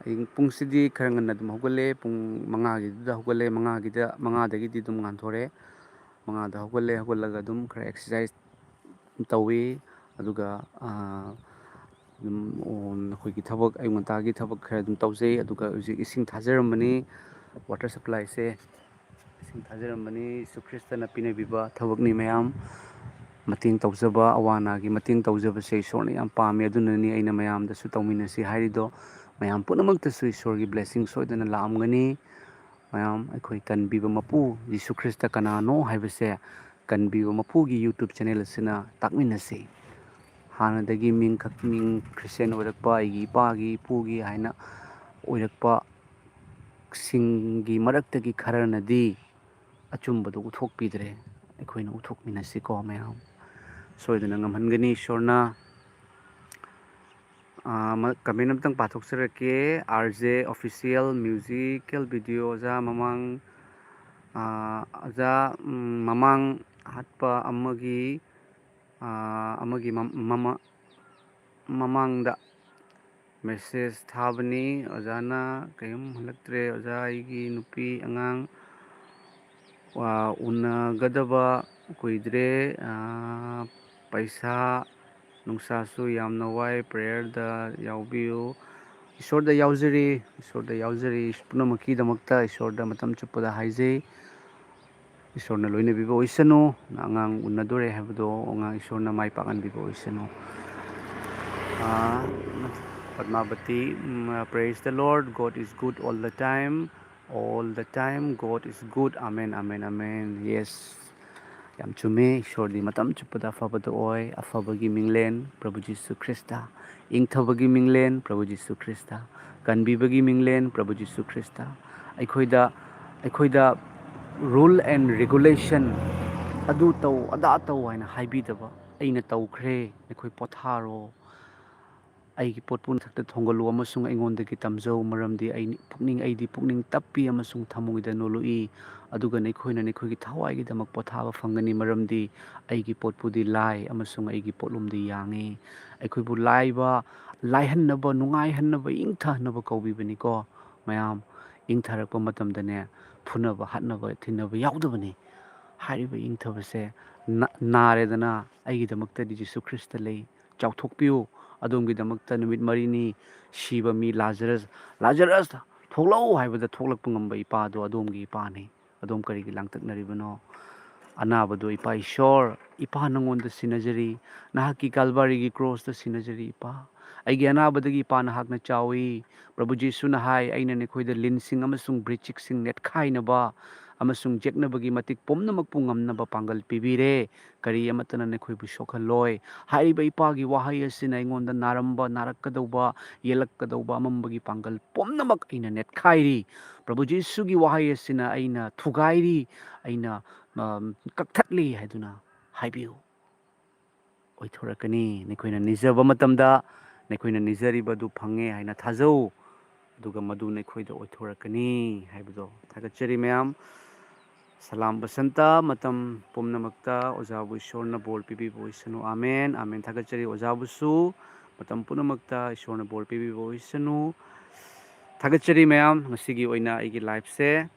ꯑꯩ ꯄꯨꯡꯁꯤꯗꯤ ꯈꯔ ꯉꯟꯅ ꯑꯗꯨꯝ ꯍꯧꯒꯠꯂꯦ, ꯄꯨꯡ ꯃꯉꯥꯒꯤꯗꯨꯗ ꯍꯧꯒꯠꯂꯦ, ꯃꯉꯥꯒꯤꯗ, ꯃꯉꯥꯗꯒꯤꯗꯤ ꯑꯗꯨꯝ ꯉꯥꯟꯊꯣꯔꯛꯑꯦ꯫ ꯃꯉꯥꯗ ꯍꯧꯒꯠꯂꯦ, ꯍꯧꯒꯠꯂꯒ ꯑꯗꯨꯝ ꯈꯔ exercise ꯇꯧꯏ꯫ ꯑꯗꯨꯒ, ꯑ, ꯑꯗꯨꯝ, ꯑꯣ, ꯑꯩꯈꯣꯏꯒꯤ ꯊꯕꯛ, ꯑꯌꯨꯛ ꯉꯟꯇꯥꯒꯤ ꯊꯕꯛ ꯈꯔ ꯑꯗꯨꯝ ꯇꯧꯖꯩ꯫ ꯑꯗꯨꯒ ꯍꯧꯖꯤꯛ ꯏꯁꯤꯡ ꯊꯥꯖꯔꯝꯕꯅꯤ, water supplyꯁꯦ ꯏꯁꯤꯡ ꯊꯥꯖꯔꯝꯕꯅꯤ꯫ ꯖꯤꯁꯨ ꯈ꯭ꯔꯤꯁꯇꯅ ꯄꯤꯅꯕꯤꯕ ꯊꯕꯛꯅꯤ ꯃꯌꯥꯝ꯫ ꯃꯇꯦꯡ ꯇꯧꯖꯕ, ꯑꯋꯥ ꯑꯅꯥꯒꯤ ꯃꯇꯦꯡ ꯇꯧꯖꯕꯁꯦ ꯏꯁꯣꯔꯅ ꯌꯥꯝ ꯄꯥꯝꯃꯤ꯫ ꯑꯗꯨꯅꯅꯤ ꯑꯩꯅ ꯃꯌꯥꯝꯗꯁꯨ ꯇꯧꯃꯤꯟꯅꯁꯤ ꯍꯥꯏꯔꯤꯗꯣ꯫ ꯃꯌꯥꯝ ꯄꯨꯝꯅꯃꯛꯇꯁꯨ ꯏꯁꯣꯔꯒꯤ blessing ꯁꯣꯏꯗꯅ ꯂꯥꯛꯑꯝꯒꯅꯤ꯫ ꯃꯌꯥꯝ ꯑꯩꯈꯣꯏ ꯀꯟꯕꯤꯕ ꯃꯄꯨ ꯖꯤꯁꯨ ꯈ꯭ꯔꯤꯁꯇ ꯀꯅꯥꯅꯣ ꯍꯥꯏꯕꯁꯦ ꯀꯟꯕꯤꯕ ꯃꯄꯨꯒꯤ YouTube channel ꯑꯁꯤꯅ ꯇꯥꯛꯃꯤꯟꯅꯁꯤ꯫ ꯍꯥꯟꯅꯗꯒꯤ ꯃꯤꯡ ꯈꯛ, ꯃꯤꯡ Christian ꯑꯣꯏꯔꯛꯄ ꯑꯩꯒꯤ ꯏꯄꯥꯒꯤ, ꯏꯄꯨꯒꯤ ꯍꯥꯏꯅ ꯑꯣꯏꯔꯛꯄ ꯁꯤꯡꯒꯤ ꯃꯔꯛꯇꯒꯤ ꯈꯔꯅꯗꯤ ꯑꯆꯨꯝꯕꯗꯨ ꯎꯠꯊꯣꯛꯄꯤꯗ꯭ꯔꯦ꯫ ꯑꯩꯈꯣꯏꯅ ꯎꯠꯊꯣꯛꯃꯤꯟꯅꯁꯤꯀꯣ ꯃꯌꯥꯝ꯫ ꯁꯣꯏꯗꯅ ꯉꯝꯍꯟꯒꯅꯤ ꯏꯁꯣꯔꯅ꯫ ꯑꯥ, ꯃ-, comment ꯑꯝꯇꯪ ꯄꯥꯊꯣꯛꯆꯔꯛꯀꯦ꯫ R J Official Musical Video ꯑꯣꯖꯥ ꯃꯃꯥꯡ, ꯑꯥ, ꯑꯣꯖꯥ, ꯎꯝ, ꯃꯃꯥꯡ ꯍꯥꯠꯄ ꯑꯃꯒꯤ, ꯑꯥ, ꯑꯃꯒꯤ ꯃ-, ꯃꯃ-, ꯃꯃꯥꯡꯗ message ꯊꯥꯕꯅꯤ꯫ ꯑꯣꯖꯥꯅ ꯀꯩꯝ ꯍꯜꯂꯛꯇ꯭ꯔꯦ꯫ ꯑꯣꯖꯥ, ꯑꯩꯒꯤ ꯅꯨꯄꯤ ꯑꯉꯥꯡ, ꯑꯥ, ꯎꯅꯒꯗꯕ ꯀꯨꯏꯗ꯭ꯔꯦ꯫ ꯑꯥ, ꯄꯩꯁꯥ ꯅꯨꯡꯁꯥꯁꯨ ꯌꯥꯝꯅ ꯋꯥꯏ, prayerꯗ ꯌꯥꯎꯕꯤꯌꯨ꯫ ꯏꯁꯣꯔꯗ ꯌꯥꯎꯖꯔꯤ, ꯏꯁꯣꯔꯗ ꯌꯥꯎꯖꯔꯤ꯫ ꯄꯨꯝꯅꯃꯛꯀꯤꯗꯃꯛꯇ ꯏꯁꯣꯔꯗ ꯃꯇꯝ ꯆꯨꯞꯄꯗ ꯍꯥꯏꯖꯩ꯫ ꯏꯁꯣꯔꯅ ꯂꯣꯏꯅꯕꯤꯕ ꯑꯣꯏꯁꯅꯨ꯫ ꯑꯉꯥꯡ ꯎꯅꯗꯣꯔꯦ ꯍꯥꯏꯕꯗꯣ ꯑꯉꯥꯡ ꯏꯁꯣꯔꯅ ꯃꯥꯏ ꯄꯥꯛꯍꯟꯕꯤꯕ ꯑꯣꯏꯁꯅꯨ꯫ ꯑꯥ, ꯄꯗꯃꯥꯕꯇꯤ, ꯎꯝ, Praise the Lord, God is good all the time, all the time, God is good, amen, amen, amen, yes꯫ ꯌꯥꯝ ꯆꯨꯝꯃꯦ, ꯏꯁꯣꯔꯗꯤ ꯃꯇꯝ ꯆꯨꯞꯄꯗ ꯑꯐꯕꯗ ꯑꯣꯏ, ꯑꯐꯕꯒꯤ ꯃꯤꯡꯂꯦꯟ ꯄ꯭ꯔꯚꯨ Jesus Christ, ꯏꯪꯊꯕꯒꯤ ꯃꯤꯡꯂꯦꯟ ꯄ꯭ꯔꯚꯨ Jesus Christ, ꯀꯟꯕꯤꯕꯒꯤ ꯃꯤꯡꯂꯦꯟ ꯄ꯭ꯔꯚꯨ Jesus Christ. ꯑꯩꯈꯣꯏꯗ, ꯑꯩꯈꯣꯏꯗ Rule and regulation, ꯑꯗꯨ ꯇꯧ, ꯑꯗꯥ ꯇꯧ ꯍꯥꯏꯅ ꯍꯥꯏꯕꯤꯗꯕ, "ꯑꯩꯅ ꯇꯧꯈ꯭ꯔꯦ, ꯅꯈꯣꯏ ꯄꯣꯊꯥꯔꯣ, ꯑꯩꯒꯤ ꯄꯣꯠꯄꯨ ꯃꯊꯛꯇ ꯊꯣꯡꯒꯠꯂꯨ ꯑꯃꯁꯨꯡ ꯑꯩꯉꯣꯟꯗꯒꯤ ꯇꯝꯖꯧ, ꯃꯔꯝꯗꯤ ꯑꯩ ꯄꯨꯛꯅꯤꯡ, ꯑꯩꯗꯤ ꯄꯨꯛꯅꯤꯡ ꯇꯞꯄꯤ ꯑꯃꯁꯨꯡ ꯊꯃꯣꯏꯗ ꯅꯣꯜꯂꯨꯛꯏ, ꯑꯗꯨꯒ ꯅꯈꯣꯏꯅ ꯅꯈꯣꯏꯒꯤ ꯊꯋꯥꯏꯒꯤꯗꯃꯛ ꯄꯣꯊꯥꯕ ꯐꯪꯒꯅꯤ, ꯃꯔꯝꯗꯤ ꯑꯩꯒꯤ ꯄꯣꯠꯄꯨꯗꯤ ꯂꯥꯏ ꯑꯃꯁꯨꯡ ꯑꯩꯒꯤ ꯄꯣꯠꯂꯨꯝꯗꯤ ꯌꯥꯡꯉꯤ"꯫ ꯑꯩꯈꯣꯏꯕꯨ ꯂꯥꯏꯕ, ꯂꯥꯏꯍꯟꯅꯕ, ꯅꯨꯡꯉꯥꯏꯍꯟꯅꯕ, ꯏꯪꯊꯍꯟꯅꯕ ꯀꯧꯕꯤꯕꯅꯤꯀꯣ꯫ ꯃꯌꯥꯝ, ꯏꯪꯊꯔꯛꯄ ꯃꯇꯝꯗꯅꯦ, ꯐꯨꯅꯕ, ꯍꯥꯠꯅꯕ, ꯊꯤꯟꯅꯕ ꯌꯥꯎꯗꯕꯅꯤ꯫ ꯍꯥꯏꯔꯤꯕ ꯏꯪꯊꯕꯁꯦ ꯅꯥ-, ꯅꯥꯔꯦꯗꯅ, ꯑꯩꯒꯤꯗꯃꯛꯇꯗꯤ ꯖꯤꯁꯨ ꯈ꯭ꯔꯤꯁꯇ ꯂꯩ, ꯆꯥꯎꯊꯣꯛꯄꯤꯌꯨ꯫ ꯑꯗꯣꯝꯒꯤꯗꯃꯛꯇ ꯅꯨꯃꯤꯠ ꯃꯔꯤꯅꯤ ꯁꯤꯕ ꯃꯤ ꯂꯥꯖꯔꯁ, "ꯂꯥꯖꯔꯁ, ꯊꯣꯛꯂꯛꯎ" ꯍꯥꯏꯕꯗ ꯊꯣꯛꯂꯛꯄ ꯉꯝꯕ ꯏꯄꯥꯗꯣ ꯑꯗꯣꯝꯒꯤ ꯏꯄꯥꯅꯤ꯫ ꯑꯗꯣꯝ ꯀꯔꯤꯒꯤ ꯂꯥꯡꯇꯛꯅꯔꯤꯕꯅꯣ? ꯑꯅꯥꯕꯗꯣ, "ꯏꯄꯥ ꯏꯁꯣꯔ, ꯏꯄꯥ ꯅꯪꯉꯣꯟꯗ ꯁꯤꯟꯅꯖꯔꯤ, ꯅꯍꯥꯛꯀꯤ ꯀꯥꯜꯕꯥꯔꯤꯒꯤ ꯀ꯭ꯔꯣꯁꯇ ꯁꯤꯟꯅꯖꯔꯤ ꯏꯄꯥ꯫ ꯑꯩꯒꯤ ꯑꯅꯥꯕꯗꯒꯤ ꯏꯄꯥ ꯅꯍꯥꯛꯅ ꯆꯥꯎꯏ"꯫ ꯄ꯭ꯔꯚꯨ ꯖꯤꯁꯨꯅ ꯍꯥꯏ, "ꯑꯩꯅ ꯅꯈꯣꯏꯗ ꯂꯤꯟꯁꯤꯡ ꯑꯃꯁꯨꯡ ꯕ꯭ꯔꯤꯆꯤꯛꯁꯤꯡ ꯅꯦꯠꯈꯥꯏꯅꯕ ꯑꯃꯁꯨꯡ ꯌꯦꯛꯅꯕꯒꯤ ꯃꯇꯤꯛ ꯄꯨꯝꯅꯃꯛꯄꯨ ꯉꯝꯅꯕ ꯄꯥꯡꯒꯜ ꯄꯤꯕꯤꯔꯦ꯫ ꯀꯔꯤ ꯑꯃꯠꯇꯅ ꯅꯈꯣꯏꯕꯨ ꯁꯣꯛꯍꯜꯂꯣꯏ"꯫ ꯍꯥꯏꯔꯤꯕ ꯏꯄꯥꯒꯤ ꯋꯥꯍꯩ ꯑꯁꯤꯅ ꯑꯩꯉꯣꯟꯗ ꯅꯥꯔꯝꯕ, ꯅꯥꯔꯛꯀꯗꯧꯕ, ꯌꯦꯛꯂꯛꯀꯗꯧꯕ ꯑꯃꯝꯕꯒꯤ ꯄꯥꯡꯒꯜ ꯄꯨꯝꯅꯃꯛ ꯑꯩꯅ ꯅꯦꯠꯈꯥꯏꯔꯤ꯫ ꯄ꯭ꯔꯚꯨ ꯖꯤꯁꯨꯒꯤ ꯋꯥꯍꯩ ꯑꯁꯤꯅ ꯑꯩꯅ ꯊꯨꯒꯥꯏꯔꯤ, ꯑꯩꯅ, ꯑ, ꯀꯛꯊꯠꯂꯤ ꯍꯥꯏꯗꯨꯅ ꯍꯥꯏꯕꯤꯌꯨ꯫ ꯑꯣꯏꯊꯣꯔꯛꯀꯅꯤ꯫ ꯅꯈꯣꯏꯅ ꯅꯤꯖꯕ ꯃꯇꯝꯗ ꯅꯈꯣꯏꯅ ꯅꯤꯖꯔꯤꯕꯗꯨ ꯐꯪꯉꯦ ꯍꯥꯏꯅ ꯊꯥꯖꯧ, ꯑꯗꯨꯒ ꯃꯗꯨ ꯅꯈꯣꯏꯗ ꯑꯣꯏꯊꯣꯔꯛꯀꯅꯤ ꯍꯥꯏꯕꯗꯣ꯫ ꯊꯥꯒꯠꯆꯔꯤ ꯃꯌꯥꯝ꯫ ꯁꯂꯥꯝ ꯕꯁꯟꯇ꯫ ꯃꯇꯝ ꯄꯨꯝꯅꯃꯛꯇ ꯑꯣꯖꯥꯕꯨ ꯏꯁꯣꯔꯅ ꯕꯣꯔ ꯄꯤꯕꯤꯕ ꯑꯣꯏꯁꯅꯨ꯫ ꯑꯥꯃꯦꯟ, ꯑꯥꯃꯦꯟ꯫ ꯊꯥꯒꯠꯆꯔꯤ ꯑꯣꯖꯥꯕꯨꯁꯨ꯫ ꯃꯇꯝ ꯄꯨꯝꯅꯃꯛꯇ ꯏꯁꯣꯔꯅ ꯕꯣꯔ ꯄꯤꯕꯤꯕ ꯑꯣꯏꯁꯅꯨ꯫ ꯊꯥꯒꯠꯆꯔꯤ ꯃꯌꯥꯝ꯫ ꯉꯁꯤꯒꯤ ꯑꯣꯏꯅ ꯑꯩꯒꯤ ꯂꯥꯏꯐꯁꯦ,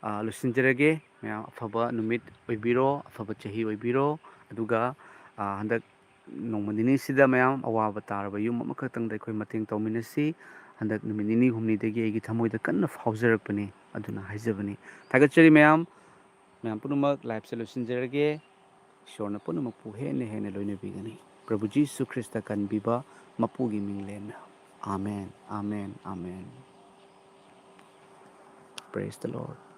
ꯑ, ꯂꯣꯏꯁꯤꯟꯖꯔꯒꯦ꯫ ꯃꯌꯥꯝ ꯑꯐꯕ ꯅꯨꯃꯤꯠ ꯑꯣꯏꯕꯤꯔꯣ, ꯑꯐꯕ ꯆꯍꯤ ꯑꯣꯏꯕꯤꯔꯣ꯫ ꯑꯗꯨꯒ, ꯑ, ꯍꯟꯗꯛ ꯅꯣꯡꯃ ꯅꯤꯅꯤꯁꯤꯗ ꯃꯌꯥꯝ ꯑꯋꯥꯕ ꯇꯥꯔꯕ ꯌꯨꯝ ꯑꯃꯈꯛꯇꯪꯗ ꯑꯩꯈꯣꯏ ꯃꯇꯦꯡ ꯇꯧꯃꯤꯟꯅꯁꯤ꯫ ꯍꯟꯗꯛ ꯅꯨꯃꯤꯠ ꯅꯤꯅꯤ ꯍꯨꯝꯅꯤꯗꯒꯤ ꯑꯩꯒꯤ ꯊꯃꯣꯏꯗ ꯀꯟꯅ ꯐꯥꯎꯖꯔꯛꯄꯅꯤ, ꯑꯗꯨꯅ ꯍꯥꯏꯖꯕꯅꯤ꯫ ꯊꯥꯒꯠꯆꯔꯤ ꯃꯌꯥꯝ꯫ ꯃꯌꯥꯝ ꯄꯨꯝꯅꯃꯛ ꯂꯥꯏꯐꯁꯦ ꯂꯣꯏꯁꯤꯟꯖꯔꯒꯦ꯫ ꯏꯁꯣꯔꯅ ꯄꯨꯝꯅꯃꯛꯄꯨ ꯍꯦꯟꯅ ꯍꯦꯟꯅ ꯂꯣꯏꯅꯕꯤꯒꯅꯤ꯫ ꯄ꯭ꯔꯚꯨ Jesus Christ ꯀꯟꯕꯤꯕ ꯃꯄꯨꯒꯤ ꯃꯤꯡꯂꯦꯟꯅ꯫ ꯑꯥꯃꯦꯟ, ꯑꯥꯃꯦꯟ, ꯑꯥꯃꯦꯟ꯫ Praise the Lord.